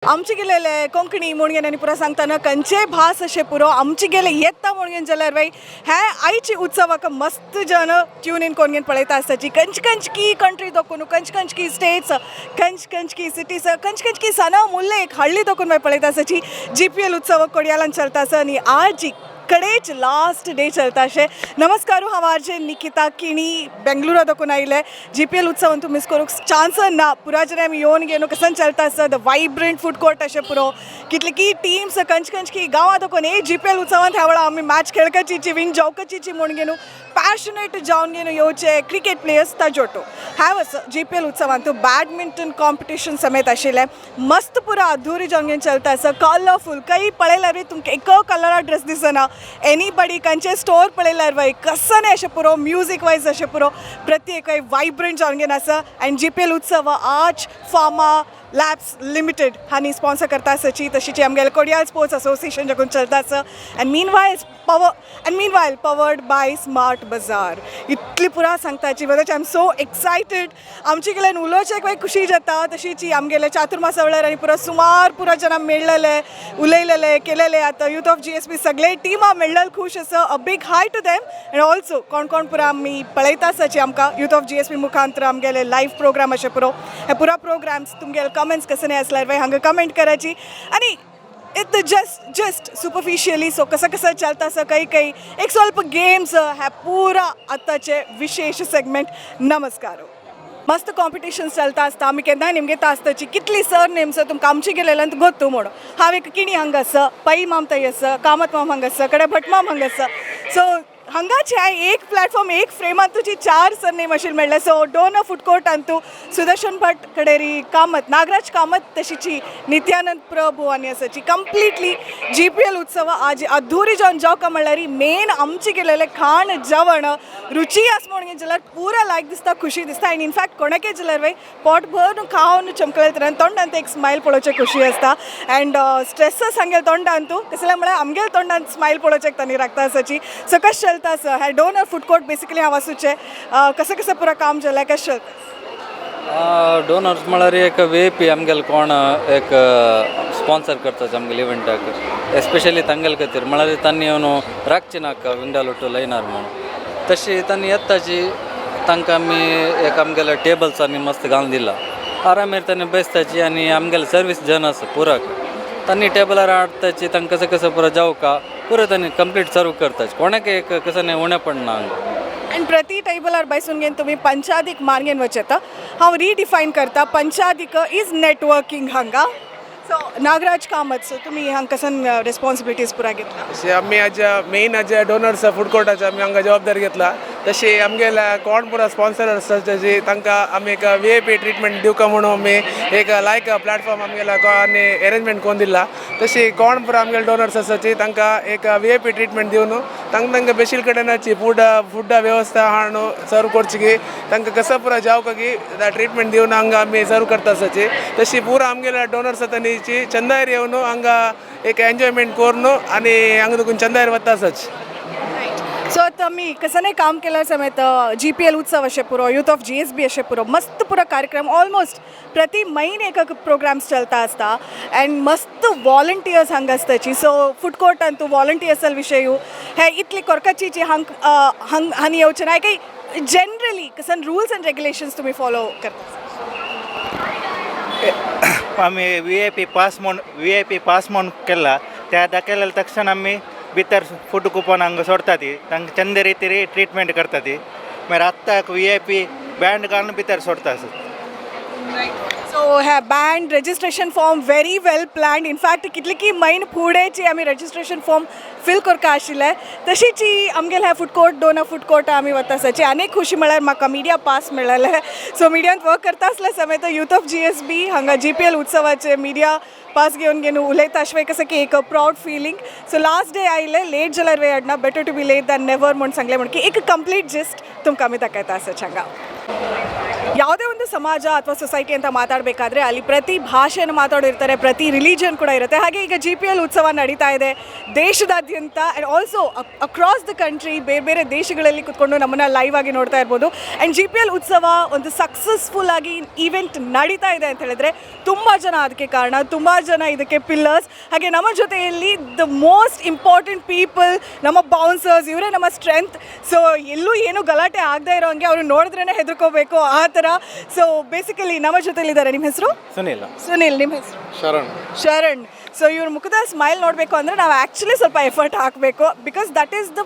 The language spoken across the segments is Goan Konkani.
आमचे गेलेले कोंकणी म्हणून आनी पुरो सांगतना खंयचेय भास अशें पुरो आमचे गेले येता म्हणून जाल्यार बाई हे आयची उत्सवाक मस्त जन ट्यून इन कोण पळयता आसताची खंयची खंयची कंट्री दोकून खंयची खंयची स्टेट्स, खंयची खंयची सिटीज, खंयची खंयची सणां मुल्ले एक हळ्ळी दोकून बाई पळयता आसताची. जीपीएल उत्सव कोडियालान चलता आसा आनी आजी कडेच लास्ट डे चलता अशें. नमस्कार, हांव आरजे निकिता किणी बेंगलुरा दोकून आयले. जीपीएल उत्सव अंतू मिस करूंक चान्स ना. पुरा जण आमी येवन घेवन कसन चलता आसा, the vibrant food court अशें पुरो, कितली की टिम्स खंयचे खंयचे गांवां दोकून ए जीपीएल उत्सवांत ह्या वेळा आमी मॅच खेळकाची, विन जावकाची म्हूण घेवन पॅशनेट जावन घेवन येवचे क्रिकेट प्लेयर्स ताजोटो. ह्या वर्स जीपीएल उत्सवांत बॅडमिंटन कॉम्पिटिशन समेत आशिल्लें. मस्त पुरा अधुरी जावन घेवन चलता आसा. कलरफूल काही पळयल्यार बी तुमकां एक कलरा ड्रेस दिसना. एनीबडी खंयचे स्टोर पळयल्यार बाई कसं अशें पुरो, म्युजीक वायज अशें पुरो, प्रत्येक वायब्रंट जावन घेवन आसा. आनी जीपीएल उत्सव आज फार्मा लॅब्स लिमिटेड हांणी स्पॉन्सर करता आसाची, तशीच आमगेले कोडियाल स्पोर्ट्स असोसिएशन जगून चलता आसा and meanwhile powered by Smart Bazaar. इतली पुरा सांगताची बरेच. I am so excited. आमचे गेल्यान उलोवचें एक खुशी जाता. तशीच आमगेले चातुर्मासा वेळार आनी पुरा सुमार पुरा जाणां मेळ्ळेले, उलयलेले केलेले. आतां यूथ ऑफ जीएसबी सगळे टिमा मेळ्ळेले खूश आसा. A big hi to them. And also कोण कोण पुरा आमी पळयता आसाची आमकां यूथ ऑफ जीएसबी मुखांतर आमगेले लायव्ह प्रोग्राम अशें पुरो. हे पुरा प्रोग्राम्स तुमगेले कमेंट्स कशें नाही आसल्यार बाय हांगा कमेंट करायची. आनी it just superficially so कसं कसं चलता असं काही काही एक ಸ್ವಲ್ಪ गेम्स ह्या पुरा आताचे विशेष सेगमेंट. नमस्कार. मस्त कॉम्पिटिशन चलता आसता. आमी केन्नाय निमगेता आसताची कितली सर नेम्स तुमकां आमचे गेलेल्यान गोत्तू म्हणून. हांव एक किणी हांगा आसा, पै माम थंय आसा, कामत माम हांगा आसा, कडे भट माम हांगा आसा. सो हांगाचे हांवें एक प्लॅटफॉर्म, एक फ्रेमान तुजी चार सरनेम अशें मेळ्ळें. So donor food court Antu Sudarshan भट, कडेरी कामत, नागराज कामत, तशीची नित्यानंद प्रभू आनी आसाची. कंप्लिटली जीपीएल उत्सव आज अधुरी जावन जावका म्हणल्यार मेन आमचे गेलेले खाण जेवण रुची आस म्हणून जाल्यार पुरा लायक दिसता, खुशी दिसता. आनी इनफॅक्ट कोणाकय जाल्यार वय पोट भरून खावन चमकले तरेन तोंडांत एक स्मायल पळोवचें खुशी आसता. अँड स्ट्रेसस हांगेले तोंडान तूं कसलें म्हळ्यार आमगेले तोंडान स्मायल पळोवचें तांणी राखता आसाची. सो कशें चलता आसा हे डोनर फूड कोर्ट? बेसिकली हांव आसूचें कसं कसं पुरा काम जालें, कशें चलता? डोनर्स म्हळ्यार एक व्हीआयपी आमगेले कोण एक स्पॉन्सर करता आमगेले इव्हेंटाक, एस्पेशली तांगेले खातीर. म्हळ्यार तांणी येवन राखचे नाका विंडालोटो लायनार म्हणून. तशी तांणी येताची, तांकां आमी एक आमगेले टेबल्स आनी मस्त घालून दिला. आरामेर तांणी बेसताची आनी आमगेले सर्वीस जन आसा पुराक, तांणी टेबलार हाडताची. तांकां कसं कसं पुरो जावका पुरो तांणी कंप्लीट सर्व करताची. कोणाक एक कसं न्ही उणें पडना हांगा. आनी प्रति टेबलार बसून घेवन तुमी पंचादीक मार्गेन वचता. हांव रिडिफायन करता, पंचादीक is networking हांगा. सो नागराज कामत, सो तुमी हांगा कसन रेस्पॉन्सिबिलिटीज पुरा घेतला? तशें आमी आज मेन आज डोनर्स फूड कोर्टाचे आमी हांगा जबाबदारी घेतला. तशें आमगेल्या कोण पुरा स्पॉन्सर आसता तशी तांकां आमी एक व्हीआयपी ट्रिटमेंट दिवका म्हणून आमी एक लायक प्लॅटफॉर्म आमगेला आनी एरेंजमेंट करून दिला. तशी कोण पुरा आमगेले डोनर्स आसाची तांकां एक व्हीआयपी ट्रिटमेंट दिवन तांकां तांकां बेशील कडेनाची फुडा व्यवस्था हाडून सर्व करची की तांकां कसं पुरा जावका की ट्रिटमेंट दिवन हांगा आमी सर्व करता आसाची. तशी पुरा आमगेल्या डोनर्स आतां चंदायर येवन हांगा एक एन्जॉयमेंट करून आनी हांगा देखून चंदायर वता आसाची. सो आतां आमी कसं काम केलं समेत जीपीएल उत्सव अशें पुरो, यूथ ऑफ जीएसबी अशें पुरो, मस्त पुरो कार्यक्रम. ऑलमोस्ट प्रति म्हयने एक प्रोग्राम्स चलता आसता अँड मस्त वॉलंटियर्स हांगा आसताची. सो फूड कोर्टान तूं वॉलंटियर्सां विशय हे इतली कोरकाची जी हांग हांग हांणी येवचें ना काही. जनरली कसन रुल्स अँड रेग्युलेशन्स तुमी फॉलो करता? आमी व्हीआयपी पास म्हूण केला. त्या दाखयल्या तक्षण आमी भितर फूड कुपन हांगा सोडटा ती. तांकां चंद रितीरी ट्रिटमेंट करता ती. मागीर आत्तां व्हीआयपी बँड घालून भितर सोडटा. सो ह्या band registration form very well planned. In fact कितले की म्हयन फुडेंची आमी रजिस्ट्रेशन फॉर्म फिल करपा आशिल्लें. तशीच ही आमगेले ह्या फूड कोर्ट, दोन फूड कोर्ट आमी वता आसाची. आनी एक खुशी म्हळ्यार म्हाका मिडिया पास मेळ्ळेलें. सो मिडियांत वर्क करता आसल्या समेत यूथ ऑफ जीएसबी हांगा जीपीएल उत्सवाचे मिडिया पास घेवन घेवन उलयता अशें कसं की एक proud feeling. So last day आयले, लेट जाल्यार वे हाडना, better to be late than never म्हूण सांगलें. म्हण की एक कंप्लीट जिस्ट तुमकां आमी दाखयता आसा हांगा. ಯಾವುದೇ ಒಂದು ಸಮಾಜ ಅಥವಾ ಸೊಸೈಟಿ ಅಂತ ಮಾತಾಡಬೇಕಾದ್ರೆ ಅಲ್ಲಿ ಪ್ರತಿ ಭಾಷೆಯನ್ನು ಮಾತಾಡೋರು ಇರ್ತಾರೆ, ಪ್ರತಿ ರಿಲಿಜನ್ ಕೂಡ ಇರುತ್ತೆ. ಹಾಗೆ ಈಗ ಜಿಪಿಎಲ್ ಉತ್ಸವ ನಡೀತಾ ಇದೆ ದೇಶದಾದ್ಯಂತ and also across the country. ಬೇರೆ ಬೇರೆ ದೇಶಗಳಲ್ಲಿ ಕುತ್ಕೊಂಡು ನಮ್ಮನ್ನು ಲೈವ್ ಆಗಿ ನೋಡ್ತಾ ಇರ್ಬೋದು. ಆ್ಯಂಡ್ ಜಿಪಿಎಲ್ ಉತ್ಸವ ಒಂದು ಸಕ್ಸಸ್ಫುಲ್ ಆಗಿ ಈವೆಂಟ್ ನಡೀತಾ ಇದೆ ಅಂತ ಹೇಳಿದ್ರೆ ತುಂಬ ಜನ ಅದಕ್ಕೆ ಕಾರಣ, ತುಂಬ ಜನ ಇದಕ್ಕೆ ಪಿಲ್ಲರ್ಸ್. ಹಾಗೆ ನಮ್ಮ ಜೊತೆಯಲ್ಲಿ the most important people, ನಮ್ಮ ಬೌನ್ಸರ್ಸ್, ಇವರೇ ನಮ್ಮ ಸ್ಟ್ರೆಂತ್. ಸೊ ಎಲ್ಲೂ ಏನು ಗಲಾಟೆ ಆಗದೆ ಇರೋ ಹಂಗೆ, ಅವರು ನೋಡಿದ್ರೇ ಹೆದರ್ಕೋಬೇಕು ಆ ಥರ. ಸೊ ಬೇಸಿಕಲಿ ನಮ್ಮ ಜೊತೆಲಿದ್ದಾರೆ. ನಿಮ್ಮ ಹೆಸರು? ಸುನಿಲ್. ಸುನಿಲ್. ನಿಮ್ಮ ಹೆಸರು? ಶರಣ್. ಶರಣ್. ಸೊ ಇವ್ರ ಮುಖದ ಸ್ಮೈಲ್ ನೋಡಬೇಕು ಅಂದರೆ ನಾವು ಆ್ಯಕ್ಚುಲಿ ಸ್ವಲ್ಪ ಎಫರ್ಟ್ ಹಾಕಬೇಕು, because that is the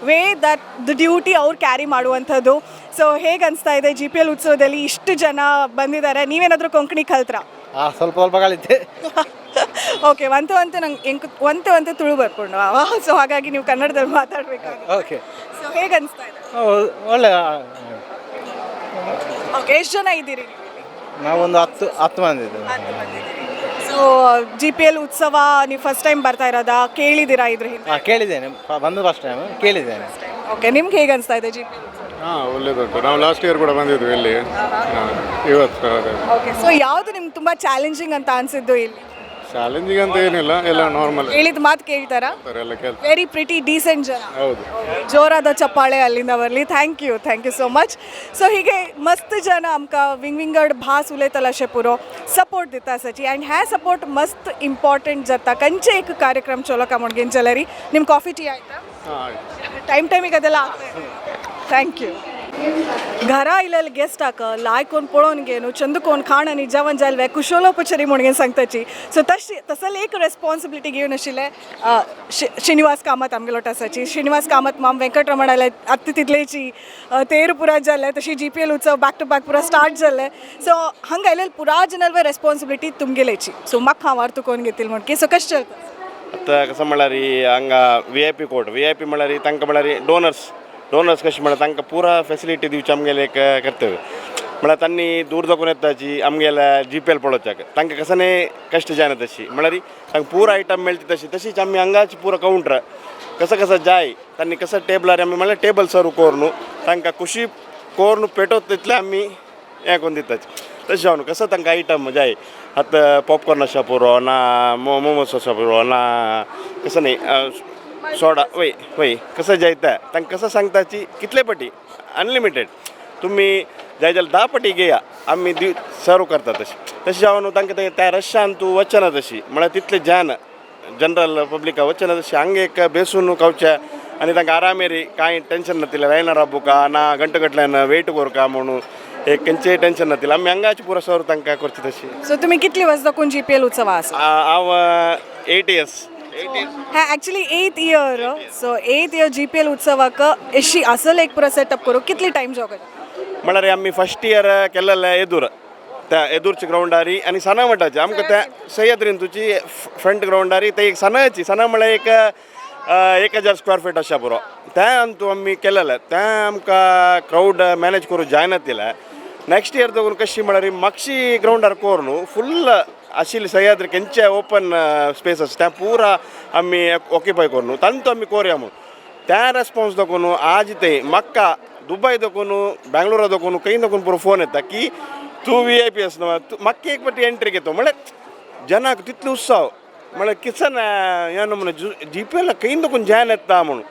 way that the duty ಅವ್ರು ಕ್ಯಾರಿ ಮಾಡುವಂಥದ್ದು. ಸೊ ಹೇಗೆ ಅನಿಸ್ತಾ ಇದೆ, ಜಿಪಿಎಲ್ ಉತ್ಸವದಲ್ಲಿ ಇಷ್ಟು ಜನ ಬಂದಿದ್ದಾರೆ? ನೀವೇನಾದರೂ ಕೊಂಕಣಿ ಕಲ್ತ್ರಾ? ಸ್ವಲ್ಪ ಸ್ವಲ್ಪ ಕಲಿತೆ. ಓಕೆ, ಒಂತೆ ಒಂತೆ ನಂಗೆ ಎಂಕ್ ಒಂತೆ ಒಂತೆ ತುಳು ಬರ್ಕೊಂಡು. ಸೊ ಹಾಗಾಗಿ ನೀವು ಕನ್ನಡದಲ್ಲಿ ಮಾತಾಡಬೇಕಾಗುತ್ತೆ. ಓಕೆ. ಸೊ ಹೇಗೆ ಅನಿಸ್ತಾ ಇದೆ? ಒಳ್ಳೆ. ಓಕೆ, ಎಷ್ಟು ಜನ ಇದ್ದೀರಿ ನೀವು ಇಲ್ಲಿ? ನಾವೊಂದು 10 ಮಂದಿ ಇದ್ದೇವೆ. ಸೊ ಜಿಪಿಎಲ್ ಉತ್ಸವ ನೀವು ಫಸ್ಟ್ ಟೈಮ್ ಬರ್ತಾ ಇರೋದಾ? ಕೇಳಿದ್ದೀರಾ ಇದ್ರ ಹಿಂದೆ? ಹಾಂ, ಕೇಳಿದ್ದೇನೆ. ಬಂದು ಫಸ್ಟ್ ಟೈಮ್ ಕೇಳಿದ್ದೇನೆ. ಓಕೆ, ನಿಮ್ಗೆ ಹೇಗೆ ಅನಿಸ್ತಾ ಇದೆ ಜಿಪಿಎಲ್? ಹಾಂ, ಒಳ್ಳೇದುಂಟು. ನಾವು ಲಾಸ್ಟ್ ಇಯರ್ ಕೂಡ ಬಂದಿದ್ವಿ ಇಲ್ಲಿ. ಇವತ್ತು ಅದೇ. ಓಕೆ, ಸೊ ಯಾವುದು ನಿಮ್ಗೆ ತುಂಬ ಚಾಲೆಂಜಿಂಗ್ ಅಂತ ಅನ್ಸಿದ್ದು ಇಲ್ಲಿ? ಚಾಲೆಂಜಿಂಗ್ ಅಂತ ಏನಿಲ್ಲ, ಎಲ್ಲ ನಾರ್ಮಲ್. ಹೇಳಿದ ಮಾತು ಕೇಳ್ತಾರಾ? ಎಲ್ಲ ಕೆಲಸ. ವೆರಿ ಪ್ರಿಟಿ ಡೀಸೆಂಟ್ ಜನ. ಹೌದು. ಜೋರಾದ ಚಪ್ಪಾಳೆ ಅಲ್ಲಿಂದ ಬರಲಿ. Thank you, thank you so much. So ಹೀಗೆ ಮಸ್ತ್ ಜನ ಆಮಕಾं ವಿಂಗ್ ವಿಂಗಡ್ ಭಾस उलयतले अशें पुरो सपोर्ट दिता आसाची. ಆ್ಯಂಡ್ ಹ್ಯಾ ಸಪೋರ್ಟ್ ಮಸ್ತ್ ಇಂಪಾರ್ಟೆಂಟ್ जाता ಕಂಚೆ एक ಕಾರ್ಯಕ್ರಮ ಚಲೋಕ म्हणून जाल्यारी. ನಿಮ್ಮ ಕಾಫಿ, ಟೀ ಆಯ್ತಾ? ಹಾಂ, ಆಯ್ತು. ಟೈಮ್ ಟೈಮಿಗೆ ಅದೆಲ್ಲ. Thank you. घरा आयलेले गेस्टाक लायकोन पळोवन घे न्हू, चंद कोण खाण आनी जेवण जालें कुशोलो पचरी म्हणून सांगताची. सो तशी तसले एक रेस्पॉन्सिबिलिटी घेवन आशिल्ले श्रीनिवास कामत आमगेलो आसाची. श्रीनिवास कामत माम वेंकटरमण आले आत्तां तितलेची तेर पुरा जाल्ले. तशी जीपीएल उत्सव बॅक टू बॅक पुरा स्टार्ट जाल्ले. सो हांगा आयलेले पुरा जनल रेस्पॉन्सिबिलिटी तुमगेलेची. सो म्हाका हांव अर्थ कोण घेतील म्हणकी. सो कशें चलता? आतां कसं म्हळ्यार हांगा VIP court, VIP म्हळ्यार तांकां म्हळ्यार डोनर्स, डोनर्स कशें म्हळ्यार तांकां पुरा फेसिलिटी दिवची आमगेलें एक कर्तव्य. म्हळ्यार तांणी दूर दाखोवन येताची आमगेल्या जीपीएल पळोवच्याक, तांकां कसं कश्ट जायना तशी, म्हळ्यार तांकां पुरा आयटम मेळटा तशी. तशीच आमी हांगाच पुरा कावंटर कसं कसं जाय तांणी कसं टेबलार आमी म्हळ्यार टेबल सर्व करून तांकां खुशी करून पेटवता तितलें आमी हें करून दिताची. तशें जावन कसं तांकां आयटम जाय, आतां पॉपकॉर्न आसा पुरो ना, मोमोस आसा पुरो ना, कसं न्ही सोडा वय वय कसं जाय तें तांकां कसं सांगताची. कितले पटी अनलिमिटेड तुमी जाय जाल्यार 10 पटी घेया, आमी दी सर्व करता तशें. तशें जावन तांकां ते त्या रश्शान तूं वचना तशी, म्हळ्यार तितलें जान जनरल पब्लिका वचना तशी. हांगा एक बेसून खावचें आनी तांकां आरामेरी, कांय टेन्शन नातिल्लें लायनार राबुका ना, गंटे गटल्यान वेट कोरका म्हणून एक खंयचेय टेन्शन नातिल्लें. आमी हांगाच पुरो सर्व तांकां करची तशी. सो तुमी कितली वर्सां दाखून जीपीएल उत्सव आसा? हांव 8 इयर्स, 8 इयर्स. हा, actually eighth year. So eighth year GPL उत्सवाक एशी असल एक पुरो सेटअप करूं कितली टायम जॉग? म्हळ्यार आमी फस्ट इयर केल्लें एदूर, त्या एदूरच्या ग्रावंडारी आनी सना मठाची आमकां त्या सह्याद्रीन तुजी फ्रंट ग्रावंडारी ते एक सनाची, सना म्हळ्यार एक 1000 स्क्वेअर फीट आसा पुरो. त्या अंतू आमी केलेलें तें आमकां क्रावड मॅनेज करूं जायना तिलें. नेक्स्ट इयर दवरून कशी म्हळ्यार मागशी ग्रावंडार कोर न्हू, फुल्ल आशिल्ली सह्याद्री खंयचे ओपन स्पेस आसा तें पुरा आमी ऑक्युपाय करून तांतू आमी कोरया म्हणून त्या रेस्पॉन्स दाखोवन आज ते म्हाका दुबय दाखोवन, बेंगलोरा दाखोवन, खंय दाखोवन पुरो फोन येता की तूं वीआयपी आसा, तूं म्हाका एक पाटी एंट्री घेतो. म्हळ्यार जनाक तितलो उत्सव, म्हळ्यार किसन हें न्हू म्हणून जीपीएल खंय दाखोवन जॅन येता म्हणून,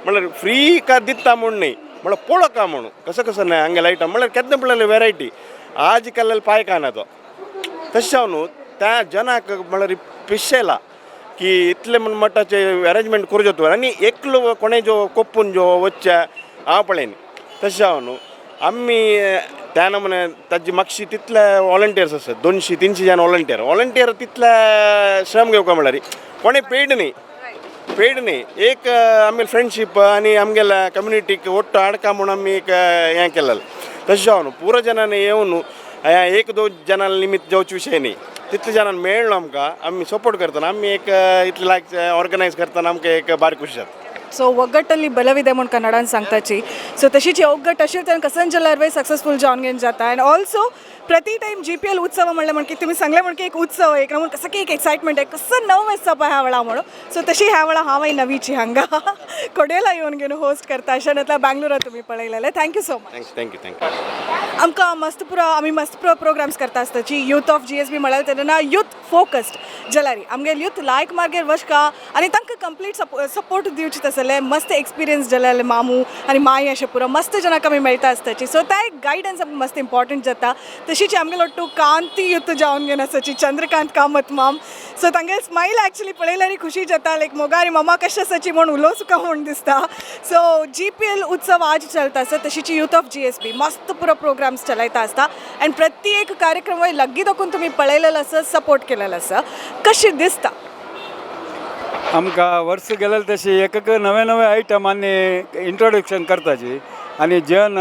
म्हळ्यार फ्री का दिता म्हूण न्ही, म्हळ्यार पळोवका म्हणून कसं कसं न्हय हांगे लायटा, म्हळ्यार केन्ना पळयलें वेरायटी आज केल्लें पांय काना तो. तशें जावन न्हू त्या जनाक म्हळ्यार पिशेला की इतलें म्हण मठाचें अरेंजमेंट करूं जाता आनी एकलो कोणें जो कोप्पून जो वचचें हांव पळयन. तशें जावन न्हू आमी त्या नमुने ताजी मातशी तितले वॉलंटियर्स आसात, 200-300 जाण वॉलंटियर, वॉलंटियर तितले श्रम घेवका म्हळ्यार कोणें पेड न्ही, पेड न्ही. एक आमगे फ्रेंडशीप आनी आमगेल्या कम्युनिटीक ಒಟ್ಟು हाडका म्हूण आमी एक हें केलेलें. तशें जावन पुरो जणांनी येवन हें एक दोन जणां निमित्त जावचे विशय न्ही, तितले जाणांक मेळ्ळो आमकां आमी सपोर्ट करतना आमी एक इतले लायक ऑर्गनायज करतना आमकां एक बारीक खुशी जाता. ಸೊ ಒಗ್ಗಟ್ಟಲ್ಲಿ ಬಲವಿದೆ म्हणून ಕನ್ನಡಾन सांगताची. सो तशीच ही ಒಗ್ಗಟ್ಟು अशी तर कसन जाल्यार सक्सेसफूल जावन घेवन जाता. And also प्रति टायम जीपीएल उत्सव म्हणलें म्हणकी तुमी सांगलें म्हणकी एक उत्सव एक म्हणून कसं की एक एक्सायटमेंट आहे कसं नव आसता पळय ह्या वेळा म्हणून. सो तशी ह्या वेळा हांव नवीची हांगा कोडेला येवन घेवन होस्ट करता अशें बँगलोरा तुमी पळयलेलें. Thank you so much. Thanks, thank you, thank you. आमकां मस्त पुरो आमी मस्त पुरो प्रोग्राम्स करता आसताची यूथ ऑफ जीएसबी म्हळ्यार तेन्ना यूथ फोकस्ड जाल्यार आमगेल यूथ लायक मार्गेर वचका आनी तांकां कंप्लीट सपोर्ट दिवचे तसले मस्त एक्सपिरियन्स जाल्यार मामू आनी माई अशें पुरो मस्त जनाक आमी मेळटा आसताची. सो त्या एक गायडन्स आमकां मस्त इम्पॉर्टंट जाता. तशीच आमगेलो ಒಟ್ಟು कांती युथ जावन घेवन आसाची चंद्रकांत कामत माम. सो तांगेले स्मायल एक्चुअली पळयल्यार खुशी जाता लायक मोगारी मामा कशें आसाची म्हूण उलोवं सुका म्हूण दिसता. सो जीपीएल उत्सव आज चलता आसा तशीच यूथ ऑफ जीएसबी मस्त पुरो प्रोग्राम्स चलयता आसता आनी प्रत्येक कार्यक्रम लग्गी दाखोवन तुमी पळयलेलो आसा, सपोर्ट केलेलो आसा. कशें दिसता? आमकां वर्स गेलेले तशी एक एक नवे नवे आयटम आनी इंट्रोडक्शन करताची आनी जन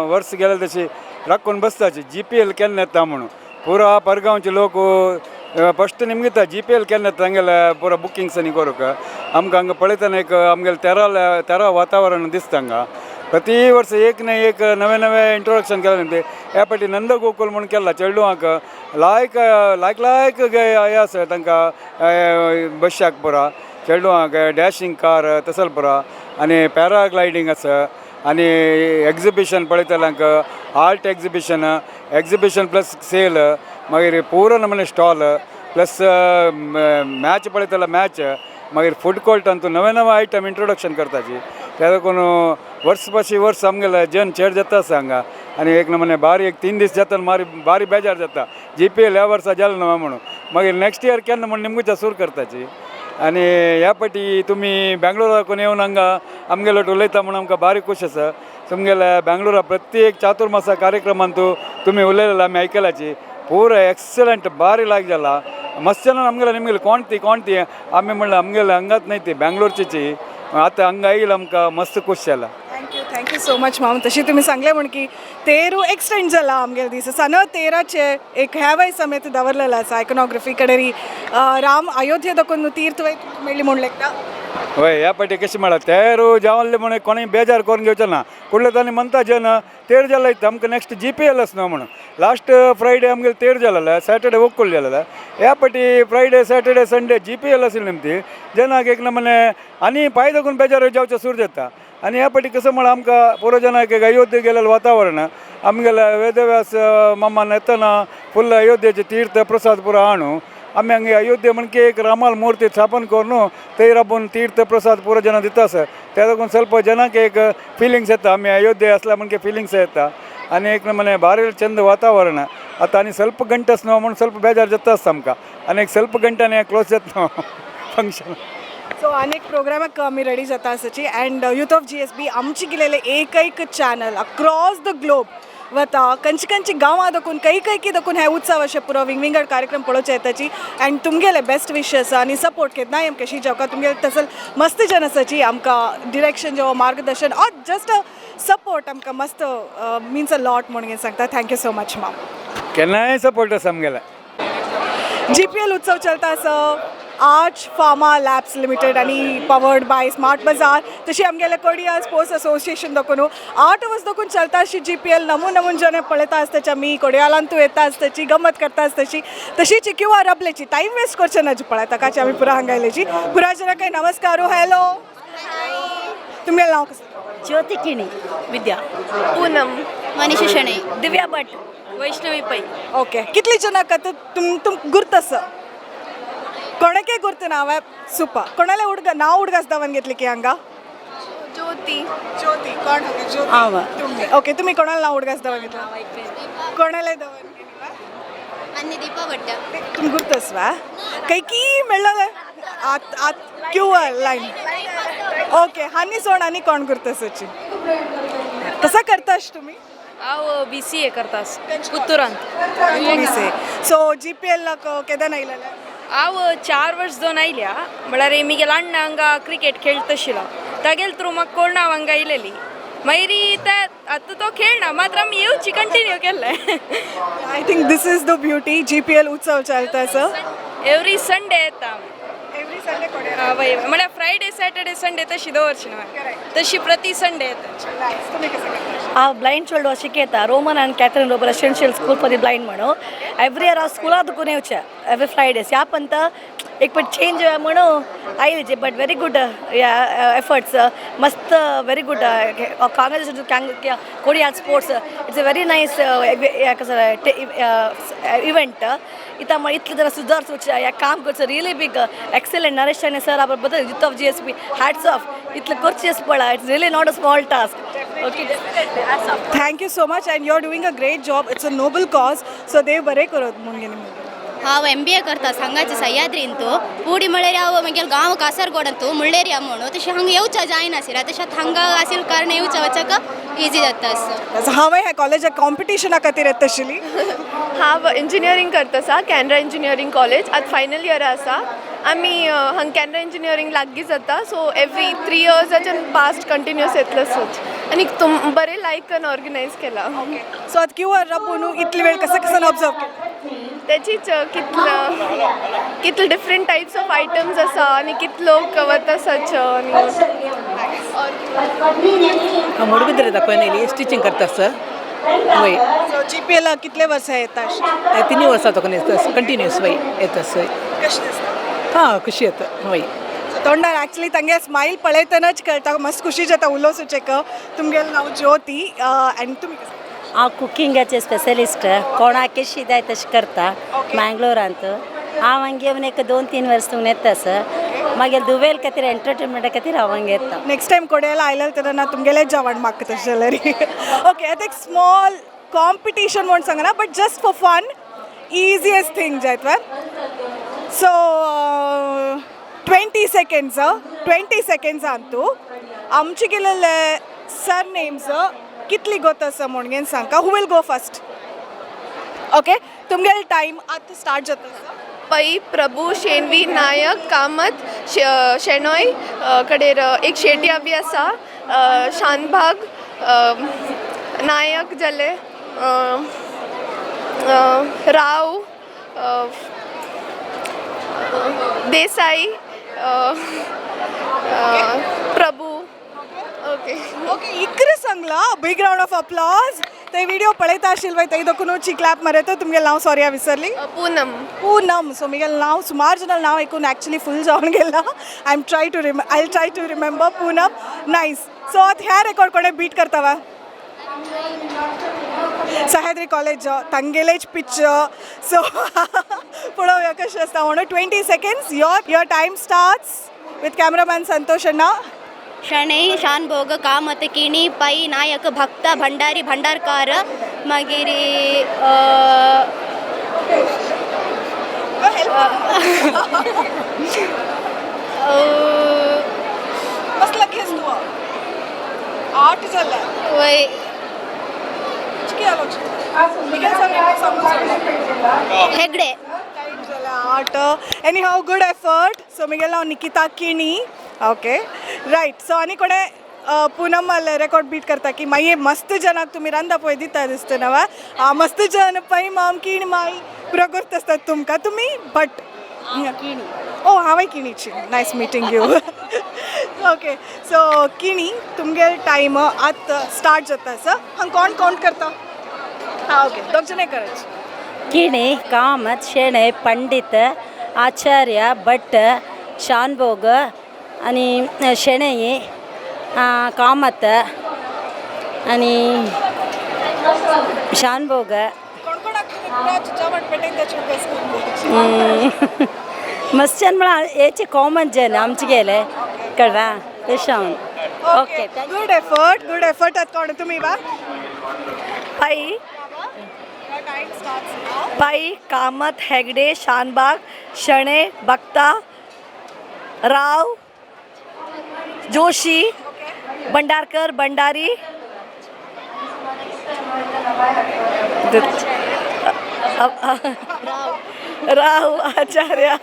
वर्स गेले तशी राखून बसताची जीपीएल केन्ना येता म्हणून. पुरा परगांवचे लोक फस्ट निमगिता जीपीएल केन्ना येता तांगेले पुरा बुकिंग्स आनी करूंक. आमकां हांगा पळयतना एक आमगेले तेरा तेरा वातावरण दिसता हांगा. प्रति वर्स एक ना एक नवे नवे इंट्रोडक्शन केलें न्ही. ह्या फावटी नंद गोकुल म्हूण केला चेडवांक लायक लायक लायक हें आसा तांकां बशाक पुरा चेडवांक डॅशिंग कार तसल पुरा आनी पॅराग्लायडींग आसा आनी एग्जिबिशन पळयतल्यांक art exhibition, exhibition plus sale, मागीर पुरो नमुने स्टॉल प्लस मॅच पळयतलो मॅच, मागीर फूड कोर्टांतू नवे नवे आयटम इंट्रोडक्शन करताची. त्या लागून वर्स पाशी वर्स आमगेले जन चेड जाता आसा हांगा आनी एक नमुने बारी एक 3 दीस जाता मारी बारी बेजार जाता जीपीएल ह्या वर्सा जालें ना म्हणून. मागीर नेक्स्ट इयर केन्ना म्हूण निमगुच्या सूर करताची. आनी ह्या फावटी तुमी बेंगलोराकून येवन हांगा आमगेलो उलयता म्हूण आमकां बारी खूश आसा. तुमगेल्या बेंगलोरा प्रत्येक चातुर्मासा कार्यक्रमांतू तुमी उलयलेलो आमी आयकलाची पुरो एक्सलंट बारी लायक जाला. मस्त जन आमगेले निमगेले कोण ती कोण ती आमी म्हणलें आमगेले हांगाच न्हय ती बेंगलोरचीची आतां हांगा येयला आमकां मस्त खूश जाला. Thank you, thank you so much माम. तशी तुमी सांगलें म्हण की तेरू एक्सटेंड जाला आमगेले दीस आसा न तेराचे एक ह्या वय समेत दवरलेलो आसा आयकनोग्राफी कडेन राम अयोध्ये दाखोवन तीर्थ वय मेळ्ळी म्हूण लेखता. हय, ह्या फावटी कशें म्हळ्यार तेरू जावनले म्हण कोणूय बेजार करून घेवचें ना. कुडले तांणी म्हणटा जन तेर जाला येता आमकां नेक्स्ट जीपीएल आसना म्हणून. लास्ट फ्रायडे आमगेले तेर जालेले, सॅटर्डे ओक्कूल जालेले. ह्या फावटी फ्रायडे सॅटर्डे संडे जीपीएल आशिल्ले निमती जनाक एक नमुने आनी पांय दाखोवन बेजार जावचें सूर जाता. आनी ह्या फावटी कसो म्हळ्यार आमकां पुरो जनाक एक अयोध्ये गेलेलें वातावरण आमगेले वेदव्यास मामान येतना फुल्ल अयोध्येचे तीर्थ प्रसाद पुरो हाणू आमी हांगा अयोध्ये म्हणके एक रामाल मूर्ती स्थापन करून थंय राबून तीर्थ प्रसाद पुरो जनां दिता आसा. त्या लागून ಸ್ವಲ್ಪ जनांक एक फिलिंग्स येता आमी अयोध्ये आसल्या म्हणके फिलिंग्स येता आनी एक नमुने भारी चंद वातावरण. आतां आनी ಸ್ವಲ್ಪ गंटे आसना म्हूण ಸ್ವಲ್ಪ बेजार जाता आसता आमकां आनी एक ಸ್ವಲ್ಪ गंट्यान क्लोज जाता फंक्शन. सो अनेक प्रोग्रामाक आमी रेडी जाता आसाची and youth of जीएसबी आमची गेलेले एकैक चॅनल अक्रॉस the globe वता कंची कंची गांवां दाखोवन खंय खंय की दाखोवन हे उत्सव अशें पुरो विंगविंगड कार्यक्रम पळोवचे येताची. अँड तुमगेले बेस्ट विशस आनी सपोर्ट केन्नाय आमकां कशी जावका तुमगेले तसल मस्त जन आसाची आमकां डिरेक्शन जेवो मार्गदर्शन ऑर जस्ट सपोर्ट आमकां मस्त मिन्स अ लॉट म्हणून सांगता. Thank you so much ma'am. केन्नाय सपोर्ट आसा आमगेले. जीपीएल उत्सव चलता आसा आर्च फार्मा लॅब्स लिमिटेड आनी पवर्ड बाय स्मार्ट बाजार तशी आमगेले कोडिया स्पोर्ट्स असोसिएशन दाखोवन 8 वर्स दाखोवन चलता अशी जीपीएल नमून नमून जन पळयता आसताची आमी कोडियालांतू येता आसताची गमत करता आसताची तशीच किंवा रबलेची टायम वेस्ट करचे ना जी पळयता काची आमी पुरा हांगा आयलेची. पुरा जना काही नमस्कार, हॅलो, तुमगेलें नांव कसलें? ज्योती किणी, विद्या, पूनम, मनीषा शणे, दिव्या भट, वैष्णवी पै. ओके, कितली जनाक आतां तुम तुम गुर्त आसा? कोणाके गुर्त नाव सुपा कोणाले उडगा नाव उडगास दावन घेतली की हांगा? ज्योती. ज्योती कोण हांगा? ज्योती. ओके, तुम्ही कोणाला नाव उडगास दावन घेतलं? कोणाला दावन घेतलं? आणि दीपा भट्ट. तुम गुर्त आसवा काही की मेळ्ळले आत आत क्यू लायन. ओके, हानी सोड आनी कोण गुर्त आसाची कसा करताश तुम्ही? हांव बीसीए करतास पुत्तुरांत. सो जीपीएल केदन आयलेले? हांव 4 वर्स दोन आयल्या म्हळ्यार मिगेल अण्णा हांगा क्रिकेट खेळतशिलो तागेल थ्रू म्हाका कोण हांव हांगा आयलेली. मागीर ते आतां तो खेळना मात्र आमी येवची कंटिन्यू केल्ले. I think this is the beauty. GPL उत्सव चलता आसा. एवरी संडे येता आमी. एवरी संडे कोडेला. वय म्हळ्यार फ्रायडे सॅटर्डे संडे तशी दवरची न्हय, तशी प्रति संडे येता. नायस. तुमी कसं करता? हांव ब्लायंड चेडवा शिकयता, Roman and Catherine Lobo residential school for the blind म्हणून. एवरी इयर हांव स्कुलांत दुकून येवचें एवरी फ्रायडेज. ह्या पंत एक पट चेंज म्हणून आयली, बट व्हेरी गुड एफर्ट्स, मस्त, very good. Congratulation to Kodial sports. It's a very nice event. इथं इतले जरा सुधार ह्या काम करचो, really big excellent. Naresh Shenoy sir बद्दल, youth of GSP, hats off. इतलें करचेंच पडा. It's really not a small task, okay? Thank you so much and you are doing a great job. It's a noble cause, so देव बरें करत म्हणून गेली. हांव एम बी ए करता हांगाचे सह्याद्रींतू. पुडी म्हळ्यार हांव मागीर गांव कासरगोडांतू मुಳ್ಳೇರಿया म्हणून, तशें हांगा येवच्या जायनाशिल्लें. तशें हांगा आशिल्ले कारण येवच्या वचक इजी जाता असो. हांवें ह्या कॉलेजाक कॉम्पिटिशना खातीर येता आशिल्ली. हांव इंजिनियरींग करता आसा, कॅनरा इंजिनियरींग कॉलेज. आतां फायनल इयर आसा आमी. हांगा कॅनरा इंजिनियरींग लागीं जाता, सो एवरी 3 इयर्साच्यान पास्ट कंटिन्युअस येतलो असोच आनी तुम बरें लायक करून ऑर्गनायज केला. सो आतां क्यू आर राबून इतली वेळ कसं कसं ऑब्जर्व केलं? त्याचीच कितलं कितले डिफरंट टायप्स ऑफ आयटम्स आसा आनी कितले लोक वता सच आनी हांव मुडबिद्रे दाखोवन स्टिचींग करता सर, वय. सो जीपीएल कितले वर्सां येता अशें? तिनूय वर्सां तो येता कंटिन्युअस, वय, येता सर. कशें दिसता? हां, खुशी येता, वय. तोंडार ॲक्च्युली तांगे स्मायल पळयतनाच कळटा, मस्त खुशी जाता उलोवचेक. तुमगेलें नांव ज्योती आनी तुमी कसं? हांव कुकिंगाचे स्पेशलिस्ट. कोणाक कशी जाय तशें करता मँगलोरांत. हांव हांगा येवन एक 2-3 वर्स येता सर. मागीर दुबेल खातीर, एंटरटेनमेंटा खातीर हांव हांगा येता. नेक्स्ट टायम कोडेला आयल्यार तेन्ना तुमगेलें जेवण मागता तशें जाल्यार. ओके, आतां एक स्मॉल कॉम्पिटिशन म्हूण सांगना, but just for fun, easiest thing जायत वा. सो 20 सेकेंड्स, 20 सेकेंड्सांतू आमचे गेलेले सर नेम्स कितली गोत आसा म्हणून सांगका. Who will go first? Okay, तुमगेले टायम आतां स्टार्ट जाता. पै, प्रभू, शेणवी, नायक, कामत, शेणोय, कडेर एक शेटिया बी आसा, शानभाग, नायक जाले, राव, देसाई, प्रभू. ओके. ओके, इकरे सांगला. Big round of applause. ते व्हिडिओ पळयता आशिल्ले पळय, थंय दोकून क्लॅप मारता. तुमगेलें नांव? सॉरी, हांव विसरली. पूनम. पूनम. सो मिगेलें नांव सुमार जाणां नांव आयकून एक्चुअली फुल जावन गेला. I try to remember. Poonam, nice. So आतां ह्या रेकॉर्ड कोणें बीट करता वा? सह्याद्री कॉलेज तांगेलेच पिच, सो पळोवया कशें आसता म्हणून. 20 seconds, your time starts with cameraman Santosh Anna. Shenoy, Shanbhog, Kamath, Kini, Pai, Nayak, Bhakta, Bhandari, Bhandarkar, मागीर मस्त लगेच तूं आठ जालें. वय. कितें आलोच? हेगडे. आठ. Any how, good effort. So मिगेलें नांव निकिता किणी. Okay, right. सो आनी कोणे पूनम रेकॉर्ड बीट करता की? मागीर मस्त जनाक तुमी रांदा पळय दिता दिसता ना वा. मस्त जन पै माम किण माई पुरो करता आसतात तुमकां. तुमी भट? किणी. ओ, हांवें किणीची. Nice meeting you. Okay, so Kini, तुमगेले टायम आतां स्टार्ट जाता. सर, हांगा कोण काउंट करता? हां, ओके, दोग जाणां करायचे. किणी, कामत, शेणै, पंडित, आचार्य, भट, शानभोग आनी शेणै, कामत आनी शानभोग. कोण कोणाक तुमी पुरा जेवण पेटयता चेडूं? मस्त जन म्हळ्यार हेचे कॉमन जन आमचे गेले कळवा तशें हांव. Okay, good effort, good effort. आतां कोण तुमी वा? पै. पै, कामत, हेगडे, शानबाग, शणे, बक्ता, राव, जोशी, भंडारकर, भंडारी, राव, आचार्य,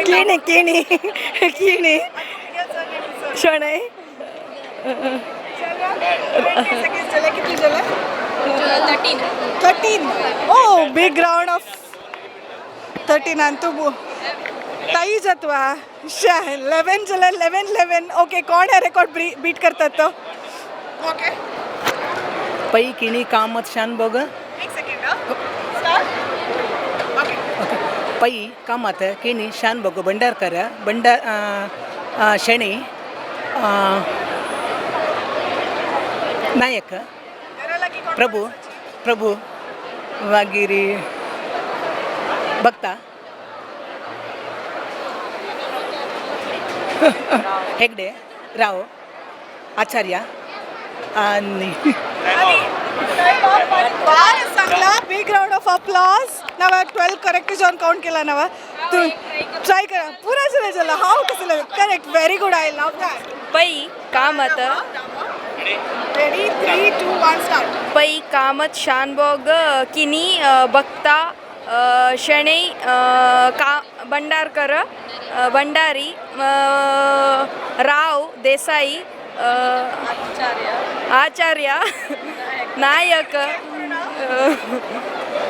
किणी, किणी, किणी, शणै. कितली जाले? 13. Oh, big round of थर्टीनान तूं ताई जातवा. शे, 11 जाल्यार 11 11. ओके, कोण हे रेकॉर्ड बीट करतात तो? ओके. पै किणी कामत शानभोग. एक second. Start. Okay. Pai Kamat Kini Shanbhag Bhandarkar भंडार शणी नायक प्रभू प्रभू मागीर भक्ता हेगडे राव आचार्य आणि बार सांगला. Big round of applause. नवा 12 करेक्ट जावन काउंट केला नवा. तू ट्राय करा. पुरा जालें जाला. हांव कसं correct. Very good, I love that. Pai Kamat. Ready, 3, 2, 1, start. Pai Kamat Shanbhog Kini Bhakta Shenoi का भंडारकर भंडारी राव देसाई आचार्य नायक.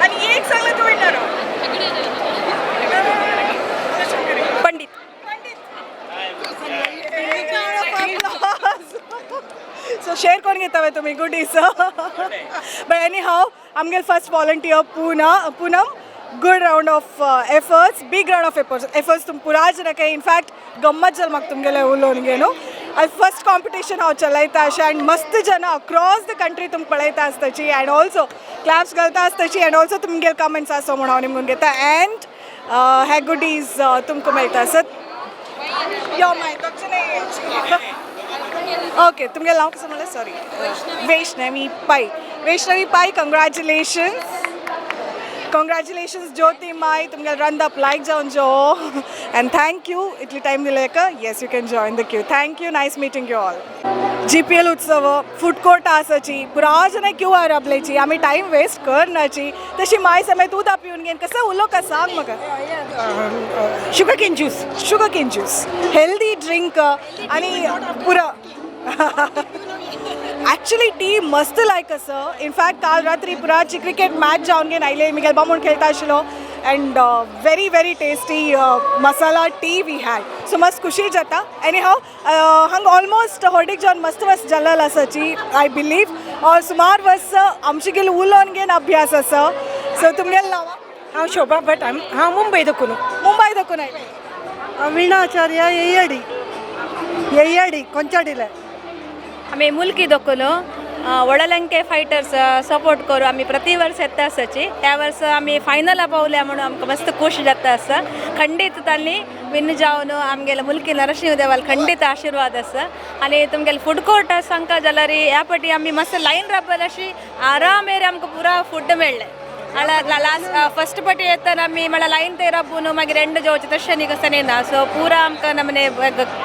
आणि एक सांगलं तू विनर. पंडित. सो शेअर कोण घेता तुम्ही गुडीज? बट एनी हाव, आमगेल फर्स्ट वॉलंटियर पुना Poonam, good round of efforts, big round of efforts efforts. तुम पुरा जनक इनफॅक्ट गम्मत जाल म्हाका तुमगेले उलोवन घेवन. आनी फर्स्ट कॉम्पिटिशन हांव चलयता अशें आनी मस्त जन अक्रॉस the country तुमकां पळयता आसताची अँड ऑल्सो क्लॅप्स घालता आसताची अँड ऑल्सो तुमगेले कमेंट्स आसो म्हूण हांव निमगून घेता. अँड हे गुडीज तुमकां मेळटा सर. Yo my. ओके, तुमगेलें नांव कसं म्हणलें? सॉरी. वैष्णवी पै. वैष्णवी पै, कंग्रॅच्युलेशन्स. कंग्रॅच्युलेशन्स ज्योती माय. तुमगेले रंदप लायक जावन जो अँड thank you इतली टायम दिले का. Yes, you can join the queue. Thank you, nice meeting you all. GPL उत्सव फूड कोर्ट आसाची, पुरा जण क्यू आर आपल्याची. आमी टायम वेस्ट करनाची. तशी माय समेत उदक पिवन घेवन कसं उलो का सांग म्हाका. Sugar cane juice. Sugar cane juice, healthy drink. आणि पुरा ॲक्च्युली टी मस्त लायक असं. इनफॅक्ट काल रात्री पुराची क्रिकेट मॅच जावन घेवन आयले. मिगेल बामूण खेळटा आशिल्लो and very very tasty masala tea we had, so मस्त खुशी जाता. एनी हाव, हांगा ऑलमोस्ट हॉर्डीक जावन मस्त मस्त जाल्लेल आसाची I believe और सुमार वर्स आमचे गेले उलोवन घेवन अभ्यास आसा. सो तुमगेलें नांव? हांव शोभा भट. हांव मुंबय दखून. मुंबय दखून आयले. वीणा आचार्य, एयडी एयडी ಕೊಂಚಾಡಿಲೆ. आमी मुलकी दोखून वडलंके फायटर्स सपोर्ट करू. आमी प्रति वर्स येता आसाची. त्या वर्स आमी फायनला पावल्या म्हणून आमकां मस्त खुश जाता आसा. खंडीत तांणी विन जावन आमगेले मुलकी नरसिंह देवाल खंडीत आशिर्वाद आसा. आनी तुमगेले फूड कोर्ट सांगता जाल्यार ह्या पाटी आमी मस्त लायन राबल अशी आरामेर आमकां पुरा फूड मेळ्ळें. म्हळ्यार लास्ट फस्ट पटी येतना आमी म्हळ्यार लायन ते राबून मागीर एंड जेवचें तशें न्ही, कसं न्ही ना. सो पुरा आमकां नमने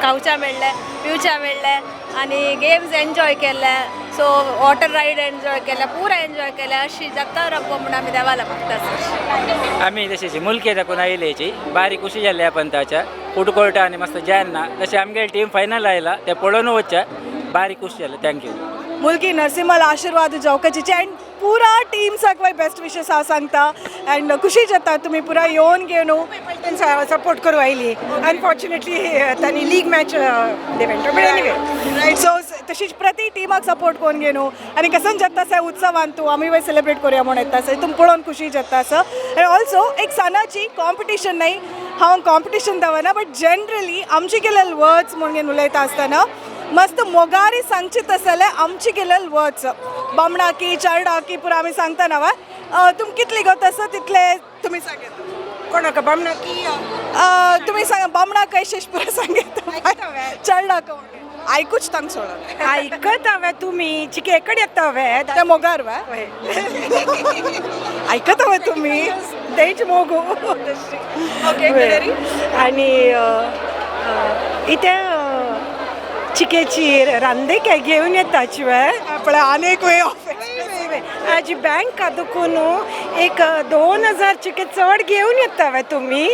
खावच्या मेळ्ळें, पिवच्या मेळ्ळें आनी गेम्स एन्जॉय केले. सो वॉटर रायड एन्जॉय केले, पुरा एन्जॉय केले. अशी जाता रब्बो म्हणून आमी देवाला मागता. आमी तशीच मुलके दाखवून आयलेची. बारीक खुशी जाल्ली पंताच्या फूड कोर्टा आनी मस्त जायना तशें आमगेले टीम फायनल आयला ते पळोवन वचच्या बारीक खुशी जालें. Thank you. मुलगी नरसिंहल आशीर्वाद जावकाची अँड पुरा टीम सगळे बेस्ट विशेस हांव सांगता अँड खुशी जाता तुमी पुरा येवन घेवन. सपोर्ट करू आयली. अनफॉर्च्युनेटली तांणी league match they went, but anyway. Right, so तशीच प्रति टिमाक सपोर्ट करून घेवन आनी कसं जाता आसा उत्सवान तूं आमी वय सेलिब्रेट करूया म्हूण येता आसा. तुम पळोवन खुशी जाता आसा. आनी ऑल्सो एक सणाची कॉम्पिटिशन न्हय, हांव कॉम्पिटिशन दवरना, बट जनरली आमचे गेलेले वर्ड्स म्हणून घेवन उलयता आसतना मस्त मोगारी सांगची तसले जाल्यार आमची गेलेले वर्ड्स बामणाकी चारडाकी पुरा आमी सांगता ना वा तुम कितली गो तसं तितले तुमी सांगता. कोणाक बामणाकी? तुमी सांगा, बामणा कैशेश पुरा सांगता, चरडाक आयकूच तांक सोडा. आयकत हांवें तुमी चिके कडेन येता हांवें. ते मोगार वा आयकत हांवें तुमी. तेच मोगू. ओके. आणि इथे चिकेची रांदे काय घेवन येता शिवाय. पळय आनी एक वे ऑफ आजी बँक दुखून एक 2000 चिके चड घेवन येता वे तुमी.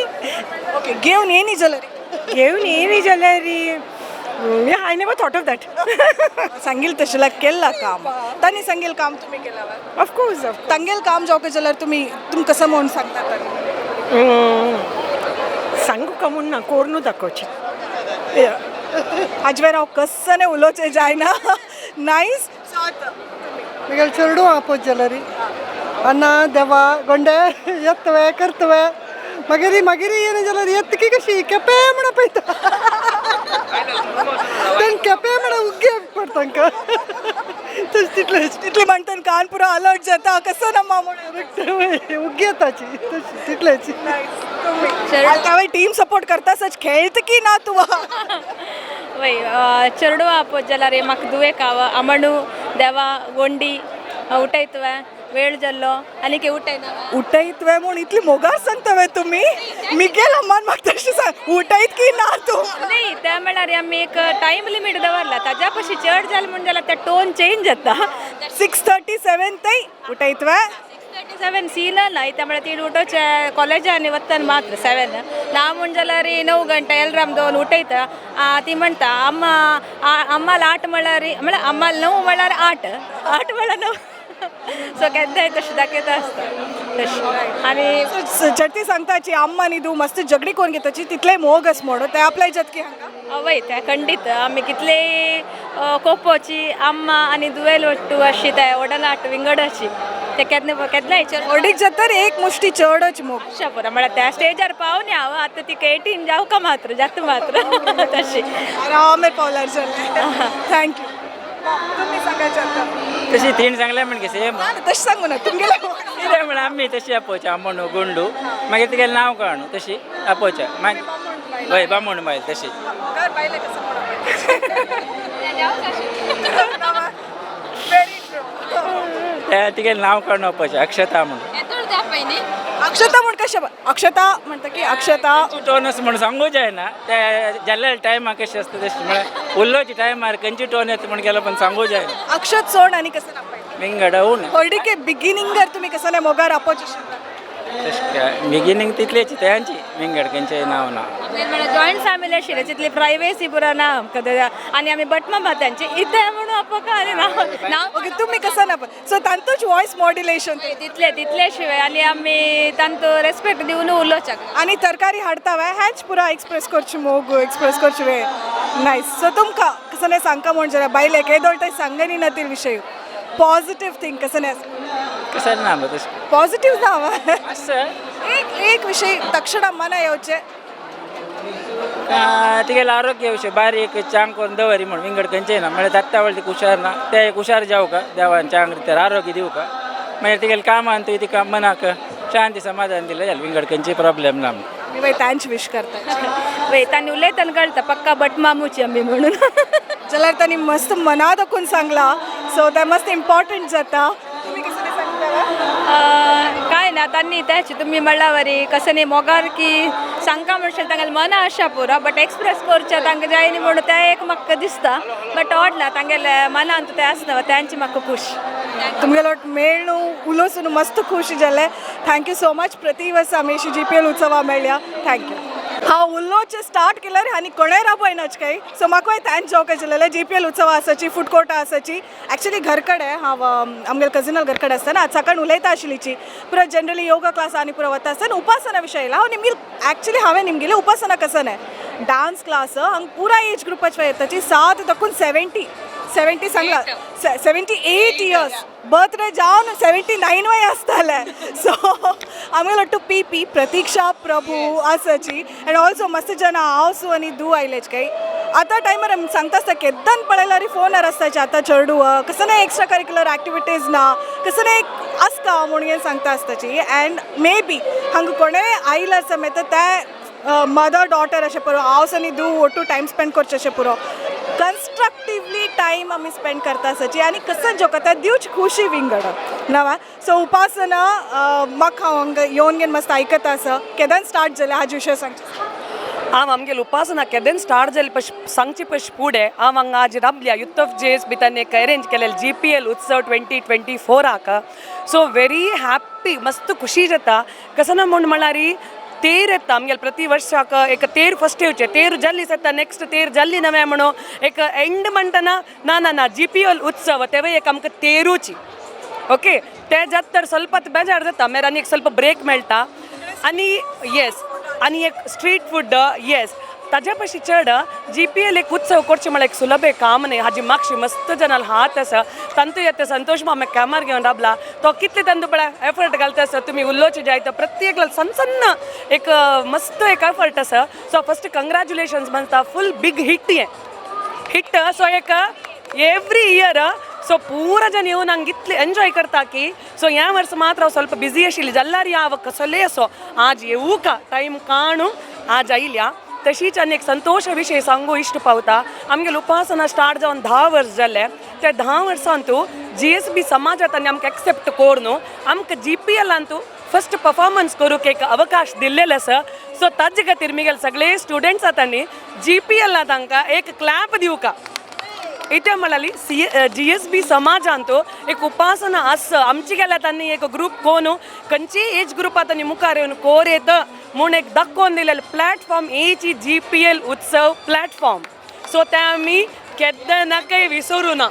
ओके, घेवन येनी जाल्यार घेवन येयली जाल्यार I never thought of that. सांगील तशें केल्ला काम तांणी, सांगील काम तुमी केला. Of course. तांगेल काम जावंक जाल्यार तुमी तुम कसं म्हणून सांगता तांणी? जावका म्हूण ना, कोर्नू दाखोवचें. आजवेर हांव कसने उलोवचें जायना. नायस. मागीर चेडूं आहा जाल्यार अन्ना देवा गोंडे येतवे करतवे, मागीर मागीर येयना जाल्यार येत की कशी केपें म्हणून पळयता, तें केपें म्हणून उग्गे पडटा तांकां. तशें तितलें. तितली म्हणटा कान पुरो अलर्ट जाता कसो ना म्हणून. उग्गे येताची तशी तितलेच. हांवें टीम सपोर्ट करता सच खेळत की ना तूं? वय, चेडवा आपोत जाल्यार म्हाका दुवेक हांव अमणू देवा गोंडी उठयतवे वेळ जाल्लो आनी के उठयना. उठयतवे म्हूण इतली मोगार सांगता तुमी? मिगेल अम्मान म्हाका तशें सांग, उठयत की ना तूं? न्ही, त्या म्हळ्यार आमी एक टायम लिमीट दवरला, ताज्या पशी चड जालें म्हूण जाल्यार ते टोन चेंज जाता. 6:37 तय उठयतवे? 6:37 सीन ना, त्या म्हळ्यार ती उठोवचे कॉलेजांनी वतना मात्र 7 ना म्हूण जाल्यार 9 गंटे एलराम दवरून उठयता. ती म्हणटा अम्मा अम्माल 8 म्हळ्यार, म्हळ्यार अम्माल 9 म्हळ्यार 8, 8 म्हळ्यार 9. सो केन्नाय तशें दाखयता आसता तशें. आनी चडती सांगताची अम्मा न्ही तूं मस्त झगडी करून घेताची, तितलें मोग आस म्हणून ते अप्लाय जात की हांगा? वय, ते खंडीत आमी कितलेय कोपोची अम्मा आनी दुवेल वट्टू अशी ते वडनाट विंगडाची ते केन्ना केन्नाय व्हडीक जाता एक मुश्टी चडच मोग. अशें पुरो म्हळ्यार त्या स्टेजार पावून हांव आतां तिका 18 जावका मात्र जाता मात्र तशी. आरामेर पावल्यार जालें. Thank you. तुमी सांगायचें आतां? तशी तीन सांगलें म्हण सेम. तशें सांगू ना तुमगेलें. कितें म्हळ्यार आमी तशी आपोवचें आमोणू गुंडू, मागीर तिगेलें नांव कळना तशी आपोवचें मागीर हय बामण बायल तशी. तिगेलें नांव कळना आपोवचें अक्षता म्हणून. अक्षता म्हूण कशें? अक्षता म्हणटा की अक्षता टोनस म्हूण सांगू जायना, ते जाल्ल्या टायमार कशें आसता तशें म्हळ्यार उलोवचे टायमार खंयची टोन येता म्हण गेलो पण सांगू जायना. अक्षत सोड आनी कसं आपयता? विंगड उण हळडीके बिगिनिंगर तुमी कसं नाही मोगार आपोवचें? तशें बिगिनींग तितलेच तेंची विंगड खंयचें नांव ना. म्हळ्यार जॉयंट फॅमिली आशिल्ली तितली प्रायवेसी पुरो ना आमकां, आनी आमी बटमा तांची इतलें म्हणून आपोवका आनी नांव. ओके, तुमी कसं ना सो तांतूच वॉयस मॉड्युलेशन तितले तितले शिवाय आनी आमी तांचो रेस्पेक्ट दिवन उलोवच्याक. आनी तरकारी हाडता वे हेंच पुरा एक्सप्रेस करची मोग एक्सप्रेस करची वे. नायस. सो तुमकां कसं नाही सांगका म्हूण जाल्यार बायलेक येदोळ ते सांगनी ना ती विशय पॉझिटिव्ह थिंग कसं नाही? कसं ना तशें पॉझिटिव्ह ना आसा एक एक विशय तक्षण मना येवचें. तिगेलें आरोग्य विशय बारीक चांग करून दवरी म्हूण विंगड खंयचें ना म्हळ्यार दत्ता वळटी हुशार ना ते एक हुशार जावका देवान चांग रित्यार आरोग्य दिवका, मागीर तिगेलें कामान तुवें तिका मनाक शांती समाधान दिलें जालें, विंगड खंयची प्रॉब्लेम ना. मी बाई तांच विश करता. वय, तांणी उलयतना कळटा पक्का बटमामूची आमी म्हणून. जाल्यार तांणी मस्त मना दाखोवन सांगला, सो ते मस्त इम्पॉर्टंट जाता. तुमी कसं सांगता? काय ना तांणी त्याची तुमी म्हणल्यावरी कसं न्ही मोगार की सांगका म्हणशाल तांगेलें मना आशा पुरो, बट एक्सप्रेस करचें तांकां जाय न्ही म्हणून तें एक म्हाका दिसता, बट ओडना तांगेलें मनांत तें आसना तेंची म्हाका खूश. तुमगेलो मेळ्ळू उलोवसून मस्त खुशी जालें. Thank you so much. प्रति वर्स आमी अशी GPL उत्सवा मेळ्ळ्या. Thank you. हांव उलोवचें स्टार्ट केल्यार आनी कोणें राबयनाच काय, सो म्हाका thank जावंक जालें. GPL उत्सव आसाची फूड कोर्ट आसाची एक्चुअली घर कडेन हांव आमगेले कजिनाल घर कडेन आसतना आज सकाळ उलयता आशिल्लीची पुरो जनरली योगा क्लास आनी पुरो वता आसतना उपासना विशय आयला. हांव निमगेल एक्चुअली हांवें निमगेलें उपासना कसं नाही डान्स क्लास हांग पुरा एज ग्रुपाचे येताची 7 तकून 70 सांगला 78 इयर्स बर्थडे जावन 79 वय आसताले. सो आमगेलो टू पी पी प्रतीक्षा प्रभू आसाची एंड ऑल्सो मस्त जन हांव आनी दू आयलेच काय आतां टायमार आमी सांगता आसता केद्दान पळयल्यार फोनार आसताचे आतां चेडू कसं ना एक्स्ट्रा करिक्युलर एक्टिविटीज ना कसं ना एक आसता म्हणून सांगता आसताची. अँड मे बी हांगा कोणेय आयल्यार समेत ते मदर डॉटर अशें पुरो हांव आनी दू ओटू टायम स्पेंड करचें अशें पुरो कन्स्ट्रक्टिवली टायम आमी स्पेंड करता आसाची आनी कसं जोकता दिवच खुशी विंगड नवा. सो उपासना म्हाका हांव हांगा येवन घेवन मस्त आयकता आसा केदान स्टार्ट जालें हाजे विशय सांगचें. हांव आमगेल उपासना केदेन स्टार्ट जाली पश सांगची पश फुडें हांव हांगा आज राबल्या युथ ऑफ जेस बी तांणी एक अरेंज केलें GPL उत्सव 2024 हाका. सो वेरी हॅप्पी, मस्त खुशी जाता. कसं ना म्हूण म्हळ्यार तेर येता आमगेले प्रति वर्साक एक तेर फस्ट येवचें, तेर जाल्ली जाता नेक्स्ट तेर जाल्ली नव्या म्हणून एक एंड म्हणटना ना ना ना GPL उत्सव तेवय एक आमकां तेरूची ओके ते जाता तर ಸ್ವಲ್ಪ बेजार जाता मागीर आनी एक ಸ್ವಲ್ಪ ब्रेक मेळटा आनी येस आनी एक स्ट्रीट फूड येस ताज्या पशी चड जी पी एल एक उत्सव करचें म्हळ्यार एक सुलभ एक काम न्ही. हाजी मागशी मस्त जनाल हात आसा तांतू येता संतोष मामा कॅमर घेवन राबला तो कितले तांतू पळय एफर्ट घालता आसा. तुमी उलोवचे जाय तर प्रत्येक सन्न सन्न एक मस्त एक एफर्ट आसा. सो फस्ट कंग्रेच्युलेशन्स म्हणटा फूल बिग हिट हें हिट. सो एक एवरी इयर सो पूरा जन येवन हांगा इतले एन्जॉय करता की सो ह्या वर्स मात्र हांव ಸ್ವಲ್ಪ बिझी आशिल्ली जाल्यार हांव कसलेय असो आज येवूका टायम काणू आज आयल्या. तशीच आनी एक संतोश विशय सांगू इश्ट पावता आमगेले उपासना स्टार्ट जावन 10 वर्स जाले. त्या 10 वर्सांतू जी एस बी समाजांत आनी आमकां एक्सेप्ट करून आमकां जी पी एलांतू फस्ट परफॉर्मन्स करूंक एक अवकाश दिल्लेलो आसा. सो ताजे खातीर मिगेले सगळे स्टुडंट्स आतां जी पी एला तांकां एक क्लॅप दिवका. इथे म्हळ्यार सी जी एस बी समाजांत एक उपासना आस आमची गेल्या तांणी एक ग्रूप कोन खंयचीय एज ग्रुपा तांणी मुखार येवन कोर येत म्हूण एक दाखोवन दिलेलें प्लॅटफॉर्म एची जी पी एल उत्सव प्लॅटफॉर्म. सो ते आमी केन्ना नाकाय विसरूं ना.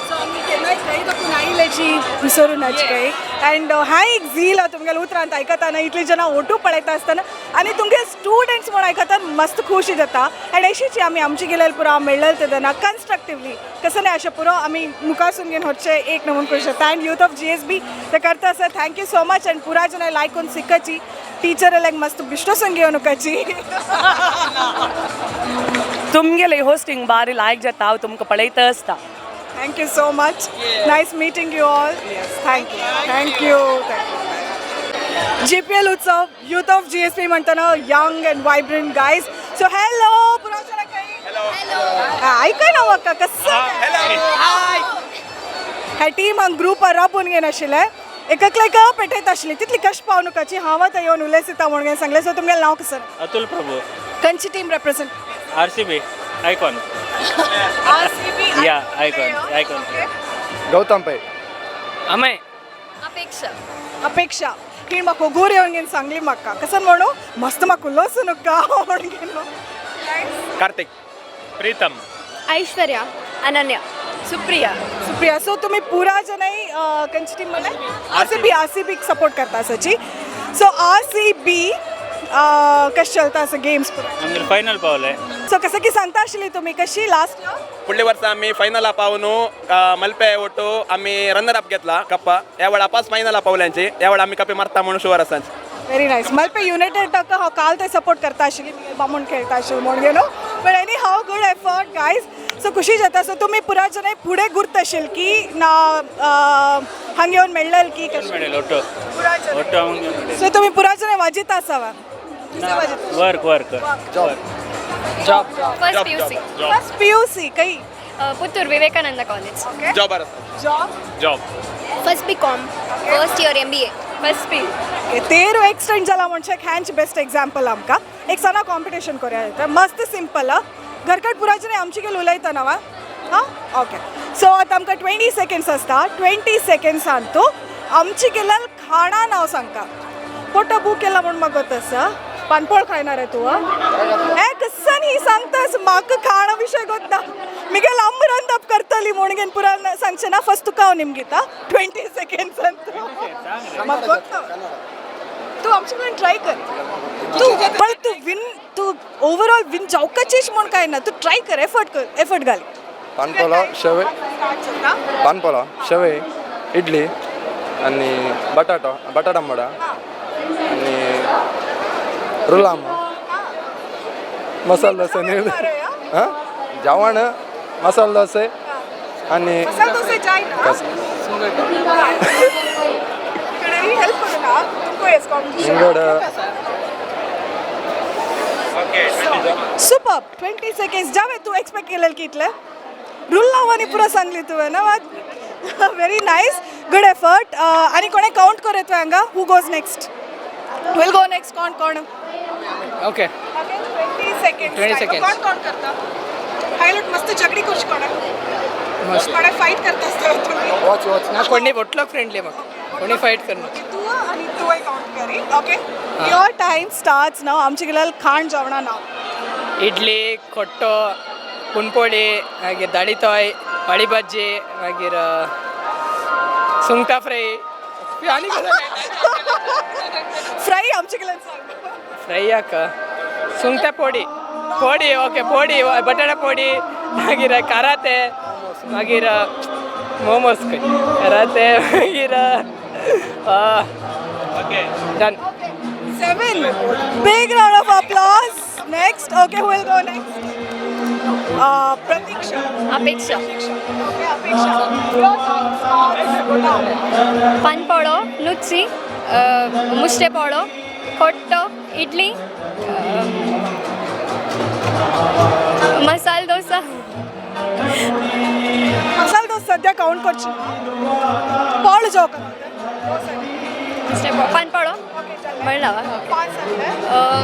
सो आमी केन्नाय खंय दाखून आयिल्ल्याची विसरून नाची काही अँड हा एक झील तुमगेल्या उतरांत आयकतना इतली जाणां ओटू पळयता आसतना आनी तुमगे स्टुडंट्स म्हूण आयकतना मस्त खुशी जाता. अँड अशीच आमी आमची गेल्यार पुरो मेळ्ळें तेन्ना कन्स्ट्रक्टिवली कसं नाही अशें पुरो आमी मुखासून घेवन व्हरचें एक नमून करूं शकता. And youth of G S B ते करता आसा. Thank you so much. And पुरा जाणां लायकून सिक्काची टिचर लायक मस्त बिश्टोसून घेवन उकाची. तुमगेले होस्टिंग बारी लायक जाता हांव तुमकां पळयता आसता. Thank you so much. Nice meeting you all. Yes, thank you. Thank you. Thank you. GPL Utsav, Youth of GSP म्हणताना young and vibrant guys. So hello, hello. ऐका ना म्हाका कसं. Hello. ह्या टीम हांग ग्रुप राबून घेवन आशिल्लें एककलेक पेटयत आशिल्ली तितली कश्ट पावनुकाची हांव आतां येवन उलयता म्हणून सांगलें. सो तुमगेलें नांव कसं? अतुल प्रभू. खंयची team represent? RCB icon. RCB. Yeah icon icon. Gautam Pai. Amay. Apeksha. Apeksha ही म्हाका गोर येवन घेवन सांगली म्हाका कसं म्हणू मस्त म्हाका उलोवचो नुका म्हणून घेवन. कार्तिक. प्रीतम. ऐश्वर्या. अनन्या. सुप्रिया. सुप्रिया. सो तुम्ही पुरा जनाई खंयची टीम म्हणलें? R C B. R C बीक सपोर्ट करता आसाची. सो आर सी बी कशें चलता आसा गेम्स? आमगेले फायनल पावले. सो कसं की सांगता आशिल्ली तुमी कशी लास्ट फुडले वर्सा आमी फायनला पावून मल्पे ಒಟ್ಟು आमी रनर अप घेतला कप्पा. ह्या वेळा पास फायनला पावल्यांची ह्या वेळा आमी कपे मारता म्हणून शुअर आसा. Very nice. मल्पे युनायटेड हांव काल ते सपोर्ट करता आशिल्ली बामूण खेळटा आशिल्ली म्हणून you know. But anyhow good effort guys. So खुशी जाता. सो तुमी पुरा जनाय फुडें गुर्त आशिल्ली की ना हांगा येवन मेळ्ळेल की कशें? मेळ्ळे ಒಟ್ಟು पुरा जनाय. ಒಟ್ಟು आमगे. सो तुमी पुरा जनाय वाजयता आसा वा? Work work job job first P U C. First P U C खंय? Puttur Vivekananda college. जॉबार आसा. Job. Job. First B com first year M B A first P. तेरो एक्सटेंड जाला म्हणजे हॅन्च बेस्ट एग्जाम्पल आमकां. एक सना कॉम्पिटिशन करूया येता मस्त सिंपल. घरकट पुराचे न्ही आमची गेल उलयता ना वा? हां ओके. सो आतां आमकां 20 सेकेंड्स आसता. 20 सेकेंड्सान तूं आमची गेल्यार खाणा नांव सांगता. पोटो बूक केला म्हूण म्हाका गोत आसा. पानपोळ खायणार आहे तूं? हे कसं ही सांगतास म्हाका खाणा विशय गोत ना. मिगेल अमरंत करतली म्हूण घेवन पुरा सांगचें ना. फस्ट तुका हांव निमगिता 20 सेकेंड्सान तूं म्हाका गोत ना. तूं आमचे कडेन ट्राय कर तूं. पण तूं विन तूं ओवरऑल विन जावकाचीच म्हूण कांय ना. तूं ट्राय कर एफर्ट कर एफर्ट घाल. पानपोला शेवय. पानपोला शेवय इडली आणि बटाटो बटाटा वडा आणि रुलाम मसाला डोसे. हां जेवण मसाला डोसे आणि मसाला डोसे जाय ना. कसं हेल्प करू ना तुमको yes competition. विंगड सुपर 20 सेकेंड्स जावे तू एक्सपेक्ट केलेलं की इतलें रुल्लाव आनी पुरो सांगली तुवें ना. Very nice good effort. आनी कोणें कावंट कर तुवें हांगा? Who goes next? Will go next कोण कोण? ओके. 20 सेकेंड्स. 20 seconds. कोण कोण करता? हायलाइट मस्त झगडी करची कोणा मस्त. कोणा फायट करता आसता तुमी? वॉच वॉच ना कोणी बोटलॉक फ्रेंडली मग कोणी फायट करणार. तूं आनी तूं count curry. Okay your time starts नाव. आमचे गेल्यार खाण जेवणा नाव. इडली खोट्टो पुनपोळी मागीर दाळीतोय वाडी भाजी मागीर सुंगटां फ्राय आनी फ्राय आमचे गेल्यार सांग. फ्रायाक सुंगटा पोडी पोडी ओके पोडी बटाटा पोडी मागीर काराते मागीर मोमोज कराते मागीर okay done. 7. Big round of applause. Next, okay, who will go next? Pratiksha. Apeksha. Okay, Apeksha. Your time starts now. पानपोळो, नुच्ची, मुश्टे पोळो, कोट्टो, इडली, मसाल डोसा. मसाला डोसा सध्या काउंट करची पोळ जो पानपोळो म्हणला. पाच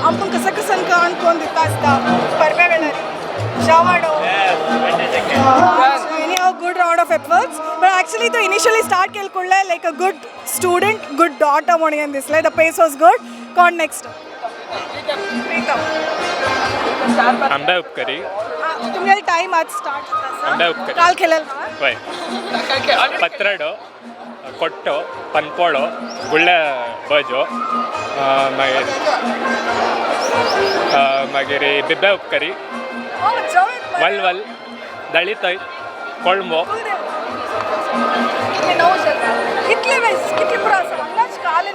आमकां कसं कसं काउंट कोण दिता आसता परब्या वेळार जेवण. Anyhow, good round of efforts. But actually, तो initially start केलं कुडले like a good student, good daughter म्हणून दिसले. The pace was good. कोण next? Pritam. आंब्या उपकरी. तुमगे टाइम आज स्टार्ट. आंब्या उपकरी. काल खेळेल. वय पत्राडो, ಕೊಟ್ಟು, ಪನ್ಪೋಳು, ಗುಳ್ಳೆ ಬಜು, मागीर मागीर बिब्या उपकरी, वलवल, दळितय, कोळंबो. कितले नऊ कितले वेळेस कितले पुरो आसा हांगाच काल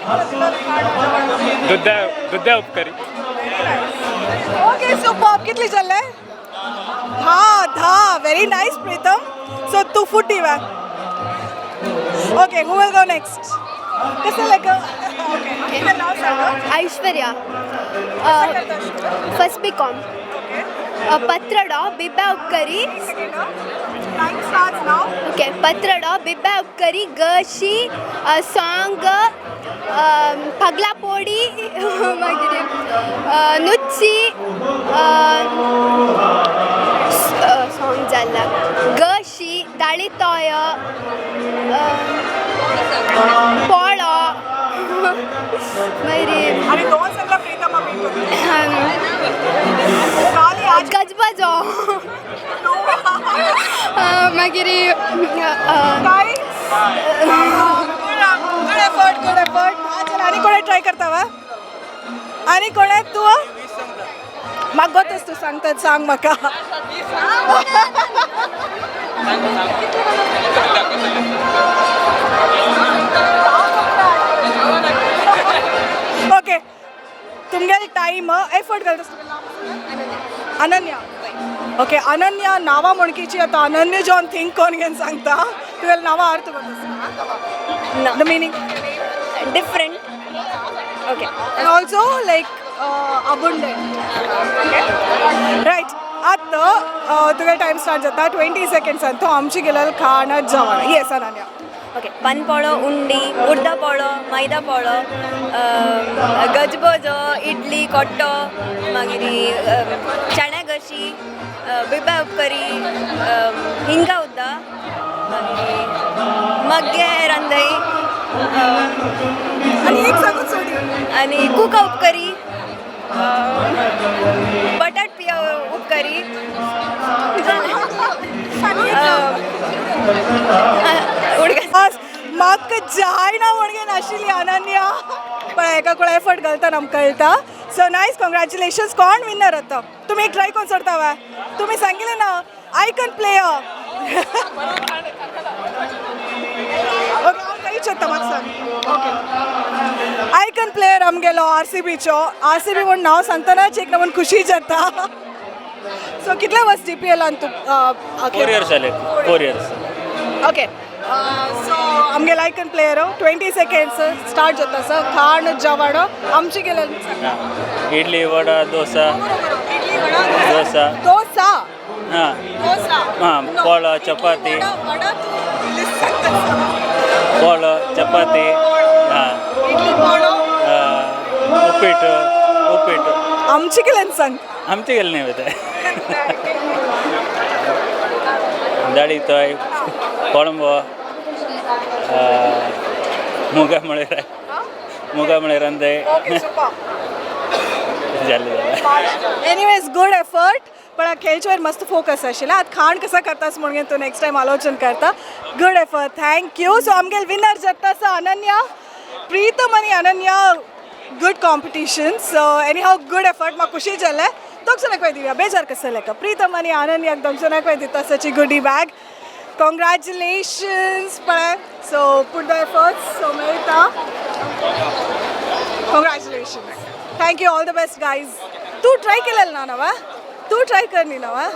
दुद्या दुद्या उपकरी. Okay, super. कितले जाल्ले? 10 10. Very nice Pritam. सो तू फुटी वा. Okay, who will go next? कसं लायक ओके, तुझं नाव सांगा. Aishwarya, first B com. पत्रडो, बिब्या उपकरी. Time starts now. Okay, पत्रडो, बिब्या उपकरी, गशी, सॉंग, पगला पोडी, मागीर नुच्ची, सॉंग जाला, गशी, दाळी तोय, पोळो, मागीर आणि दोन सांगला प्रीतम. गजबजो, मागीर good effort, good effort. आनी कोणे ट्राय करता वा? आनी कोणे? तूं म्हाका गोतच तूं सांगता, सांग म्हाका. ओके, तुमगेले टायम एफर्ट घालता. अनन्या. ओके अनन्या, नांवां म्हणकीची आतां अनन्य जॉन थिंक कोण घेवन सांगता. तुवें नांवां अर्थ कोण, the meaning? Different. Okay. And also like abundant. Okay, right. आतां तुगे टायम स्टार्ट जाता 20 सेकंड्सान. तो आमची गेल्यार खाण जेवण. येस अनन्या. ಓಕೆ, ಪನ್ಪೊಳೋ, ಉಂಡಿ, ಉರ್ದ ಪೋಳೋ, ಮೈದಾ ಪೋಳೋ, ಗಜ್ಬೋಜೋ, ಇಡ್ಲಿ, ಕೊಟ್ಟೋ, मागीर चण्या गशी, बिब्या उपकरी, हिंगा उद्दा, मागीर मग्गे रांदई. आनी एक सांगूच सोडी. आनी कुका उपकरी, बटाट पिया उपकरी. बस म्हाका जायना म्हणगे नाशिल्ली अनन्या, पण एका कोण एफर्ट घालता आमकां कळटा. So nice, congratulations. कोण विनर आतां? तुमी एक ट्राय कोण सोडता वा? तुमी सांगिल्लें ना आयकन प्लेयर. ओके, हांव कांयच येता, म्हाका सांग. ओके, आयकन प्लेयर आमगेलो आर सी बीचो. आर सी बी म्हूण नांव सांगतनाच एक नवीन खुशी जाता. सो कितले वर्स जी पी एलान तूं? 4 इयर्स जाले, 4 इयर्स. ओके, सो आमगेलो आयकन प्लेयर, 20 सेकेंड्स स्टार्ट जाता सर. खाण जेवण आमची गेले. इडली, वडा, डोसा, डोसा. डोसा. हां. डोसा. हां, पोळो, चपाती, पोळो, चपाती, हां. इडली, पोळो. उप्पिಟ್ಟು, ಉಪ್ಪಿಟ್ಟು. आमची केल्यान सांग. आमचे गेले नाही वता. दाळी तोय, कोळंबो, मुगा मळे, मुगा मळे रंदे. Okay, super. जालें जालें. एनिवेज, गुड एफर्ट, पण खेळच्या मस्त फोकस आशिल्लें. आतां खाण कसं करतास म्हणून तूं नेक्स्ट टायम आलोचन करता. Good effort, thank you. So आमगेले विनर जाता आसा अनन्या. प्रीतम आनी Ananya. Good competition. So anyhow, good effort. म्हाका खुशी जालें. दोग जाणांक वय दिवया, बेजार कसो लेका. प्रीतम आनी आनंद दोग जाणांक वय दिता सची गुडी बॅग. कॉंग्रॅच्युलेशन्स पळय. So put the efforts, so मेळटा. Congratulations, thank you, all the best guys. तूं ट्राय केलेलं ना नवा? तूं ट्राय कर न्ही नवा?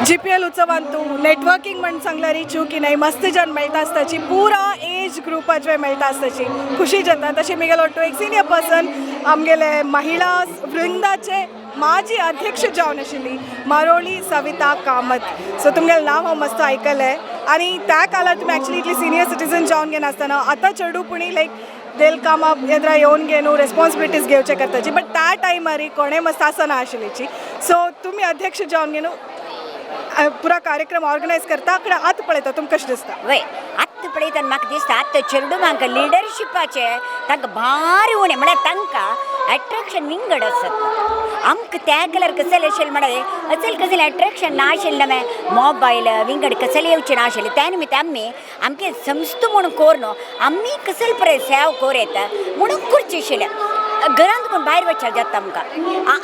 जीपीएल उत्सवान तूं नेटवर्किंग म्हण सांगल्यार चूक नाही. मस्त जन मेळटा आसताची, पुरा एज ग्रुपाचे मेळटा आसताची, खुशी जाता. तशें मिगेल ऑटो एक सिनियर पर्सन, आमगेले महिला वृंदाचे माजी अध्यक्ष जावन आशिल्ली मारोळी सविता कामत. सो तुमगेलें नांव हांव मस्त आयकलें आनी त्या काळार तुमी एक्चुली इतली सिनियर सिटीजन जावन घेन आसतना आतां चेडूं पुणी लायक देल कामां येद्रा येवन घेवन रेस्पॉन्सिबिलिटीज घेवचे करताची, बट त्या टायमार कोणें मस्त आसना आशिल्लीची. सो तुमी अध्यक्ष जावन घेवन पुरा कार्यक्रम ऑर्गनायज करता आकडे आतां पळयता, तुमकां कशें दिसता? वय, आत्तां पळयतना म्हाका दिसता आतां चेडूं लिडरशिपाचें तांकां भारी उणें, म्हळ्यार तांकां एट्रेक्शन विंगड आसत. आमकां त्या कलर कसले आशिल्लें म्हळ्यार अचल कसलें एट्रेक्शन ना आशिल्लें, मोबायल विंगड कसले येवचें ना आशिल्लें. त्या निमित्त आमी आमगे संस्था म्हणून कोर न्हू, आमी कसले पळय सेवा कोर येता म्हणून करचें आशिल्लें. घरांत कोण भायर वचपाक जाता आमकां.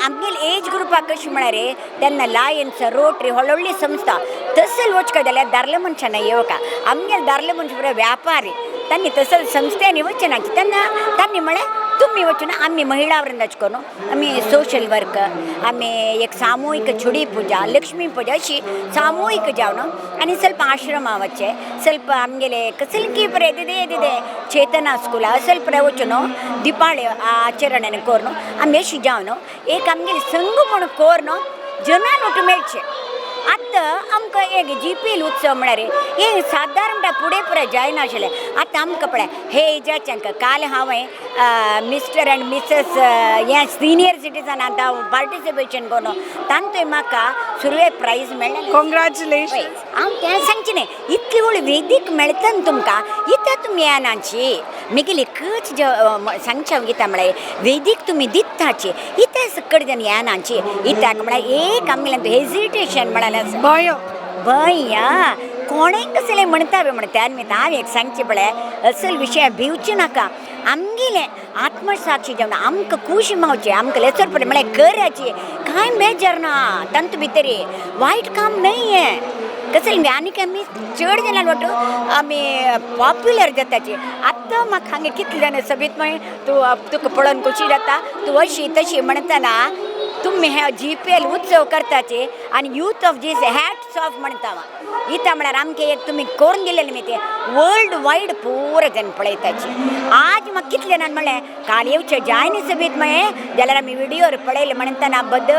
आमगेले एज ग्रुपाक कशें म्हळ्यार तेन्ना लायन्स रोटरी व्हडली व्हडली संस्था तसल वचका जाल्यार दारले मनशां येवका. आमगेले दारले मनशां बरें व्यापारी तांणी तसल संस्थेनी वचना तेन्ना तांणी म्हळें तुमी वचून आमी महिला वृंदाच करून आमी सोशल वर्क, आमी एक सामूहिक छुडी पूजा, लक्ष्मी पूजा अशी सामूहिक जावन आनी ಸ್ವಲ್ಪ आश्रमा वचचे, ಸ್ವಲ್ಪ आमगेले कसले बरें दिदे दिदे चेतना स्कुला ಸ್ವಲ್ಪ वचून दिपाळे आचरण करून आमी अशी जावन एक आमगेले संघ म्हणून करून जनान वटून मेळचें. आतां आमकां एक जीपीएल उत्सव म्हळ्यार हे सादारण म्हणटा फुडें पुराय जायनाशिल्लें. आतां आमकां पळय हे एजाच्यांक काल हांवें मिस्टर एंड मिसेस हे सिनियर सिटीजन आतां पार्टिसिपेशन करून तांतूय म्हाका सुरवेक प्रायज मेळ्ळें. कॉंग्रॅच्युलेशन. हांव तें सांगचें न्ही, इतली व्हडली वेदीक मेळटा न्हू तुमकां, इतल्या तुमी येनाची मिगेली एकच सांगचें हांव कितें म्हळ्यार वेदीक तुमी दिताची इतल्या सकट जन येनाची इत्याक म्हळ्यार एक आमगेलें हेजिटेशन म्हळ्यार भंय भंय कोणें कसलें म्हणटा बी म्हण. त्या निमित्त हांव एक सांगचें पळय असल विशय भिवचें नाका. आमगेलें आत्मसाक्षी जावन आमकां खूश मावचें, आमकां लेसर पडलें म्हळ्यार कराची कांय बेजार ना, तांतू भितर वायट काम न्हय हें कसलें. आनीक आमी चड जाणां वाटू आमी पॉप्युलर जाताची. आतां म्हाका हांगा कितले जाणां सगळीं मागीर तूं तुका पळोवन खुशी जाता, तूं अशी तशी म्हणटना तुमी हे जीपीएल उत्सव करताचे आनी youth of Jees hats off म्हणटा हांव. इता म्हळ्यार आमकां एक तुमी करून दिलेलें न्ही तें वर्ल्ड वायड पुरो जन पळयताची. आज म्हाका कितले जाणांनी म्हणलें काल येवचें जायना सभेंत मागीर जाल्यार आमी व्हिडियोर पळयलें म्हणटना बद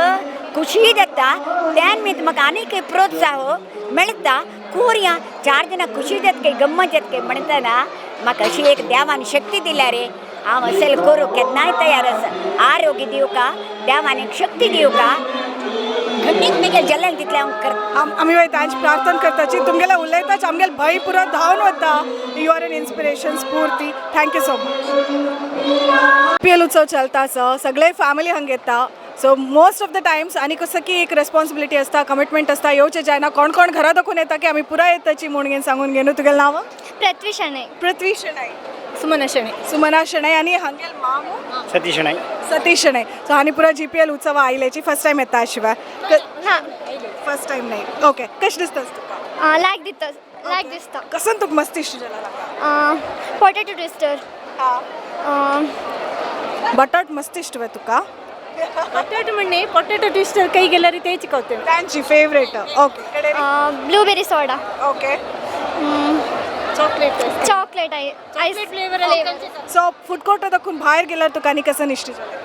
खुशी जाता. त्या निमित्त म्हाका आनीक प्रोत्साह मेळटा कोरया चार जाणां खुशी जाता काय गम्मत जाता काय म्हणटना म्हाका अशी एक देवान शक्ती दिल्या रे. हांव असेल करूं केन्नाय तयार आसा. आरोग्य दिवका देवान एक शक्ती दिवका, खंडीत मिगेल जल्ल्यान तितलें हांव करता. आमी मागीर तांची प्रार्थना करताची. तुमगेले उलयताच आमगेले भंय पुरो धांवन वता. You are an inspiration Spoorthi. Thank you so much. PL उत्सव चलता आसा, सगळे फॅमिली हांगा येता. So most of the times आनी कसं की एक रेस्पॉन्सिबिलिटी आसता, कमिटमेंट आसता, येवचें जायना. कोण कोण घरा दाखोवन येता की आमी पुराय येताची म्हूण घेवन सांगून घेवन. तुगेलें नांव? पृथ्वी शणै. पृथ्वी शणै. सुमना शणै. सुमना शणै. आनी हांगेल मामू? सतीश शणै. सतीश शणै. सो आनी पुरा जीपीएल उत्सव आयल्याची फर्स्ट टायम येता शिवाय? ना, फर्स्ट टायम नाही. ओके, कशें दिसता तुका? लायक दिता, लायक दिसता. कसं तुका मस्ती इश्ट जाला? Potato twister. बटाट मस्ती इश्ट वे तुका? बटाट म्हणणे पोटेटो ट्विस्टर काही गेल्यार ते चिकवते. तांची favourite. Okay. Blueberry soda. Okay. Chocolate. Chocolate ice flavour. So food court दाखवून भायर गेल्यार तुका आनी कसं इश्ट जालें?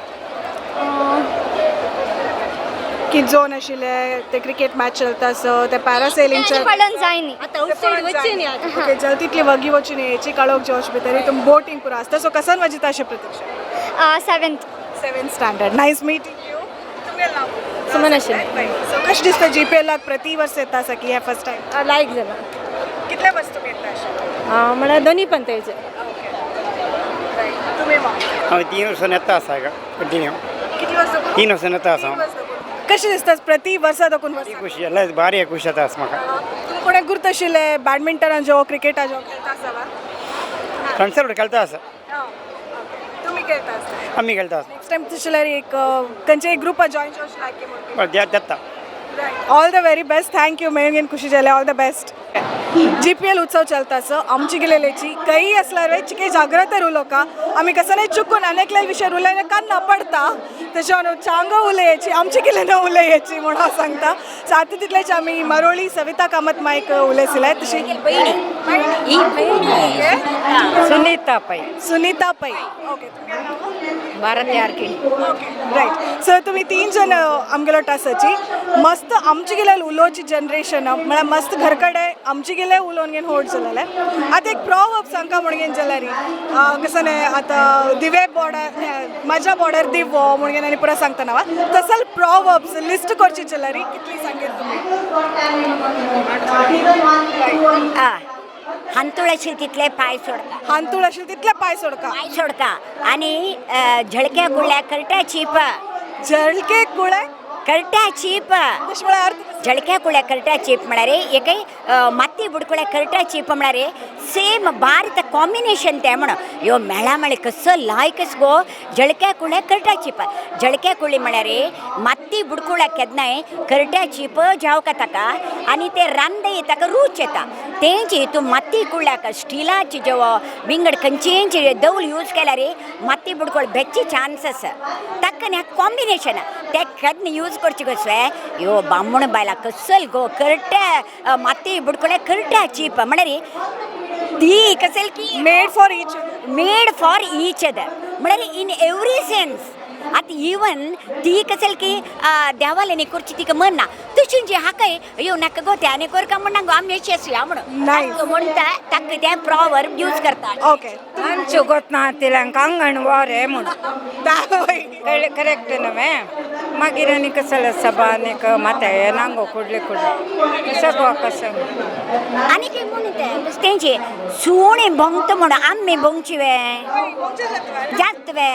की झोन आशिल्ले ते क्रिकेट मॅच चलता सो ते पॅरासेलिंग पळोवन जाय न्ही. आतां आउटसायड वचचें न्ही आतां. ओके, जल तितली वगी वचून यायची काळोख जोश भितर तुम बोटिंग पुरा आसता. सो कसन वजिता अशें Pratiksha? Seventh standard. Nice meeting you. तुमगेलें नांव? सुमना शणै. सो कशें दिसता जीपीएलाक प्रति वर्स येता आसा की हे फर्स्ट टायम? लायक जाला. कितले वर्स तुमी येता अशें? म्हळ्यार दोनी पण तेजे. तुमी? हांव 3 वर्सां येता आसा कंटिन्यू. कितली वर्स? 3 वर्सां येता आसा. कशें दिसता प्रति वर्सा दाखोवन? खुशी जाल्यार भारी खुश जाता आसा म्हाका. तुमकां कोणाक गुर्त आशिल्लें बॅडमिंटनाचो क्रिकेटाचो खेळटा आसा? फ्रेंड्सा खेळटा आसा. तुमी खेळता आसता. आमी खेळटा. नेक्स्ट टायम तशें जाल्यार एक खंयचे एक ग्रुपा जॉयन जावचे लायक म्हणून. जाता. All the very best. Thank you. मेळून खुशी जाले. All the best. GPL उत्सव चलता सो आमची गेलेलेची काही असल्यार वे चिके जाग्रत उलोका आमी कसं नाही चुकून अनेकले विषय उलयले कान न पडता तशें चांग उलयाची आमची गेले न उलयाची म्हणून हांव सांगता. सो आतां तितलेच आमी मरोळी सविता कामत मायक उलयसिले तशी Sunita Pai. Sunita Pai. Okay. Bharati Arkini. Okay, right. So तुम्ही तीन जण आमगेलो टासाची मस्त आमची गेले उलोवची जनरेशन म्हळ्यार मस्त घरकडे आमची गेले उलोवन घेवन होड जालेले. आतां एक प्रॉवर्ब सांगका म्हणून घेवन जाल्यार कसं न्ही आतां दिवे बॉर्डर म्हाज्या बॉर्डर दिवो म्हणून घेवन आनी पुरो सांगता ना तसल प्रॉवर्ब्स लिस्ट करची जाल्यार कितली सांगेल तुमी? हांतूळ असेल तितले पाय सोडता. हांतूळ असेल तितले पाय सोडका. पाय सोडका. आणि झळक्या गुळ्या करट्या चीप. झळके गुळे करट्या चीप. झळक्या कुळ्या करट्या चीप म्हळ्यार एकय माती बुडकुळ्या करट्या चीप म्हळ्यार सेम बारीक कॉम्बिनेशन ते म्हण ह्यो मेळा म्हळ्यार कसो लायकस गो झळक्या कुळ्या करट्या चीप. झळक्या कुळी म्हळ्यार माती बुडकुळ्या केन्नाय करट्या चीप जावका ताका आनी ते रांदे ताका रूच येता. तेंची तूं माती कुळ्याक स्टिलाची जेव विंगड खंयचेंची दवल यूज केल्यार माती बुडकुळ बेच्ची चान्स आसा. ताका न्ही कॉम्बिनेशन ते केन्ना यूज करचे कसो ह्यो बामण बायलां कसल गो करट्या माती बुडकुळ्या करट्या चीप म्हळ्यार ती कसल की made for each made for each other म्हळ्यार इन एवरी सेन्स. आतां इवन ती कसल की देवाले करची तिका मन ना तशी जी हाका यो नाका गो ते आनी करका म्हण गो आमी अशी आसया म्हणून म्हणटा ताका तें प्रॉवर्ब यूज करता. ओके. आमच्यो गोतना तिलांक अंगण वरे म्हणून करेक्ट न्हय. मागीर आनी कसले सभा आनीक मात्या येना गो कुडले कुडले कसं गो कसं आनी कितें म्हणून तें तेंचे सुणे भोंगता म्हणून आमी भोंगची वे जात वे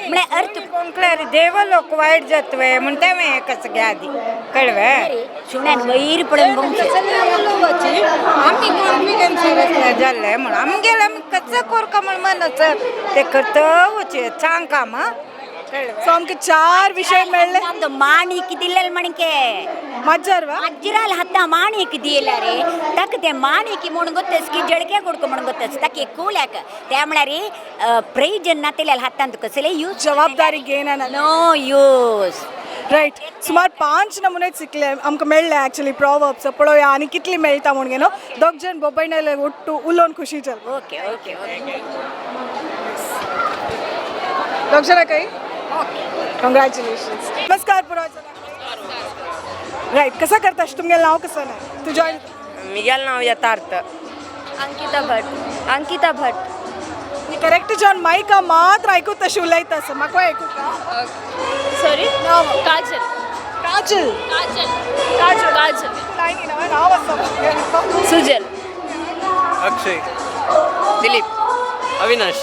म्हळ्यार अर्थ भोंकल्यार देव लोक वायट जातवे म्हण तें कसं घ्या आदी कळवे सुण्यान वयर पडून भोंगचे आमी कॉन्फिडन्स जाल्ले म्हणून आमगेले आमी कसं करका म्हण मनच ते करता चांग काम. सो आमकां चार विशय मेळ्ळे. माणिक दिल्लेल म्हणके मज्जर वा मज्जराल हाता माणिक दिला रे ताका ते माणिक म्हणून गोत्तस की जळके कुडको म्हणून गोत्तस ताका एक कुल्याक त्या म्हळ्यार प्रयोजन नातिल्ल्या हातांत कसले यूज जबाबदारी घेयना. No use. Right. सुमार 5 नमुने शिकले आमकां मेळ्ळे एक्चुअली प्रॉवर्ब्स. पळोवया आनी कितली मेळटा म्हणून न्हू. दोग जण बोबयणाले ಒಟ್ಟು उलोवन खुशी चल. Okay okay okay. दोग जणां काही कंग्रॅच्युलेशन्स. नमस्कार पुरा. राईट. कसं करता तुमगे नाव कसं नाही तू जॉईन? मिगेल नाव यथार्थ. अंकिता भट. अंकिता भट. करेक्ट जॉन मायका मात्र ऐकू तशी उलयता आसा म्हाका ऐकू का? सॉरी. काजल. काजल. काजल. काजल. काजल. नाही ना नाव आसा. Sujal. Akshay. Dilip. Avinash.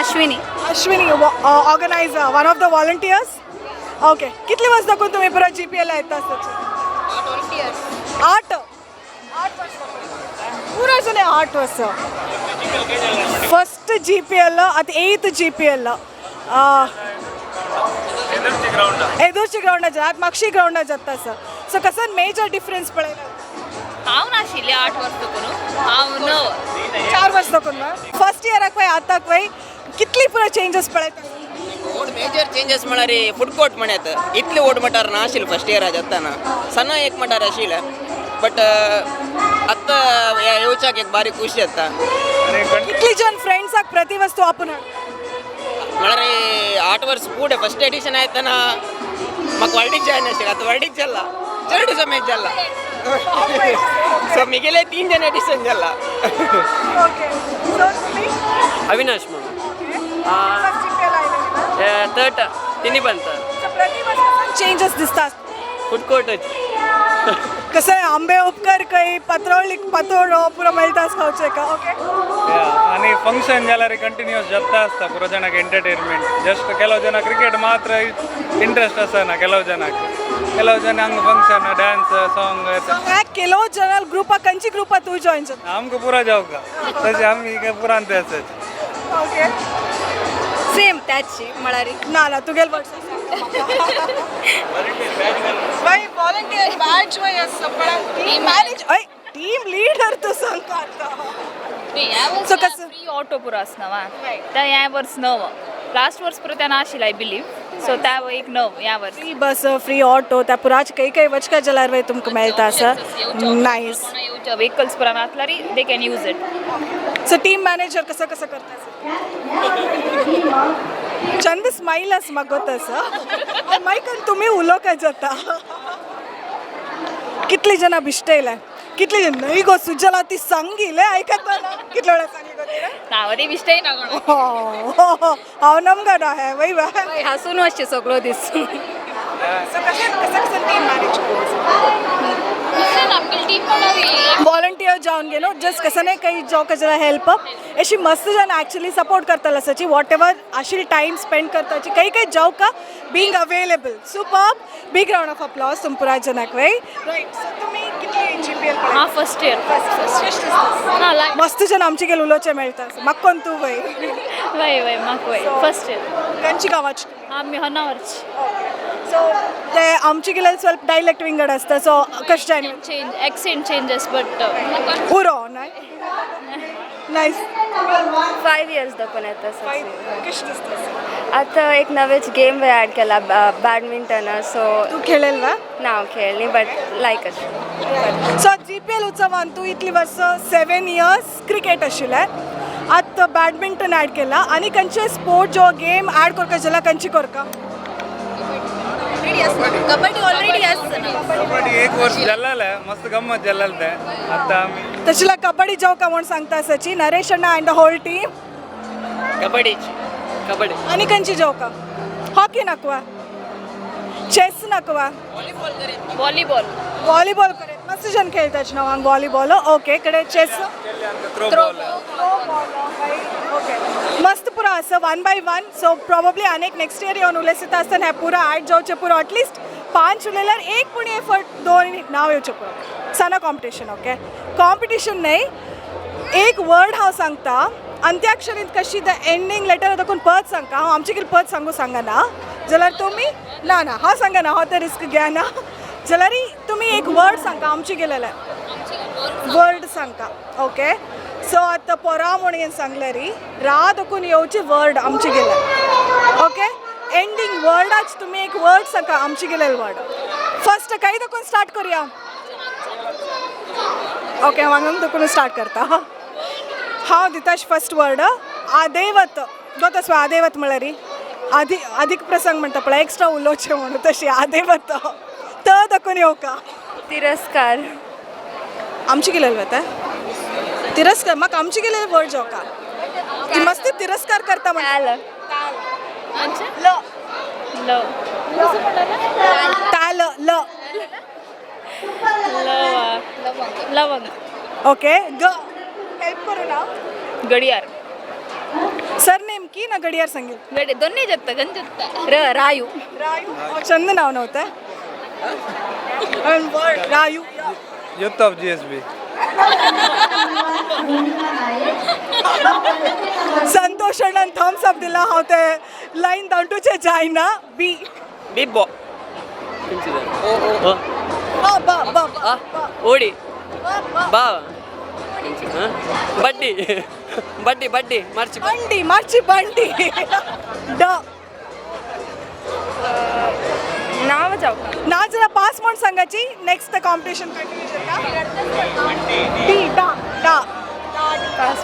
Ashwini. Ashwini organiser one of the volunteers. Okay. कितले वर्स दाखवून तुम्ही पुरा GPL येता आसता? 8. 8 वर्स पुरा जाले 8 वर्स. फर्स्ट GPL आतां 8th GPL. एदोरची ग्रावंडार आतां मागशी ग्रावंडार जाता आसा. सो कसो मेजर डिफरन्स पळयला? हांव नाशिल्लें 8 वर्स करून हांव 9 4 वर्स करून फर्स्ट इयराक पळय आतां पळय कितली पुरो चेंजस पळयता? व्हड मेजर चेंजस म्हळ्यार फूड कोर्ट म्हण्यात इतले व्हड मटार नाशिल्ले फर्स्ट इयरा जाताना सना एक मटार आशिल्ले बट आतां येवच्याक एक बारीक खुशी जाता. कितली जण फ्रेंड्साक प्रति वस्तू आपून म्हळ्यार 8 वर्स फुडें फर्स्ट एडिशन आयतना म्हाका वर्डीक जायना आशिल्लें आतां वर्डीक जाला चड समेज जाला सो मिगेले 3 जण एडिशन जाला. अविनाश म्हणून थर्ड तिन्ही बनतात. चेंजेस दिसतात फूड कोर्टच कसं आहे आंबे उपकर काही पत्रोळी पतोळ पुरो मेळटा खावचे का? ओके. आणि फंक्शन जाल्यार कंटिन्युअस जाता आसता पुरो जाणांक एंटरटेनमेंट. जस्ट ಕೆಲವು ಜನ ಕ್ರಿಕೆಟ್ ಮಾತ್ರ ಇಂಟ್ರೆಸ್ಟ್ आसना ಕೆಲವು ಜನಕ್ಕೆ ಕೆಲವು ಜನ ಹಂಗೆ ಫಂಕ್ಷನ್ ಡ್ಯಾನ್ಸ್ ಸಾಂಗ್. ಕೆಲವು ಜನ ಗ್ರೂಪ ಕಂಚಿ ಗ್ರೂಪ तू जॉईन आमकां पुरा जावका तशें आमी पुरा ते आसात. ओके. सेम त्याची म्हळ्यार ना ना तुगेल वर्ड बाई व्हॉलंटियर बॅच वय आसा पण मॅनेज हय टीम लिडर तूं सांगता आतां. So कसं- फ्री ऑटो पुरो आसना वा त्या ह्या वर्स नव लास्ट वर्स पुरो त्या नाशिल्लें I believe so त्या एक नव ह्या वर्स फ्री बस फ्री ऑटो त्या पुराच काही काही वचका जाल्यार वय तुमकां मेळटा आसा नायस येवच्या व्हेकल्स पुरा नासल्यार they can use it. So team manager कसं कसं करता चंद स्माईल आस म्हाका गोत आसा मायकन तुमी उलोवंक जाता कितली जाणां बिश्टयले कितली जण न्हय गो सुजला ती सांगिले आयकता ना कितले वेळा सांगी गो तिणें? नांव ती बिश्टय ना कोण. हो हांव नमगा ना हे वय वा हासून वचचें सगळो दीस. सो कशें कसं कसं टीम मॅनेज वॉलंटियर जावन गेलो जस्ट कसं नाही काही जावं जरा हेल्प अशी मस्त जण ॲक्च्युली सपोर्ट करताले आसाची what ever आशिल टायम स्पेंड करताची काही काही जावं का being available. Super big round of applause तुमपुरा जनाक वय रायट. सो तुमी कितली जी पी एल? हां, फर्स्ट इयर. हां, लायक. मस्त जण आमचे गेल उलोवचें मेळटा म्हाका कोण तूं वय वय वय म्हाका वय फर्स्ट इयर. खंयची गांवाची? आमी होन्नावरची. सो ते आमचे गेल्यार स्वल्प डायलेक्ट विंगड आसता सो कशें जायना चेंज एक्सेंट चेंजस बट पुरो न्हय नायस. 5 इयर्स दाखोवन येता. कशें दिसता? आतां एक नवेच गेम ऍड केला बॅडमिंटन सो. तूं खेळेल वा? ना हांव खेळनी बट लायक अशें. सो जी पी एल उत्सवान तूं इतली वर्सां 7 इयर्स क्रिकेट आशिल्लें आतां बॅडमिंटन ऍड केला आनी खंयचे स्पोर्ट जो गेम ऍड करता जाल्यार खंयची करता? कबड्डी ऑलरेडी आसता. कबड्डी एक वर्ष जाल्लें मस्त गम्मत जाल्लें तें आतां आमी तशें कबड्डी जावं का म्हूण सांगता आसाची नरेश अण्णा and the whole team. Kabaddi kabaddi. आनी खंयची जावं का? हॉकी नाकवा चेस नाकवा? व्हॉलीबॉल. व्हॉलीबॉल करेत मस्त जण खेळतात न्हू हांगा व्हॉलीबॉल ओके कडे चेस थ्रो बॉल. ओके मस्त पुरो आसा 1 बाय 1. सो प्रॉबब्ली आनेक नेक्स्ट इयर येवन उलयता आसतना हें पुरो ऍड जावचें पुरो एटलिस्ट 5 उलयल्यार एक पूण एफर्ट 2 नांव येवचें पुरो साना कॉम्पिटिशन. ओके कॉम्पिटिशन न्हय एक वर्ड हांव सांगता अंत्याक्षरींत कशी the ending letter दाखोवन पद सांगता हांव आमचे कितें पद सांगू सांगना जाल्यार तुमी ना ना हांव सांगना हांव तें रिस्क घेना जाल्यार तुमी एक वर्ड सांगता आमचे गेलेले वर्ड सांगता. ओके सो आतां पोरा म्हणून सांगलें री रा दाखोवन येवचे वर्ड आमचे गेले. ओके एंडींग वर्डाच तुमी एक वर्ड सांगा आमचे गेलेले वर्ड फर्स्ट काय दाखोवन स्टार्ट करूया? ओके हांव हांगा दाखोवन स्टार्ट करता. हांव दिताश फर्स्ट वर्ड आदेवत गोत आसपा आदेवत म्हळ्यार आदी अधिक प्रसंग म्हणटा पळय एक्स्ट्रा उलोवचें म्हणून तशी आदेवत त दाखोवन येवका. तिरस्कार. आमचे गेलेले वता तिरस्कार म्हाका आमचे गेलेले वर्ड जावका ती मस्त तिरस्कार करता म्हणटा. ल ल ताल ल लवंग. ओके ग हेल्प करू ना. गडियार. सर नेमकी ना गडियार सांगेल? गडे दोन्ही जत्ता गंज जत्ता. र रायू. रायू चंद नाव नव्हतं word Rayu. Youth of G S B. Santosh अण्णान Thums up दिला हांव ते लायन दांटूचे जायना. बी बिब्बो. ब ब ब ओडी बा बड्डी बड्डी बड्डी मार्ची बंडी मार्ची बंडी. ड नाव जावं ना जरा पास म्हूण सांगाची नेक्स्ट कॉम्पिटिशन कंटिन्यू जाता. डी डा डा पास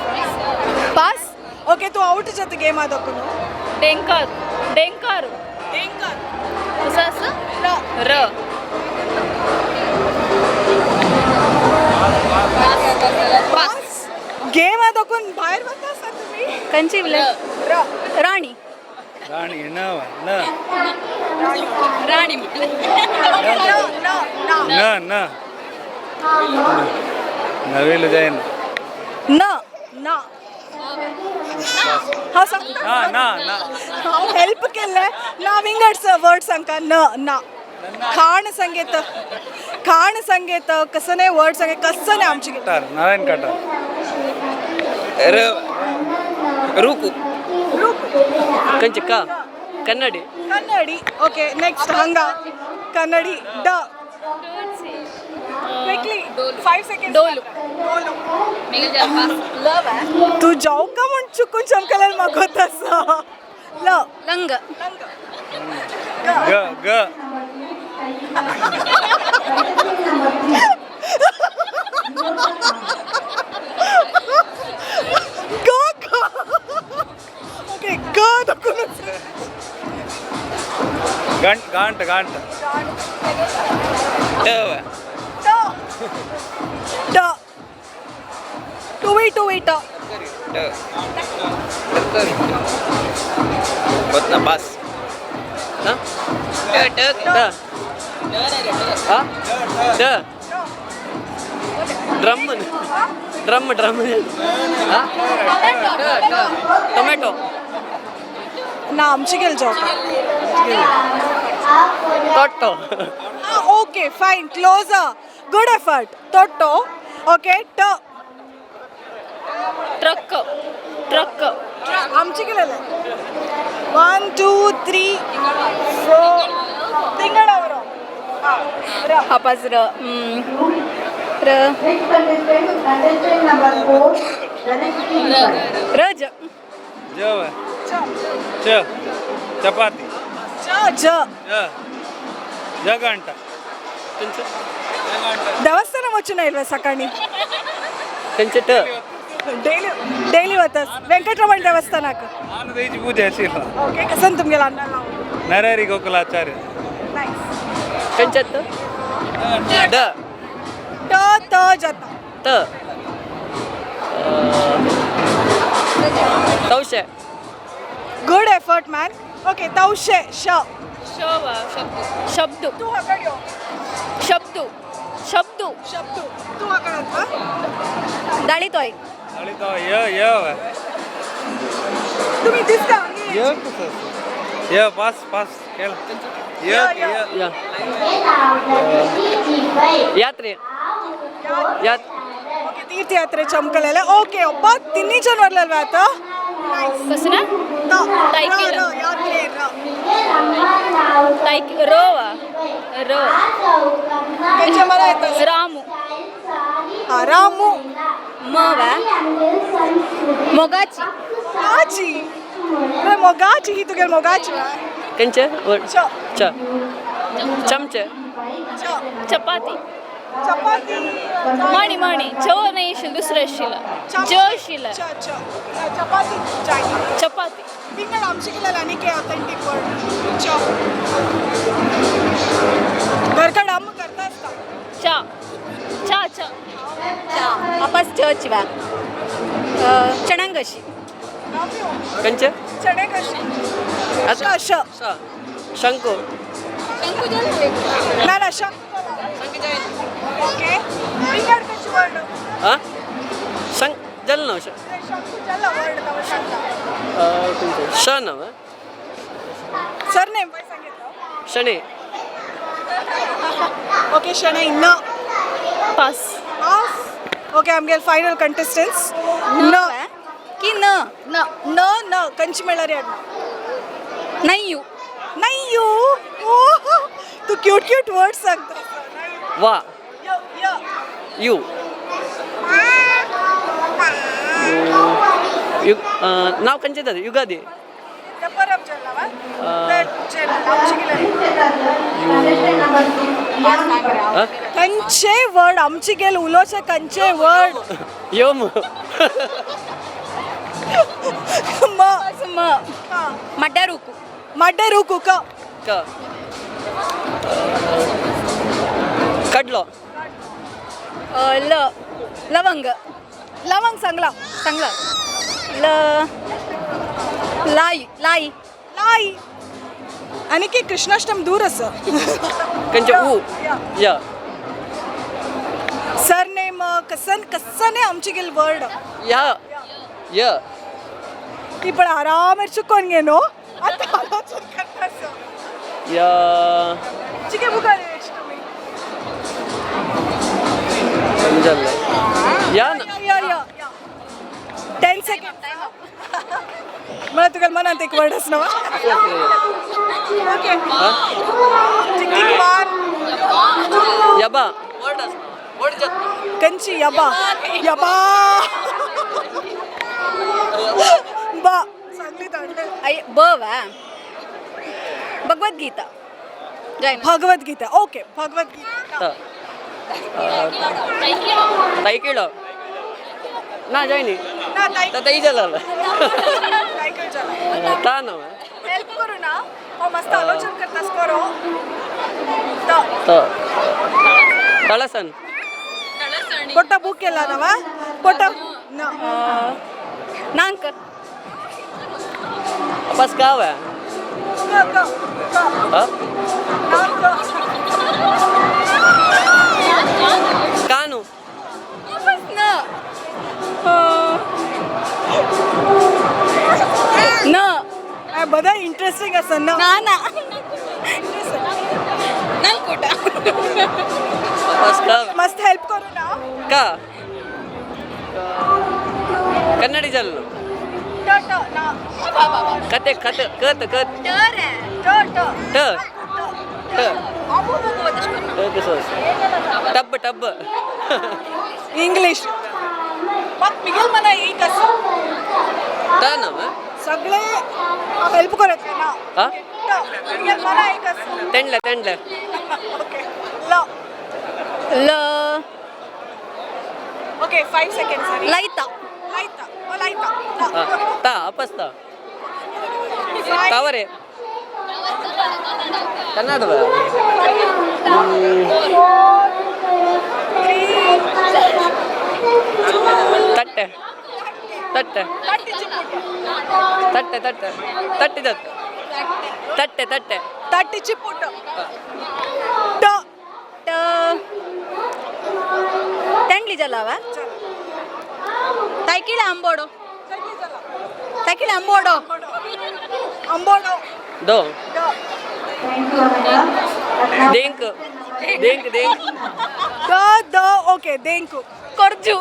पास. ओके तू आउट जाता गेम दाखोवन. डेंकर डेंकर डेंकर कसं असं र पास गेम दाखोवन भायर वता आसा तुमी. खंयची र राणी. राणी न न राणी न न नवेल जायना न ना हांव सांगता ना ना ना हांव हेल्प केल्लें ना विंगड वर्ड सांगता न ना खाण संगीत खाण संगीत कसं नाही वर्ड सांगे कसं नाही आमची नारायण काटा र रुकू. रुकू. ಕಂಚ ಕ ಕನ್ನಡಿ. ಕನ್ನಡಿ. ಓಕೆ, ನೆಕ್ಸ್ಟ್ ಹಂಗ ಕನ್ನಡಿ ಡ. Quickly, 5 seconds. ಡೋಲು. ಡೋಲು. तू जाऊ का म्हण चुकून चमकलेल मागो तसं. ल. लंग. ग ग. ग ग. ओके, ग दाखवूनच. गंट गांट गांट. ट. ट ट. टुवी टुवी ट. ट होत ना पास. ट ट ट. ट ट ड्रम ड्रम ड्रम. टोमॅटो. ना, आमची गेल जाऊ. टोटो. Okay, fine, close, good effort. ತೊಟ್ಟೋ. Okay, ट. Truck truck. आमची गेलेलं 1 2 3 4 ತಿಂಗಳವರು. हापास र र रज. ज च चपाती. च ज. ज जगंट. ದೇವಸ್ಥಾನ ಮುಚ್ಚುನ ಇಲ್ವಾ ಸಕಾಣಿ? ಕಂಚ ಟ. ಡೈಲಿ ಡೈಲಿ ಹೋತ ವೆಂಕಟರಮಣ ದೇವಸ್ಥಾನಕ್ಕೆ. ನಾನು ದೈಜಿ ಪೂಜೆ ಹಸಿಲ್ಲ. ಓಕೆ, ಕಸನ್ ತುಮ್ಗೆಲ್ಲ ಅನ್ನ. ನರಹರಿ ಗೋಕುಲಾಚಾರ್ಯ. ಕಂಚ ತ ಡ. ಟ ತ ಜತ. ತ ತೌಶೆ. Good effort man. ಓಕೆ, ತೌಶೆ ಶ. ಶಬ್ದ. ತೂ ಹಕಡಿಯೋ. ಶಬ್ದ ಶಬ್ದ. ಶಬ್ದ ತೂ ಹಕಡತ್ವಾ. दाळीतोय. ದಳಿತ य य. तुम्ही दिसता. य कसं य पास पास केळ य य. ಯಾತ್ರೆ ಯಾತ್. ಓಕೆ, ತೀರ್ಥಯಾತ್ರೆ ಚಮಕಲೆಲ್ಲ. ಓಕೆ, ಒಬ್ಬ ತಿನ್ನಿ ಜನ ಬರ್ಲಲ್ವಾ ಆತ? कसं ना तायकिळ. ಯಾತ್ರೆ ರ. तायक रोवा ರ. ಕಂಚ ಮರ ಆಯ್ತು. ರಾಮು. ಹಾ, ರಾಮು. म वा ಮೊಗಾಚಿ. ಮೊಗಾಚಿ ಮೊಗಾಚಿ ही तुगेल ಮೊಗಾಚಿ. ಕಂಚ ಚ. ಚ ಚಮಚ. ಚ. ಚಪಾತಿ. ಚಪಾತಿ. ಮಣಿ ಮಣಿ ಚ नाही येशील दुसरं येशील ज येशील. च च चपाती चाय. चपाती. पिंगड आमची केलेलं आणि के ऑथेंटिक वर्ड च घरकड आम करता असता. चा चा चा. अपास चच वा चणांगशी. कंच. चणे कशी श श. शंಕು. ना ना श. ओके, पिंगड कशी वर्ड? हा शंक जल ना श. चल वर्ड तव शंक. श नव. सर नेम सांगितलं. शणे. ओके, शणे न. पास. पास. ओके, आमगे फायनल कंटेस्टंट्स न. की न. न न न कंची मेळारी अण्ण. नय्यू. नय्यू. ओ तू क्यूट क्यूट वर्ड सांगता. वा. य य. You you नाव कंचे जाते युगादी. परब जल्लावा आमची कंचे वर्ड आमची गेल उलोचे कंचे वर्ड. योम. म. म मड्डारुकू. मड्डारुकू क. क कडलो. ल लवंग. लवंग सांगला. सांगला ल लाई लाई. लाई आणि की कृष्णाष्टम दूर असं. कंचे उ य. सर नेम कसन कसने आमची गेल वर्ड. य य. ती पण आरामेर चुकोन घेनो आता आलोचन करता असं. य. चिके बुकार तुम्ही. समजलं या ना. य य 10 सेकंड मला तुका मनात एक वर्ड असणं. Okay, tick one. यबा. कंची यबा यबा बा सांगली तांडले. ब वा भगवद्गीता. भगवद्गीता. ओके, भगवद्गीता. तैकिळ ना जायनी तई जाला ता ना. हेल्प करू ना हो, मस्त आलोचन करतास करो. त तळसन. पोटा बुक केला ना वा पोटा. नांक. बस गाव आहे. कानू. न. બધા ઇન્ટરેસ્ટિંગ હશે ના? ના ના, નલકોટા. મસ્ત હેલ્પ કरू ना. का कन्नडी जाल्लो. कते कत कत कत ट ट टब टब. इंग्लिश मग मिगेल मना एक असं. ट ना. सगळे हेल्प करत ना. हा. मिगेल मना एक असं. तेंडले तेंडले. ओके, ल. ल. Okay, 5 seconds. लयता. लयता ओ लयता. ता अपस्ता तावरे ಕನ್ನಡದ. ತಟ್ಟೆ ತಟ್ಟೆ ತಟ್ಟೆ ತಟ್ಟೆ ತಟ್ಟಿದ ತಟ್ಟೆ ತಟ್ಟೆ. ತಟ್ಟಿ ಚಿಪ್ಪುಟ. ಟ. ಟ ತೆಂಡ್ಲಿ ಜಲವ ತೈಕಿಳ ಅಂಬೋಡು ತೈಕಿಳ ಅಂಬೋಡು. ಅಂಬೋಡು. ಡೋ ದೇಂಕ್ ದೇಂಕ್ ದೇಂಕ್. The the. Okay, ದೇಂಕು. ಕೊರ್ಜು.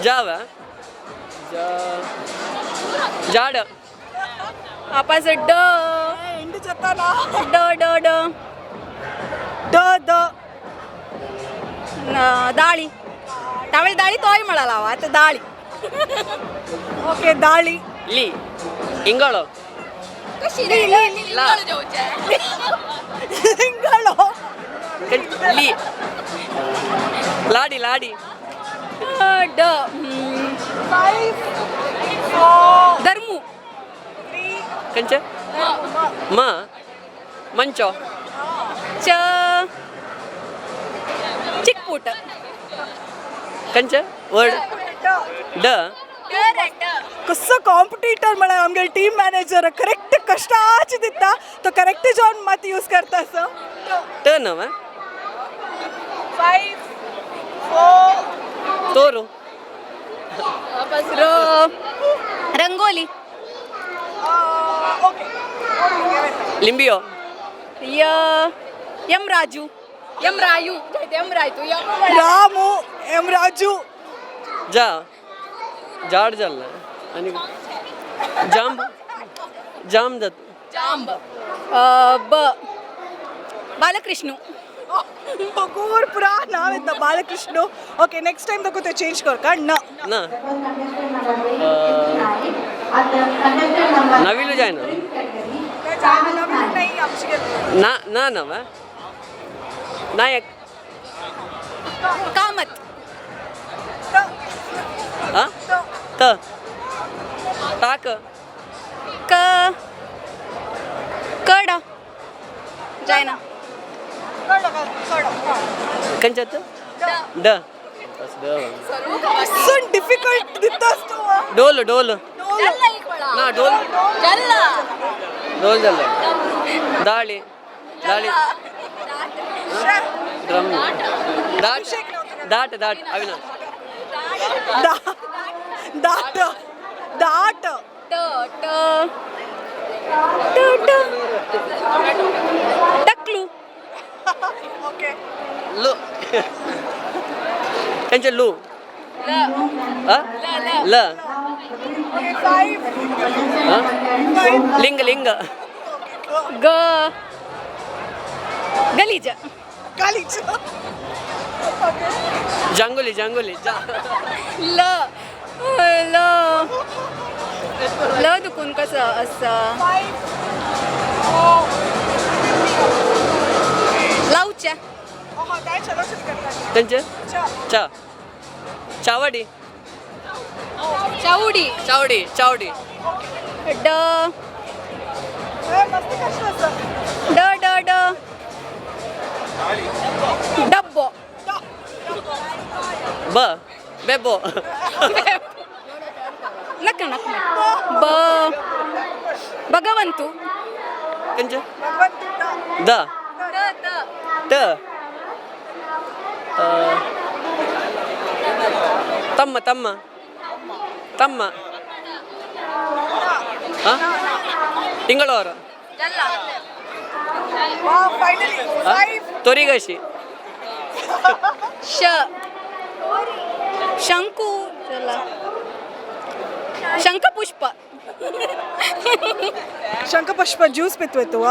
ಜಾವ ಜಾಡ. ವಾಪಸ್ ಡ. ಎಂಟು ಜೊತೆನಾ? ಡ ಡ ಡ. ಡ the. ದಾಳಿ ತಮಿಳ್ ದಾಳಿ ತೋಯ್ ಮಾಡಲ್ಲ ಆತ ದಾಳಿ. ಓಕೆ, ದಾಳಿ. ಲಿ ಇಂಗಳು. ಇಂಗಳು. ಲಿ ಲಾಡಿ ಲಾಡಿ. ಡ. 5 4 ಧರ್ಮು. ಕಂಚ ಮ ಮಂಚೋ. ಚ ಚಿಕ್ಪೂಟ. ಕಂಚ ವರ್ಡ್ ಡ. कसं कॉम्पिटिटर म्हणा आमगे टीम मॅनेजर करेक्ट कष्टाच दिता तो करेक्ट जॉन मत यूज करता असं. ट नव. 5 4 तोರು. र ರಂಗೋಲಿ. ओके. ಲಿಂಬಿಯೋ. ಯ ಎಂ ರಾಜು ಎಂ ರಾಯು ಎಂ ರಾಯ್ತು ಎಂ. ರಾಮು ಎಂ ರಾಜು. ಜಾ ಜಾಡ್ ಜಲ್ಲ आणि जाम जाम जात. ಜಾಂಬ ಬ ಬಾಲಕೃಷ್ಣ. बगूर पुरा नाव येतं बालकृष्ण. ओके, नेक्स्ट टाइम दाखव ते चेंज कर का न. ना नवीन जाय ना. नाही आमची. ना ना नव नायक. कामत. हा त ताक. क कड जायना. कंच्यात ड असं डिफिकल्ट दितास तू. डोल डोल ना डोल डोल झालं दाळी दाळी ड्रम दाट दाट दाट अविनाश. दाट दाट. ट ट ट ट टकलू. ओके. लू त्यांचे लू. अ? ल. ಲಿಂಗ ಲಿಂಗ. ಗ ಗಲೀಜ. ಗಲೀಜ. ಜಂಗುಲಿ ಜಂಗುಲಿ. ल ल ल दुखून कसं असं लावच्या. कंचे चा चावडी. चावडी. चावडी चावडी. ड ड ड ड डब्बो. ब बेबो. नका नका. ब भगवंतू. कंचे the ट तम्म तम्म ತಮ್ಮ ತಿಂಗಳವರು ತೊರಿಗಶಿ. ಶ ಶಂಕು ಶಂಖಪುಷ್ಪ. ಶಂಖಪುಷ್ಪ ಜ್ಯೂಸ್ ಪಿತ್ವೆತ್ತುವ.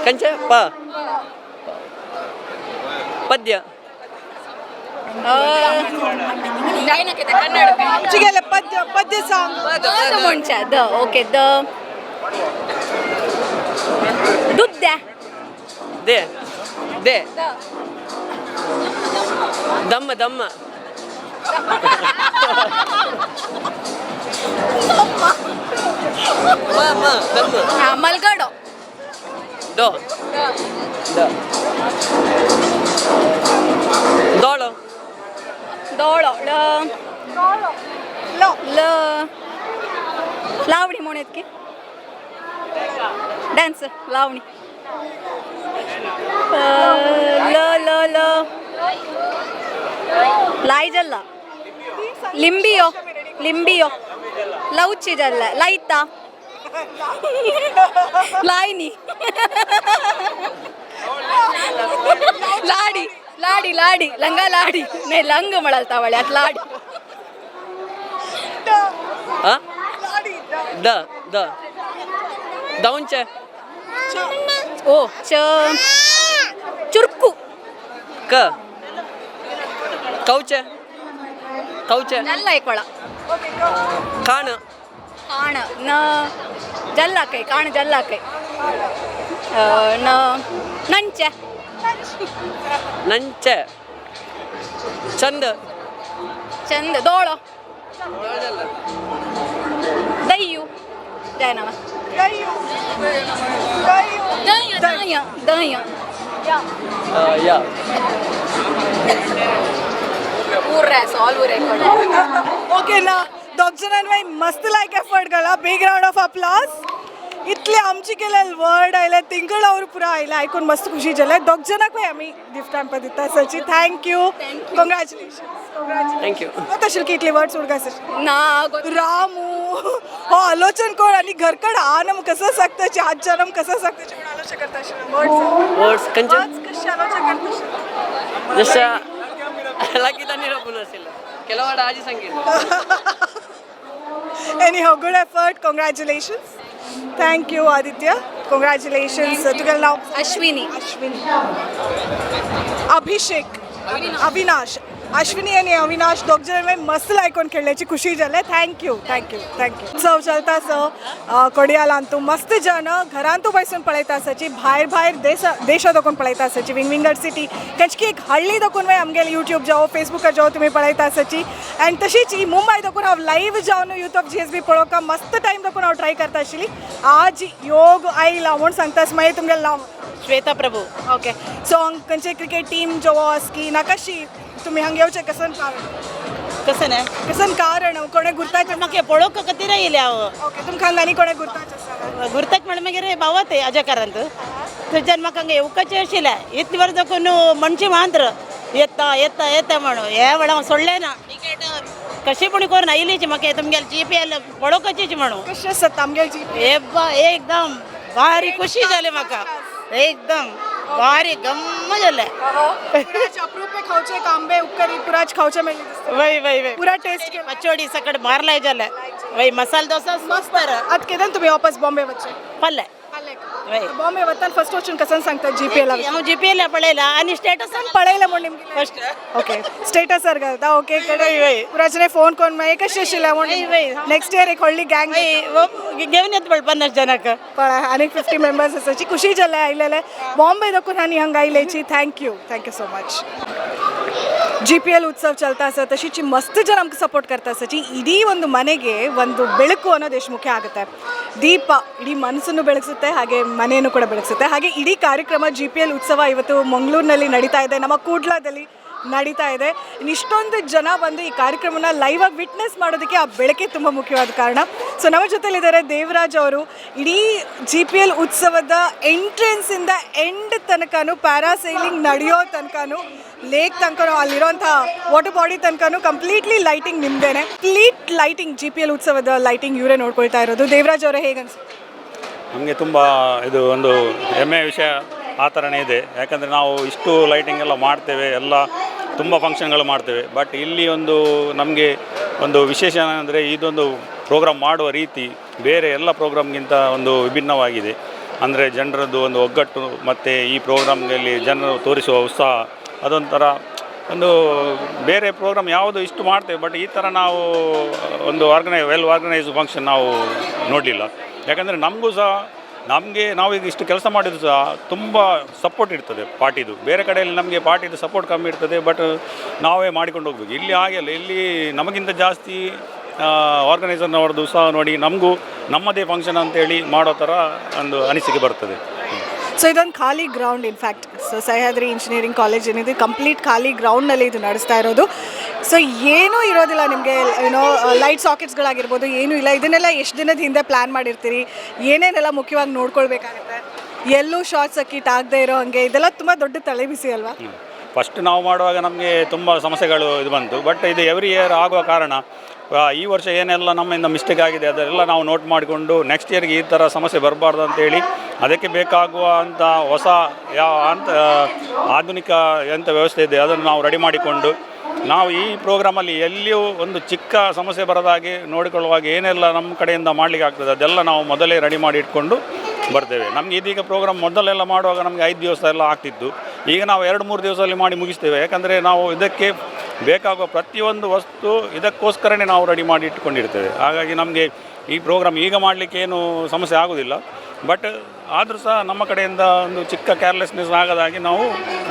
ಕಂಚೆ ಪ ಪದ್ಯ. ಆಮಚಿಗೆಲ್ಲ ಪದ್ಯ ಪದ್ಯ ಸಾಂಗ್. The म्हणच्या the okay the दूध द्या. They they ದಮ್ಮ ದಮ್ಮ ಮ ಮ ದಮ್ಮ. हा ಮಲ್ಗಡೋ. ದೋ the ದೋಳು. दोळो ड ल लावणी म्हणत की डान्स लावणी. ल ल ल लायजल्ला ಲಿಂಬಿಯೋ ಲಿಂಬಿಯೋ ಲೌಚಿಜಲ್ಲ ಲೈತಾ ಲಾಯ್ನಿ ಲಾಡಿ ಲಾಡಿ ಲಾಡಿ ಲಂಗ ಲಾಡಿ ನೇ ಲಂಗ ಮಾಡಲ್ತಾವಳೆ ಅತ್ ಲಾಡಿ. The the ದೌಂಚೆ. ಓ ಚ ಚುರ್ಕು. ಕ ಕೌಚೆ ಕೌಚೆ. ಜಲ್ಲ ಐಕೊಳ. ಕಾಣ. ಕಾಣ ನ ಜಲ್ಲಾಕೈ ಕಾಣ ಜಲ್ಲಾಕೈ ನ ನಂಚೆ. ನಂಚೆ ಚಂದ. ಚಂದ ದೋಳೋ ದಯ್ಯು ಜಯ ನಮ ದಯ ದಯ ದಯ. ಯಾ ओके ना दोग जाणांनी मस्त लायक एफर्ट घाला. Big round of applause. इतले आमची केले वर्ड आयले तिंगळ our पुरा आयले आयकून मस्त खुशी जाले. दोग जाणांकूय आमी गिफ्ट आमकां दिता सची. Thank you, congratulation. Thank you. तशें की इतले वर्ड सोडका सर ना रामू हो आलोचन कोण आणि घरकड आनम कसं सांगताची आज जनम कसं सांगताची म्हणून आलोचन करता वर्ड्स. वर्ड्स कंचे कशी आलोचन करता. जशा लागीं निरोपून असेल ಕೆಲವಾಡ ಆಜಿ ಸಂಗೀತ. Anyhow, good effort. Congratulations. Thank you, Aditya. Congratulations. तुगेलें नांव? अश्विनी. अश्विनी. अभिषेक. अविनाश. अश्विनी आनी अविनाश दोग जाण मस्त आयकून खेळल्याची खुशी जाले. Thank you thank you thank you. उत्सव चलता सो कोडियालांतू मस्त जन घरांतू बसून पळयता आसाची भायर भायर देश देशा दोकून पळयता आसाची विंग सिटी कंचकी एक हळ्ळी दोकून मागीर आमगेले युट्यूब जावं फेसबुकार जावं तुमी पळयता आसाची. आनी तशीच ही मुंबय दोकून हांव लायव्ह जावन यूथ ऑफ GSB पळोवंक मस्त टायम दोकून हांव ट्राय करता आशिल्ली. आज योग आयला म्हूण सांगता मागीर तुमगेलें नांव? श्वेता प्रभू. ओके, सो खंयचे क्रिकेट टीम जो आस की ना कशी तुम्ही हांगा येवचें कसन कारण? कसं नाही कसन कारण कोणे गुर्ताचे म्हाका पळोवंक खातीर येयलें हांव. ओके, तुमकां हांगा आनी कोणे गुर्ताचे आसा? गुर्ताक म्हणल्यार मागीर भावात अजकारांत थंयच्यान म्हाका हांगा येवकाचें आशिल्लें. इतले वर्सां दाखोवन मनशी मांद्र येता येता येता म्हणून हे वेळार हांव सोडलें ना. टिकेट कशी पूण करून आयलीच म्हाका तुमगेले GPL पळोवपाचीच म्हणून. कशें आसा आमगेले GPL? हे बा एकदम भारी खुशी जाली म्हाका एकदम. भारी गम्म जालें. अप्रूप खावचे आंबे उपकरी पुराच खावचे मेळ्ळे. वय वय वय. पुरा टेस्ट. पचोडी सकट मारलाय जालें. वय, मसाला डोसा सुपर. आतां केदन तुम्ही वापस बॉम्बे वच्चे? पल्ले. वय. बॉम्बे वतान फर्स्ट वचून कसं सांगता जीपीएल? हांव जीपीएल पळयला आनी स्टेटस पळयला म्हूण निमगे फर्स्ट. ओके, स्टेटसार घालता. ओके, कडे पुराचने फोन कोन मागीर कशें आशिल्लें म्हूण नेक्स्ट इयर एक व्हडली गँग घेवन येता पळय 50 जणांक. पळय, आनीक 50 मेंबर्स आसाची. खुशी जाले आयलेले बॉम्बे दाखून आनी हांगा आयलेची. Thank you, thank you so much. GPL ಉತ್ಸವ ಚಲ್ತಾ ಸರ್ ತಶಿಚಿ ಮಸ್ತ್ ಜನ ನಮ್ಗೆ ಸಪೋರ್ಟ್ ಕರ್ತಾ ಸಚಿ. ಇಡೀ ಒಂದು ಮನೆಗೆ ಒಂದು ಬೆಳಕು ಅನ್ನೋದು ಎಷ್ಟು ಮುಖ್ಯ ಆಗುತ್ತೆ. ದೀಪ ಇಡೀ ಮನಸ್ಸನ್ನು ಬೆಳಗಿಸುತ್ತೆ, ಹಾಗೆ ಮನೆಯನ್ನು ಕೂಡ ಬೆಳಗಿಸುತ್ತೆ. ಹಾಗೆ ಇಡೀ ಕಾರ್ಯಕ್ರಮ ಜಿಪಿಎಲ್ ಉತ್ಸವ ಇವತ್ತು ಮಂಗಳೂರಿನಲ್ಲಿ ನಡೀತಾ ಇದೆ, ನಮ್ಮ ಕೂಡ್ಲಾದಲ್ಲಿ ನಡೀತಾ ಇದೆ. ಇಷ್ಟೊಂದು ಜನ ಬಂದು ಈ ಕಾರ್ಯಕ್ರಮನ ಲೈವ್ ಆಗಿ ವಿಟ್ನೆಸ್ ಮಾಡೋದಕ್ಕೆ ಆ ಬೆಳಕೆ ತುಂಬ ಮುಖ್ಯವಾದ ಕಾರಣ. ಸೊ ನಮ್ಮ ಜೊತೆಲಿದ್ದಾರೆ ದೇವರಾಜ್ ಅವರು. ಇಡೀ ಜಿಪಿಎಲ್ ಉತ್ಸವದ ಎಂಟ್ರೆನ್ಸಿಂದ ಎಂಡ್ ತನಕನೂ, ಪ್ಯಾರಾಸೈಲಿಂಗ್ ನಡೆಯೋ ತನಕನೂ, ಲೇಕ್ ತನಕನೂ, ಅಲ್ಲಿರೋಂಥ ವಾಟರ್ ಬಾಡಿ ತನಕನೂ ಕಂಪ್ಲೀಟ್ಲಿ ಲೈಟಿಂಗ್ ನಿಮ್ಮದೇನೆ. ಕಂಪ್ಲೀಟ್ ಲೈಟಿಂಗ್ ಜಿಪಿಎಲ್ ಉತ್ಸವದ ಲೈಟಿಂಗ್ ಇವರೇ ನೋಡ್ಕೊಳ್ತಾ ಇರೋದು. ದೇವರಾಜ್ ಅವರೇ, ಹೇಗನ್ಸುತ್ತೆ? ನಮಗೆ ತುಂಬ ಇದು ಒಂದು ಹೆಮ್ಮೆಯ ವಿಷಯ ಆ ಥರನೇ ಇದೆ. ಯಾಕಂದರೆ ನಾವು ಇಷ್ಟು ಲೈಟಿಂಗ್ ಎಲ್ಲ ಮಾಡ್ತೇವೆ, ಎಲ್ಲ ತುಂಬ ಫಂಕ್ಷನ್ಗಳು ಮಾಡ್ತೇವೆ. ಬಟ್ ಇಲ್ಲಿ ಒಂದು ನಮಗೆ ಒಂದು ವಿಶೇಷ ಅಂದರೆ ಇದೊಂದು ಪ್ರೋಗ್ರಾಮ್ ಮಾಡುವ ರೀತಿ ಬೇರೆ ಎಲ್ಲ ಪ್ರೋಗ್ರಾಮ್ಗಿಂತ ಒಂದು ವಿಭಿನ್ನವಾಗಿದೆ. ಅಂದರೆ ಜನರದ್ದು ಒಂದು ಒಗ್ಗಟ್ಟು ಮತ್ತು ಈ ಪ್ರೋಗ್ರಾಮ್ನಲ್ಲಿ ಜನರು ತೋರಿಸುವ ಉತ್ಸಾಹ ಅದೊಂಥರ ಒಂದು ಬೇರೆ ಪ್ರೋಗ್ರಾಮ್ ಯಾವುದು ಇಷ್ಟು ಮಾಡ್ತೇವೆ, ಬಟ್ ಈ ಥರ ನಾವು ಒಂದು ವೆಲ್ ಆರ್ಗನೈಸ್ ಫಂಕ್ಷನ್ ನಾವು ನೋಡಲಿಲ್ಲ. ಯಾಕಂದರೆ ನಮಗೂ ಸಹ ನಮಗೆ ನಾವೀಗ ಇಷ್ಟು ಕೆಲಸ ಮಾಡಿದ್ರು ಸಹ ತುಂಬ ಸಪೋರ್ಟ್ ಇರ್ತದೆ ಪಾರ್ಟಿದು. ಬೇರೆ ಕಡೆಯಲ್ಲಿ ನಮಗೆ ಪಾರ್ಟಿದು ಸಪೋರ್ಟ್ ಕಮ್ಮಿ ಇರ್ತದೆ, ಬಟ್ ನಾವೇ ಮಾಡಿಕೊಂಡು ಹೋಗ್ಬೇಕು. ಇಲ್ಲಿ ಹಾಗೆಲ್ಲ, ಇಲ್ಲಿ ನಮಗಿಂತ ಜಾಸ್ತಿ ಆರ್ಗನೈಸರ್ನವ್ರದ್ದು ಸಹ ನೋಡಿ ನಮಗೂ ನಮ್ಮದೇ ಫಂಕ್ಷನ್ ಅಂತೇಳಿ ಮಾಡೋ ಥರ ಒಂದು ಅನಿಸಿಕೆ ಬರ್ತದೆ. ಸೊ ಇದೊಂದು ಖಾಲಿ ground, in fact. So Sahyadri engineering college ಏನಿದೆ ಕಂಪ್ಲೀಟ್ ಖಾಲಿ ಗ್ರೌಂಡ್ನಲ್ಲಿ ಇದು ನಡೆಸ್ತಾ ಇರೋದು. ಸೊ ಏನೂ ಇರೋದಿಲ್ಲ ನಿಮಗೆ, ಏನೋ ಲೈಟ್ ಸಾಕೆಟ್ಸ್ಗಳಾಗಿರ್ಬೋದು ಏನೂ ಇಲ್ಲ. ಇದನ್ನೆಲ್ಲ ಎಷ್ಟು ದಿನದ ಹಿಂದೆ ಪ್ಲ್ಯಾನ್ ಮಾಡಿರ್ತೀರಿ? ಏನೇನೆಲ್ಲ ಮುಖ್ಯವಾಗಿ ನೋಡ್ಕೊಳ್ಬೇಕಾಗತ್ತೆ? ಎಲ್ಲೂ ಶಾರ್ಟ್ ಸರ್ಕಿಟ್ ಆಗದೆ ಇರೋ ಹಾಗೆ ಇದೆಲ್ಲ ತುಂಬ ದೊಡ್ಡ ತಲೆಬಿಸಿ ಅಲ್ವಾ? ಫಸ್ಟ್ ನಾವು ಮಾಡುವಾಗ ನಮಗೆ ತುಂಬ ಸಮಸ್ಯೆಗಳು ಇದು ಬಂತು. ಬಟ್ ಇದು ಎವ್ರಿ ಇಯರ್ ಆಗುವ ಕಾರಣ ಈ ವರ್ಷ ಏನೆಲ್ಲ ನಮ್ಮಿಂದ ಮಿಸ್ಟೇಕ್ ಆಗಿದೆ ಅದೆಲ್ಲ ನಾವು ನೋಟ್ ಮಾಡಿಕೊಂಡು ನೆಕ್ಸ್ಟ್ ಇಯರ್ಗೆ ಈ ಥರ ಸಮಸ್ಯೆ ಬರಬಾರ್ದು ಅಂತೇಳಿ ಅದಕ್ಕೆ ಬೇಕಾಗುವ ಅಂಥ ಹೊಸ ಯಾವ ಅಂತ ಆಧುನಿಕ ಎಂಥ ವ್ಯವಸ್ಥೆ ಇದೆ ಅದನ್ನು ನಾವು ರೆಡಿ ಮಾಡಿಕೊಂಡು ನಾವು ಈ ಪ್ರೋಗ್ರಾಮಲ್ಲಿ ಎಲ್ಲಿಯೂ ಒಂದು ಚಿಕ್ಕ ಸಮಸ್ಯೆ ಬರದ ಹಾಗೆ ನೋಡಿಕೊಳ್ಳುವಾಗ ಏನೆಲ್ಲ ನಮ್ಮ ಕಡೆಯಿಂದ ಮಾಡಲಿಕ್ಕೆ ಆಗ್ತದೆ ಅದೆಲ್ಲ ನಾವು ಮೊದಲೇ ರೆಡಿ ಮಾಡಿ ಇಟ್ಕೊಂಡು ಬರ್ತೇವೆ. ನಮಗೆ ಇದೀಗ ಪ್ರೋಗ್ರಾಮ್ ಮೊದಲೆಲ್ಲ ಮಾಡುವಾಗ ನಮಗೆ 5 ದಿವಸ ಎಲ್ಲ ಆಗ್ತಿತ್ತು. ಈಗ ನಾವು 2-3 ದಿವಸದಲ್ಲಿ ಮಾಡಿ ಮುಗಿಸ್ತೇವೆ. ಯಾಕಂದರೆ ನಾವು ಇದಕ್ಕೆ ಬೇಕಾಗುವ ಪ್ರತಿಯೊಂದು ವಸ್ತು ಇದಕ್ಕೋಸ್ಕರನೇ ನಾವು ರೆಡಿ ಮಾಡಿ ಇಟ್ಕೊಂಡಿರ್ತೇವೆ. ಹಾಗಾಗಿ ನಮಗೆ ಈ ಪ್ರೋಗ್ರಾಮ್ ಈಗ ಮಾಡಲಿಕ್ಕೆ ಏನು ಸಮಸ್ಯೆ ಆಗೋದಿಲ್ಲ. ಬಟ್ ಆದರೂ ಸಹ ನಮ್ಮ ಕಡೆಯಿಂದ ಒಂದು ಚಿಕ್ಕ ಕೇರ್ಲೆಸ್ನೆಸ್ ಆಗದಾಗಿ ನಾವು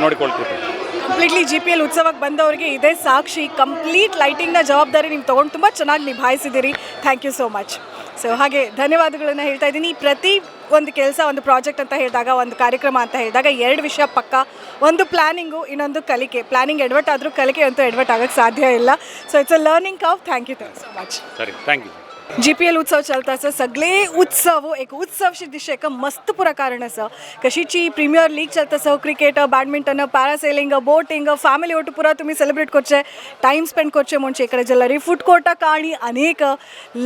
ನೋಡಿಕೊಳ್ತೇವೆ. ಕಂಪ್ಲೀಟ್ಲಿ ಜಿಪಿಎಲ್ ಉತ್ಸವಕ್ಕೆ ಬಂದವರಿಗೆ ಇದೇ ಸಾಕ್ಷಿ. ಕಂಪ್ಲೀಟ್ ಲೈಟಿಂಗ್ನ ಜವಾಬ್ದಾರಿ ನೀವು ತೊಗೊಂಡು ತುಂಬ ಚೆನ್ನಾಗಿ ನಿಭಾಯಿಸಿದ್ದೀರಿ. Thank you so much. So ಹಾಗೆ ಧನ್ಯವಾದಗಳನ್ನು ಹೇಳ್ತಾ ಇದ್ದೀನಿ. ಪ್ರತಿ ಒಂದು ಕೆಲಸ, ಒಂದು ಪ್ರಾಜೆಕ್ಟ್ ಅಂತ ಹೇಳಿದಾಗ, ಒಂದು ಕಾರ್ಯಕ್ರಮ ಅಂತ ಹೇಳಿದಾಗ 2 ವಿಷಯ ಪಕ್ಕ, ಒಂದು ಪ್ಲ್ಯಾನಿಂಗು, ಇನ್ನೊಂದು ಕಲಿಕೆ. ಪ್ಲ್ಯಾನಿಂಗ್ ಎಡ್ವರ್ಟ್ ಆದರೂ ಕಲಿಕೆ ಅಂತೂ ಎಡ್ವರ್ಟ್ ಆಗೋಕ್ಕೆ ಸಾಧ್ಯ ಇಲ್ಲ. So it's a learning curve. Thank you so much. ಸರಿ, thank you. GPL उत्सव चलता आसा, सगळे उत्सव एक उत्सव शी दिशे एक मस्त पुरा कारण आसा. कशीची प्रिमियर लीग चलता आसा, cricket, badminton, parasailing, boating, family ಒಟ್ಟು ಪೂरा तुमी सेलिब्रेट करचे, टायम स्पेंड करचे म्हणचे इकडे जाल्यार फूड कोर्टाक आनी अनेक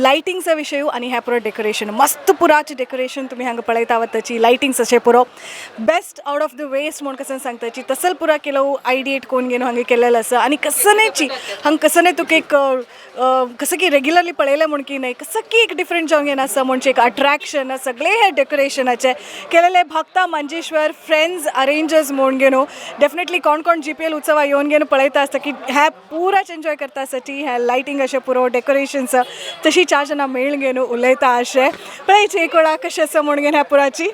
लायटिंगचा विशय आनी ह्या पुरो डेकोरेशन मस्त पुराचे डेकोरेशन तुमी हांगा पळयता वताची लायटिंग्स अशें पुरो best out of the waste म्हूण कसं सांगताची तसल पुरा केलो आयडिएट कोण घेवन हांगा केलेलो आसा. आनी कसनेची हांगा कसने तुका एक कसं की रेग्युलरली पळयलें म्हूण की न्हय, कसं की एक डिफरंट जावन येना आसा म्हणजे एक अट्रॅक्शन सगळे हे डेकोरेशनाचे केलेले भक्ता मंजेश्वर फ्रेंड्स अरेंजर्स म्हूण घेवन डेफिनेटली कोण कोण जीपीएल उत्सवा येवन घेवन पळयता आसता की ह्या पुराच एन्जॉय करता आसता. ह्या लायटींग अशें पुरो डेकोरेशन्स तशी 4 जाणां मेळून घेवन उलयता अशें पळयची एक वेळा कशें आसा म्हूण घेवन ह्या पुराची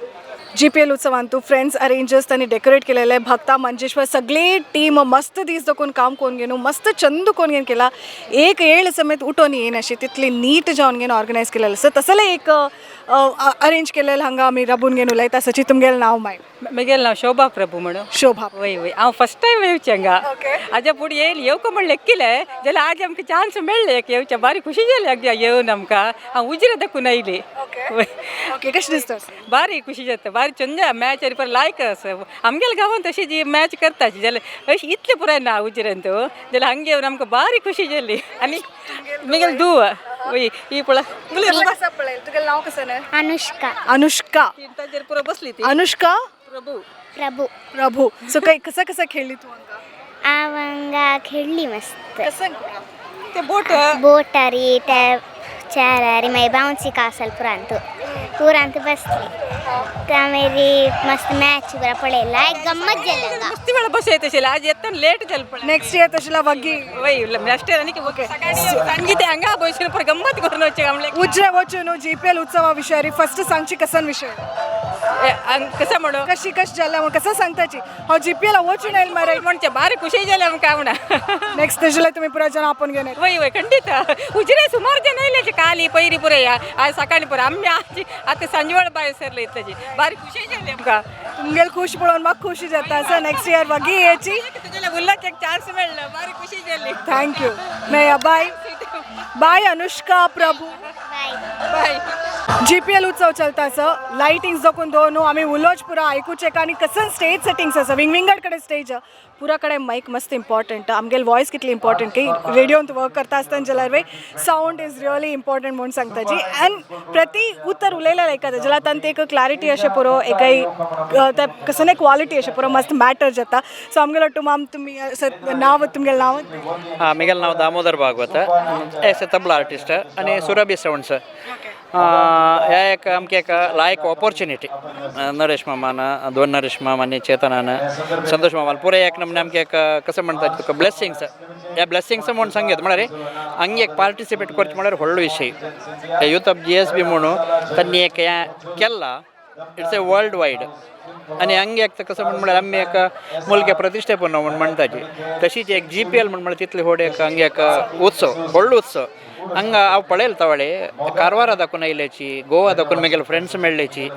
जीपीएल उत्सवांतू फ्रेंड्स अरेंजर्स तांणी डेकोरेट केलेले भक्ता मंजेश्वर सगळे टीम मस्त दीस दोकून काम कोण घेवन मस्त चंद कोण घेवन केला. एक येळ समेत उठोन येन अशी तितली नीट जावन घेवन ऑर्गनायज केलेलं आसा. तसले एक अरेंज केलेलं हांगा आमी राबून घेवन उलयता. सची तुमगेलें नांव माय? म्हगेलें नांव शोभा प्रभू म्हणून. शोभा. वय वय, हांव फर्स्ट टायम येवचें हांगा. आजा फुडें येयलें येवका म्हण लेखिलें जाल्यार आज आमकां चान्स मेळ्ळें एक येवचें. बारी खुशी जाली अगदी येवन आमकां. हांव उजरे दाखून आयली. ओके, कशें दिसता? बारी खुशी जाता, बारी चंद मॅच पर लायक आसा. आमगेल्या गांवांत अशी जी मॅच करता जाल्यार अशी इतले पुराय ना उजरेंत जाल्यार हांगा येवन आमकां बारी खुशी जाली. आनी म्हगेलें धूव वय ही पळय. तुगेलें नांव कशें? अनुष्का. अनुष्का. ताजेर पुरो बसली ती. अनुष्का प्रभू. प्रभू. प्रभू. सो काही कसं कसं खेळली तू हांगा? हांव हांगा खेळ्ळी मस्त. कसं? ते बोट. बोटारी, त्या चेरारी, मागीर बाउन्सी कासल पुरांत पुरांत बसली. त्या मागीर मस्त मॅच पुरा पळयला, एक गम्मत जाली हांगा. मस्ती वेळ बस येत आज येताना लेट जाल पण. नेक्स्ट इयर तशें वग्गी. वय नेक्स्ट इयर आनी ओके. संगीत हांगा बसून पुरा गम्मत करून वचचे आमले. उजरे वचून जीपीएल उत्सवा विशयारी फर्स्ट सांगची कसन विषय? कसं म्हणू? कशी कश जाला म्हणून कसं सांगताची हांव जीपीएल वचून येयल मरे. म्हणचे बारी खुशी जाली आमकां म्हणा. नेक्स्ट तशें तुमी पुरा जण आपोवन घेवन येतले. वय वय खंडीत. उजरे सुमार जण येयले काली पयरी पुरा या आज सकाळी पुरा आमी आज आतां सांजवेळ बाय सरले इतल्याची बारी खुशी जाली आमकां. तुमगेल खुश पळोवन म्हाका खुशी जाता. सो नेक्स्ट इयर वगी येची. तुगेल्या उल्लाक एक चान्स मेळ्ळो, बारी खुशी जाली. Thank you. मेळया. बाय बाय अनुष्का, प्रभू. बाय. जीपीएल उत्सव चलता आसा. लायटिंग्स दाखोवन दवरून आमी उलोच पुरा आयकुचें का आनी कसन स्टेज सेटिंग्स आसा. विंगविंगड कडेन स्टेज, पुरा कडेन मायक मस्त इम्पॉर्टंट. आमगेल वॉयस कितली इम्पॉर्टंट की रेडियोंत वर्क करता आसतना जाल्यार वे सावंड is really important म्हूण सांगता जी. आनी प्रति उतर उलयल्यार आयकता जाल्यार तांकां एक क्लॅरिटी अशें पुरो एकय ते कसले क्वॉलिटी अशें पुरो मस्त मॅटर जाता. सो आमगेलो टुमाम तुमी नांव, तुमगेलें नांव? हां, मिगेल नांव Damodar Bhagwat, as a tabla artist आनी सुरभी सावंड्स. ह्या एक आमकां एक लायक ऑपॉर्च्युनिटी नरेश मामान, दोन नरेश माम आनी चेतनान, संतोष मामान पुराय एक नमूने आमकां एक कसं म्हणटा तुका ब्लेसिंग्स. ह्या ब्लेसिंग्स म्हूण सांगयत म्हळ्यार हांगा एक पार्टिसिपेट करचें म्हळ्यार व्हडलो विशय. युथ ऑफ जीएसबी म्हणून तांणी एक हें केलां, it's a world wide. आनी हांगा एक कसं म्हण म्हळ्यार आमी एक मुलगे प्रतिश्ठेपण म्हूण म्हणटाची तशीच एक जीपीएल म्हण म्हळ्यार तितली व्हड एक हांगा एक उत्सव, व्हडलो उत्सव. हांगा हांव पळयलें तवळे कारवारा दाखोवन आयल्याची, गोवा दाखोवन म्हगेले फ्रेंड्स मेळ्ळेची,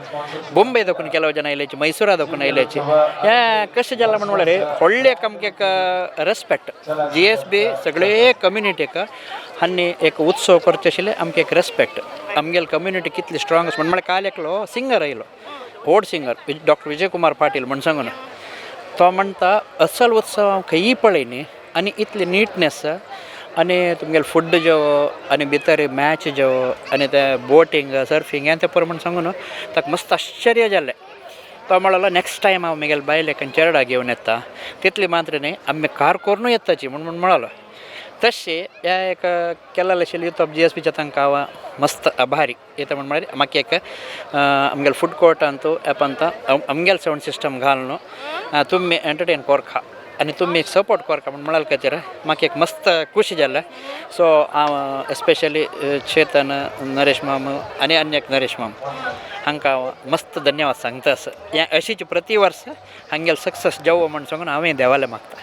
बॉम्बे दाखोवन ಕೆಲವು ಜನ आयल्याची, मैसुरा दाखोवन आयल्याची. हें कशें जालां म्हण म्हळ्यार व्हडलें एक आमकां एक रेस्पेक्ट जीएसबी सगळे कम्युनिटीक आनी एक उत्सव करचे आशिल्ले आमकां एक रेस्पेक्ट. आमगेली कम्युनिटी कितली स्ट्रॉंग आसा म्हण म्हळ्यार काल एकलो सिंगर आयलो, व्हड सिंगर डॉक्टर विजय कुमार पाटील म्हण सांगून. तो म्हणटा असल उत्सव हांव खंयी पळय न्ही आनी इतली निटनेस आनी तुमगेलें फूड जेवो आनी भितर मॅच जेवो आनी ते बोटींग सर्फींग हें तें पुरो म्हण सांगून ताका मस्त आश्चर्य जालें. तो म्हणलो नेक्स्ट टायम हांव म्हगेले बायलेक आनी चेरडा घेवन येता, तितली मात्र न्ही आमी कार करुनूय येताची म्हूण म्हण म्हणलो. तशें ह्या एक केल्लें आशिल्लें युथ ऑफ जीएसबीच्या तांकां हांव मस्त आभारी येता. म्हण म्हळ्यार म्हाका एक आमगेले फूड कोर्टांत एपांत आमगेले सावंड सिस्टम घालून तुमी एंटरटेन कोरखा आनी तुमी सपोर्ट कोरका म्हण म्हळ्यार खातीर म्हाका एक मस्त खुशी जालें. सो हांव एस्पेशली चेतन, नरेश माम आनी आनी एक नरेश माम हांकां हांव मस्त धन्यवाद सांगता. आसा हें अशीच प्रति वर्स हांगेले सक्सेस जावो म्हण सांगून हांवें देवालें मागता.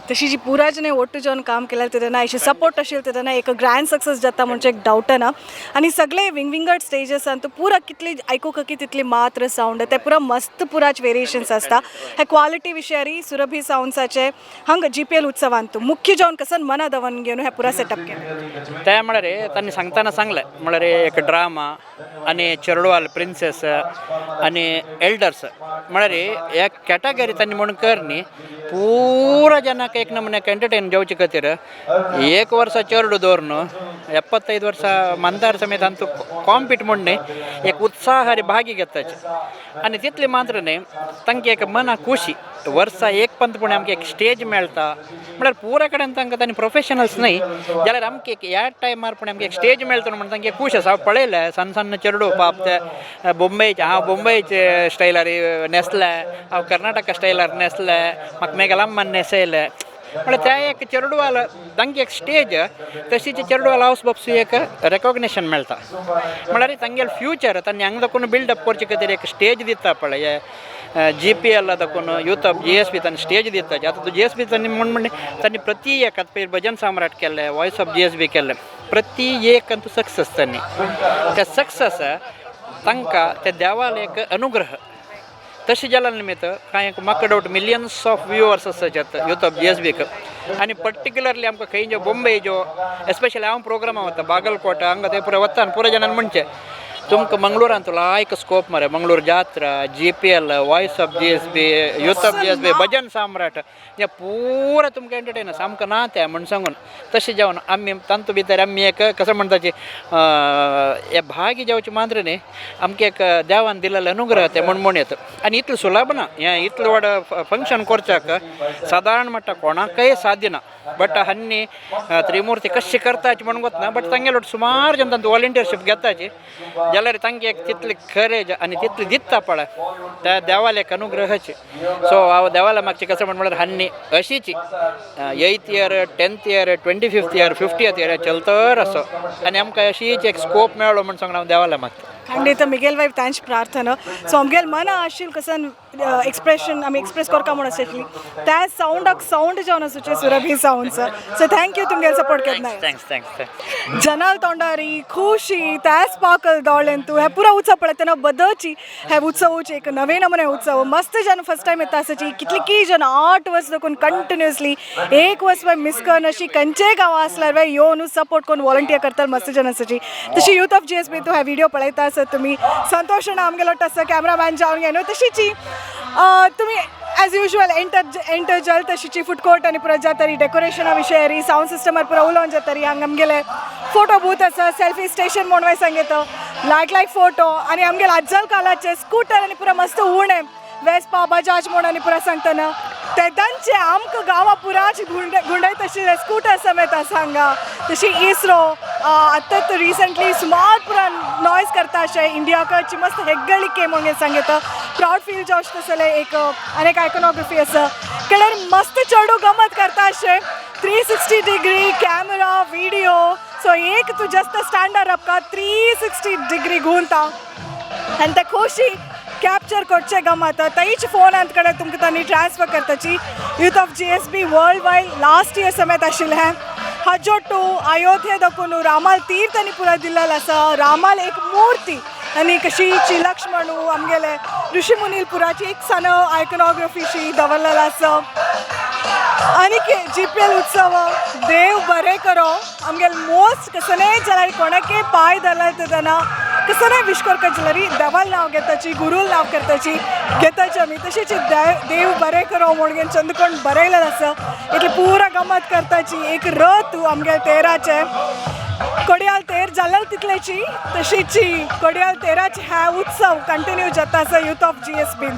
तशी जी पुरा जने ಒಟ್ಟು जवन काम केल्यार तेन्ना अशें सपोर्ट आशिल्लें तेन्ना एक ग्रँड सक्सेस जाता म्हणजे एक डावट ना. आनी सगळे विंगविंगड स्टेजसान तूं पुरा कितली आयकूंक की तितली मात्र सावंड ते पुरा मस्त पुराच वेरिएशन्स आसता. हे क्वालिटी विशयारी सुरभी सावंड्साचे हांगा जीपीएल उत्सवांत मुख्य जावन कसन मना दवन घेवन हे पुरा सेटअप केलें. ते म्हळ्यार तांणी सांगतना सांगलें म्हळ्यार एक ड्रामा आनी चेरडुवाल प्रिन्सेस आनी एल्डर्स म्हळ्यार ह्या कॅटेगरी तांणी म्हणून कर न्ही ಪೂರ ಜನಕ್ಕೆ एक ನಮೂನೆ ಎಂಟರ್ಟೈನ್ जावचे खातीर एक वर्सा चेरडू दवरून 75 वर्सां मंदार समेत ಅಂತೂ कॉम्पीट म्हूण न्ही एक उत्साहारी भागी घेताचे. आनी तितले मात्र न्ही तांकां एक मना खुशी वर्सा एक पंत पूण आमकां एक स्टेज मेळटा म्हळ्यार पुरा कडेन तांकां तांणी प्रोफेशनल्स न्ही जाल्यार आमकां एक ह्या टायमार पूण आमकां एक स्टेज मेळटा म्हण तांकां खूश आसा. हांव पळयलें सन्न सन्न चेरडू पाप ते बोंबयचे, हांव बोंबयचे स्टायलार न्हेसलें, हांव कर्नाटका स्टायलार न्हेसलें, म्हाका मेगेल अम्मान न्हेसयलें. म्हळ्यार त्या एक चेरडुवाल तांकां एक स्टेज तशीच चेरडुवाल हावस बापसू एक रेकोग्नेशन मेळटा. म्हळ्यार तांगेले फ्युचर तांणी हांगा दाखोवन बिल्डअप करचे खातीर एक स्टेज दिता पळय जीपीएल दाखोवन युथ ऑफ जीएसबी तांणी स्टेज दिता. आतां तूं जीएसबी तांणी म्हण म्हण तांणी प्रति एक आतां पळय भजन सम्राट केल्लें, वॉयस ऑफ जीएसबी केल्लें, प्रति एक अंतू सक्सेस तांणी ते सक्सेस तांकां ते देवाल एक अनुग्रह तशें जाल्या निमित्त कांय म्हाका डावट मिलियन्स ऑफ व्युवर्स आसात युथ ऑफ जीएसबीक. आनी पर्टिक्युलरली आमकां खंय जो बॉम्बे जो एस्पेशली हांव प्रोग्रामा वता बागलकोट हांगा ते पुरा वता आनी पुरा जाणान म्हणचें तुमकां मंगळुरांत लायक स्कोप मरे. मंगळूर जात्रा, GPL, voice of GSB, youth of GSB, Bhajan Samrat, हे पुरा तुमकां एंटरटेन आसा. आमकां ना तें म्हण सांगून तशें जावन आमी तांतू भितर आमी एक कसो म्हणटाची हे भागी जावचे मात्र न्ही, आमकां एक देवान दिलेले अनुग्रह तें म्हण म्हण येता. आनी इतलें सुलभ ना हें, इतलें व्हड फंक्शन करच्याक सादारण म्हणटा कोणाकय साध्य ना. बट हन्नी त्रिमूर्ती कशें करताची म्हण गोतना, बट तांगेलो सुमार जन तांतू वॉलंटियरशीप घेताची जाल्यार तांगे एक तितली करेज आनी तितली दिता पळय त्या देवाले एक अनुग्रहाची. सो हांव देवाला मागचे कसं म्हण म्हळ्यार हन्नी अशीची 8th year, 10th year, 25th year, 50th year चलतर असो आनी आमकां अशीच एक स्कोप मेळ्ळो म्हण सांगून हांव देवाला मागता. ಖಂಡಿತ ಮಿಗೆಲ್ ವೈಫ್ thanks ಪ್ರಾರ್ಥನಾ. ಸೊ ಅಮ್ಗೆಲ್ ಮನ ಆಶೀಲ್ ಕಸನ್ ಎಕ್ಸ್ಪ್ರೆಷನ್ आमी एक्सप्रेस करका म्हूण आशिल्ली त्या सावंडाक सावंड जावन आसूचे सुरभी सावंड्स. सो thank you तुमगेल सपोर्ट केन्ना. Thanks thanks thanks. जनाल तोंडारी खुशी त्या स्पार्कल दोळ्यांतू हे पुरा उत्सव पळयतना बदची हे उत्सवचे एक नवे नमुने उत्सव मस्त जन फर्स्ट टायम येता आसाची. कितली जन 8 वर्स देखून कंटिन्युअसली एक वर्स मिस करून अशी खंयचेय गांवा आसल्यार वे येवन सपोर्ट करून वॉलंटियर करतात मस्त जन आसाची. तशी युथ ऑफ GSB तूं हे व्हिडिओ पळयता आसत तुमी संतोष आमगेलो तसो कॅमरामॅन जावन घेवन तशीची तुमी एज युजल एंटर जल तशीची फूड कोर्ट आनी पुरो जातरी डेकोरेशना विशय सावंड सिस्टमार पुरो उलोवन जातरी. हांगा आमगेले फोटो बूथ आसा, सेल्फी स्टेशन म्हूण सांगता, लायक लायक फोटो आनी आमगेले आजल कालाचे स्कूटर आनी पुरो मस्त उणें वेस्पा बजाज म्हूण आनी पुरो सांगतना ते तांचे आमकां गांवा पुराची गुंडय तशी स्कूटर समेत आसा हांगा. तशी इस्रो आतां रिसंटली सुमार पुरा नॉयज करता अशें इंडियाची मस्त हेग्गळिके म्हणून सांगता. प्रावड फील जावचें तसलें एक आनी एक आयकोनोग्राफी आसा केल्यार मस्त चेडू गमत करता अशें 360 डिग्री कॅमेरा व्हिडिओ. सो एक तूं जस्ट स्टँडार आपका 360 डिग्री घुंवता आनी ते खोशी कॅप्चर करचे गमत तैच फोनांत कडेन तुमकां तांणी transfer करताची. Youth of GSB world wide last year समेत आशिल्लें हाजोटू अयोध्ये दाखोवन रामाल तीर्थ आनी पुरा दिल्लेलो आसा. रामाल एक मूर्ती आनी कशीची लक्ष्मणू आमगेले ऋषी मुनील पुराची एक सान आयकोनोग्राफीशी दवरलेलो आसा. आनी GPL उत्सव देव बरें करो आमगेले मोस्ट कसलेय जाल्यार कोणाकय पांय धरला तेन्ना कसलेय विश करता जाल्यार देवाल नांव घेताची, गुरूल नांव करताची घेताची आमी. तशीच देव बरें करो म्हणून चंद्रकोण बरयलें आसा. इतलें पुरा गमत करताची एक रथ आमगेले तेराचे कोडियाल तेर जाल्यार तितल्याची तशीची कोडियाल तेराचे ह्या उत्सव कंटिन्यू जाता आसा youth of GSB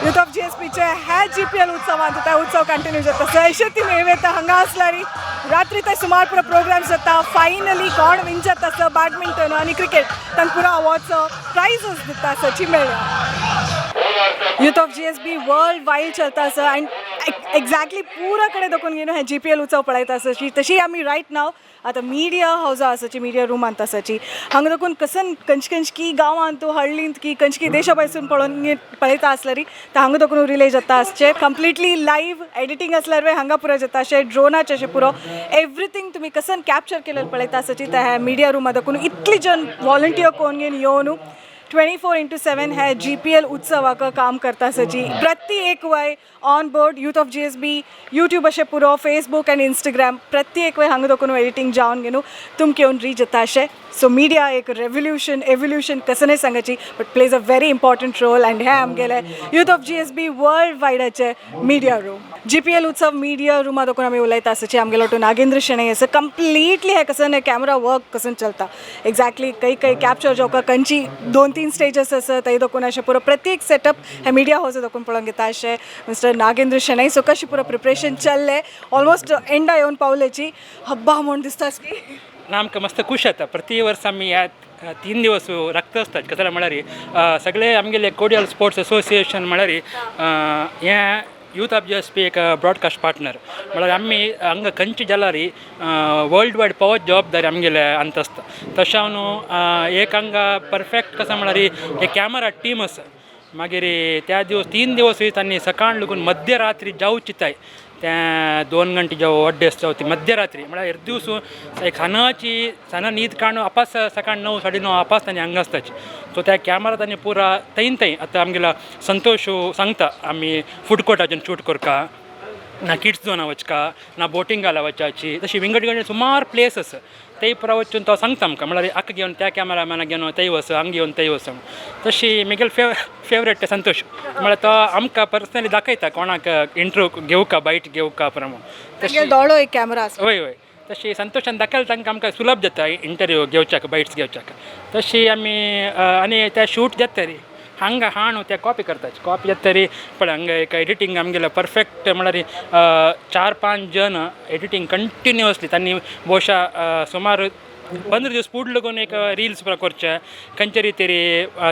youth of GSBचे ह्या GPL उत्सवांत त्या उत्सव कंटिन्यू जाता. अशें ती नेवेता हांगा आसल्यार रात्री ते सुमार पुरो प्रोग्राम्स जाता. फायनली कोण विन जाता आसा बॅडमिंटन आनी क्रिकेट तांकां पुरो अवॉर्ड्स प्रायजस दिता आसाची मेळ्ळ्या. Youth of GSB world wide चलता आसा आनी एक्झॅक्टली पुरा कडेन दाखोवन घेवन हे GPL उत्सव पळयता आसाची. तशी आमी रायट नाव आतां मिडिया हावजा आसाची, मिडिया रुमांत आसाची. हांगा दाखोवन कसन खंयचे खंयचे गांवांत हळ्ळींत की खंयचे देशा भायसून पळोवन पळयता आसल्यार तर हांगा दाखोवन रिले जाता आसचे. कंप्लिटली लायव्ह एडिटींग आसल्यार हांगा पुरो जाता अशें ड्रोनाचें अशें पुरो एवरीथींग तुमी कसन कॅप्चर केलें पळयता आसाची. त्या मिडिया रुमा दाखोवन इतली जन वॉलंटियर कोण घेवन येवन 24x7 हे GPL उत्सवाक काम करता आसाची. प्रति एक वय on board youth of GSB YouTube अशें पुरो फेसबूक आनी इंस्टाग्राम प्रति एक वय हांगा दाखोवन एडिटींग जावन घेवन तुमकां येवन रीच जाता अशें. सो मिडिया एक रेवल्युशन एवोल्युशन कसं सांगाची but plays a very important role. And हे आमगेले युथ ऑफ GSB world वायडाचे मिडिया रूम GPL उत्सव मिडिया रुमा दाखोवन आमी उलयता आसाची. आमगेलो टू नागेंद्र शेणै आसा कंप्लिटली हे कसं कॅमेरा वर्क कसं चलता एक्झॅक्टली काही काही कॅप्चर जावका खंयची 2-3 स्टेजस आसा थंय दाखोवन अशें पुरो प्रत्येक सेटअप हे मिडिया हावस दाखोवन पळोवंक घेता अशें मिस्टर नागेंद्र शेणै. सो कशें पुरो प्रिपरेशन चल्लें ऑलमोस्ट एंडा येवन पावल्याची हब्बा म्हूण दिसता की आमकां मस्त खूश जाता. प्रति वर्स आमी ह्या 3 दिवस रक्त आसतात. कसले म्हळ्यार सगळे आमगेले कोडियल स्पोर्ट्स एसोसिएशन म्हळ्यार हें यूथ ऑफ GSB एक ब्रॉडकास्ट पार्टनर म्हळ्यार आमी हांगा खंयचे जाल्यार वर्ल्ड वायड पावत जबाबदारी आमगेले अंत आसता. तशें हांव एक हांगा परफेक्ट कसो म्हळ्यार एक कॅमेरा टीम आसा. मागीर त्या दिवस 3 दिवस तांणी सकाळ लागून मध्यरात्री जावची ताय त्या 2 गंटे जावं अड्डे जावं ती मध्यरात्री म्हळ्यार एक दिवस एक सानाची साना न्हीद काडून आपास सकाळ 9 9:30 आपास तांणी हांगा आसताची. सो त्या कॅमेरा तांणी पुरा थंय थंय आतां आमगेलो संतोश सांगता आमी फूड कोर्टाच्यान शूट करता. ना किड्स झोना वचका ना बोटिंगाला वचाची, तशी विंगड विंगड सुमार प्लेस आसा. तेय पुरा वचून तो सांगता आमकां, म्हळ्यार आक्का घेवन त्या कॅमेरामॅनाक घेवन थंय वच, हांगा घेवन थंय वच. तशी म्हगेलो फेवरेट संतोष, म्हळ्यार तो आमकां पर्सनली दाखयता कोणाक इंटरव्यू घेवका, बायट घेवका प्रमाण. तांगेलो दोळो एक कॅमेरा आसा. वय वय, तशी संतोषान दाखयलें तांकां आमकां सुलभ जाता इंटरव्यू घेवच्याक, बायट्स घेवच्याक. तशी आमी आनी ते शूट जाता रे हांगा हाणू ते कॉपी करतात. कॉपी जाता तरी पळय हांगा एक एडिटींग आमगेलें परफेक्ट, म्हळ्यार 4-5 जण एडिटींग कंटिन्युअसली तांणी ಬಹುಶಃ सुमार 15 दिवस पूड लागून एक ರೀಲ್ಸ್ ಪೂರ ಕೊರ್ಚೆ ಕಂಚೆ ರೀತಿರಿ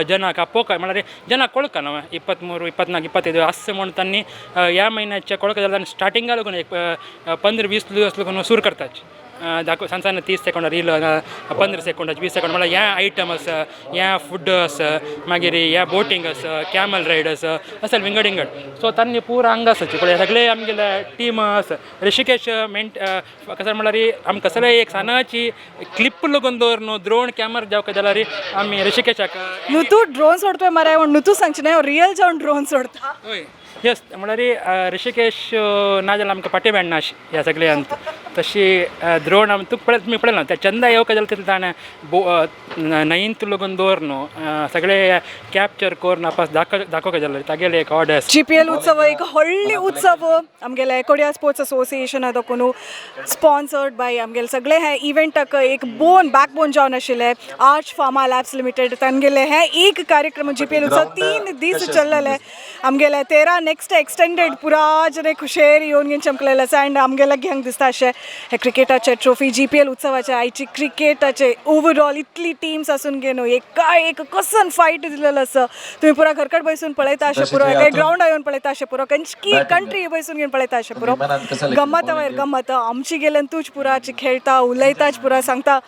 ಜನಕ್ಕೆ ಪೋಕ, म्हळ्यार ಜನ ಕೊಳ್ಕ ನವ 23 24 25 ಅಸ್ಸೆ म्हण तांणी ह्या म्हयन्याच्या ಕೊळಕ जाल्यार स्टार्टिंगा लागून एक 15-20 दिवस लागून सुरू करतात. दाखव सान सान 30 सेकंड रील, 15 सेकंडाचे, 20 सेकंड, म्हळ्यार ह्या आयटम आसा, ह्या फूड आसा, मागीर ह्या बोटींग आसा, कॅमल रायड आसा, असेल विंगड विंगड. सो तांणी पुरा हांगा आसा पळय सगळे आमगेले टीम आसा. ऋषिकेश मेंट कसं म्हळ्यार आमकां कसले एक सानाची क्लिप लागून दवर न्हू ड्रोन कॅमेरा जावका जाल्यार आमी ऋषिकेशाक न्हू तूं ड्रोन सोडतोय मरे, पूण न्हू तूं सांगचें न्हय, रियल जावन ड्रोन सोडता. हय, येस, म्हळ्यार ऋषिकेश ना जाल्यार आमकां पाटी मेळना अशी ह्या सगळ्यांत. तशी ड्रोन आमी तुका पळय, तुमी पळयला त्या चंदा येवका जाल्यार तितलें ताणें बो नयंत लागून दवर न्हू सगळे कॅप्चर करून आपस दाखोवका जाल्यार तागेले एक ऑर्डर. जीपीएल उत्सव एक व्हडली उत्सव आमगेले कोडिया स्पोर्ट्स असोसिएशना दोकून स्पॉन्सर्ड बाय आमगेले सगळे हे इव्हेंटाक एक बोन बॅक बोन जावन आशिल्ले आर्च फार्मा लॅब्स लिमिटेड. तांगेले हे एक कार्यक्रम जीपीएल उत्सव 3 दीस चल्लेले आमगेले 13 नेक्स्ट एक्सटेंडेड पुरा जने खुशेर येवन घेवन चमकलेले आसा. अँड आमगेले घेवंक दिसता अशें हे क्रिकेटाचे ट्रॉफी जीपीएल उत्सवाचे आयची क्रिकेटाचे ओवरऑल इतली टीम्स आसून घेवन एका एक कसन फायट दिलेलो आसा. तुम्ही पुरा घरकट बसून पळयता अशें पुरो, ग्रावंड येवन पळयता अशें पुरो, खंयची कंट्री बसून घेवन पळयता अशें पुरो, गम्मत वयर गम्मत. आमची गेल्यान तूच पुराची खेळटा उलयताच पुरा सांगता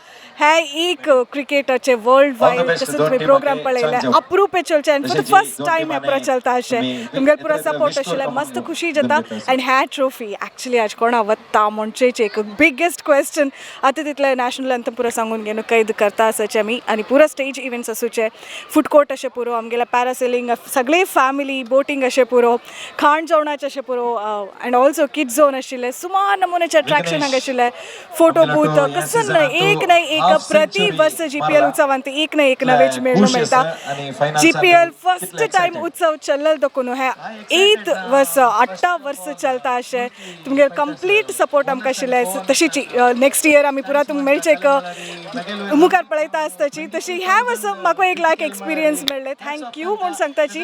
हे एक क्रिकेटाचे वर्ल्ड वायड तसं तुम्ही प्रोग्राम पळयले अप्रूपे चलचे आनी फॉर the first time हे पुरा चलता अशें तुमगेले पुरा सपोर्ट आशिल्ले मस्त खुशी जाता. अँड ह्या ट्रॉफी एक्चुअली आज कोणा वता म्हणचेच एक बिगेस्ट क्वेश्चन आतां तितले नॅशनल अंतम पुरा सांगून घेवन कैद करता आसाचे आमी. आनी पुरा स्टेज इव्हेंट्स आसूचे, फूड कोर्ट अशें पुरो, आमगेले पॅरासेलिंग, सगळे फॅमिली बोटींग अशें पुरो, खाण जेवणाचें अशें पुरो, अँड ऑल्सो किड्स झोन आशिल्ले, सुमार नमुन्याचे अट्रॅक्शन हांगा आशिल्ले, फोटो बूथ कसन एक न्हय एक प्रति वर्स जीपीएल उत्सवांत एक न्हय एक नवेच मेळूं मेळटा. जीपीएल फर्स्ट टायम उत्सव चल्लल दोकून हे 8 वर्स 8 वर्स चलता अशें तुमगेले कंप्लीट सपोर्ट आमकां आशिल्ले. तशीच नेक्स्ट इयर आमी पुरा तुमकां मेळचे एक मुखार पळयता आसताची. तशी ह्या वर्स म्हाका एक लायक एक्सपिरियन्स मेळ्ळें, thank you म्हूण सांगताची.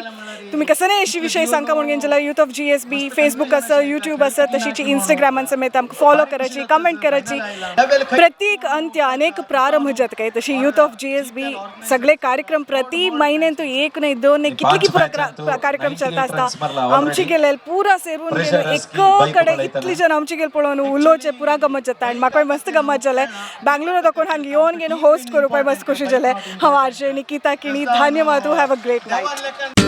तुमी कसले अशी विशय सांगता म्हणून जाल्यार यूथ ऑफ जीएसबी फेसबूक आसा, युट्यूब आसा, तशीच इंस्टाग्रामान समेत आमकां फॉलो करायची, कमेंट करायची. प्रत्येक अंत्य अनेक प्रारंभ जाता काय तशी यूथ ऑफ जीएसबी सगळे कार्यक्रम प्रति महिन्यान तू एक नाही दोन नाही कितली पुरा कार्यक्रम चलता आसता. आमची गेले पुरा सेरून गेलो एक कडे इतली जण आमची गेले पळोवन उलोवचे पुरा गमत जाता आनी म्हाका मस्त गमत जालें. बेंगलोर दाखोवन हांगा येवन घेवन होस्ट करूपाक मस्त खुशी जालें. हांव आरजे निकिता किणी, धन्यवाद. Have a great night.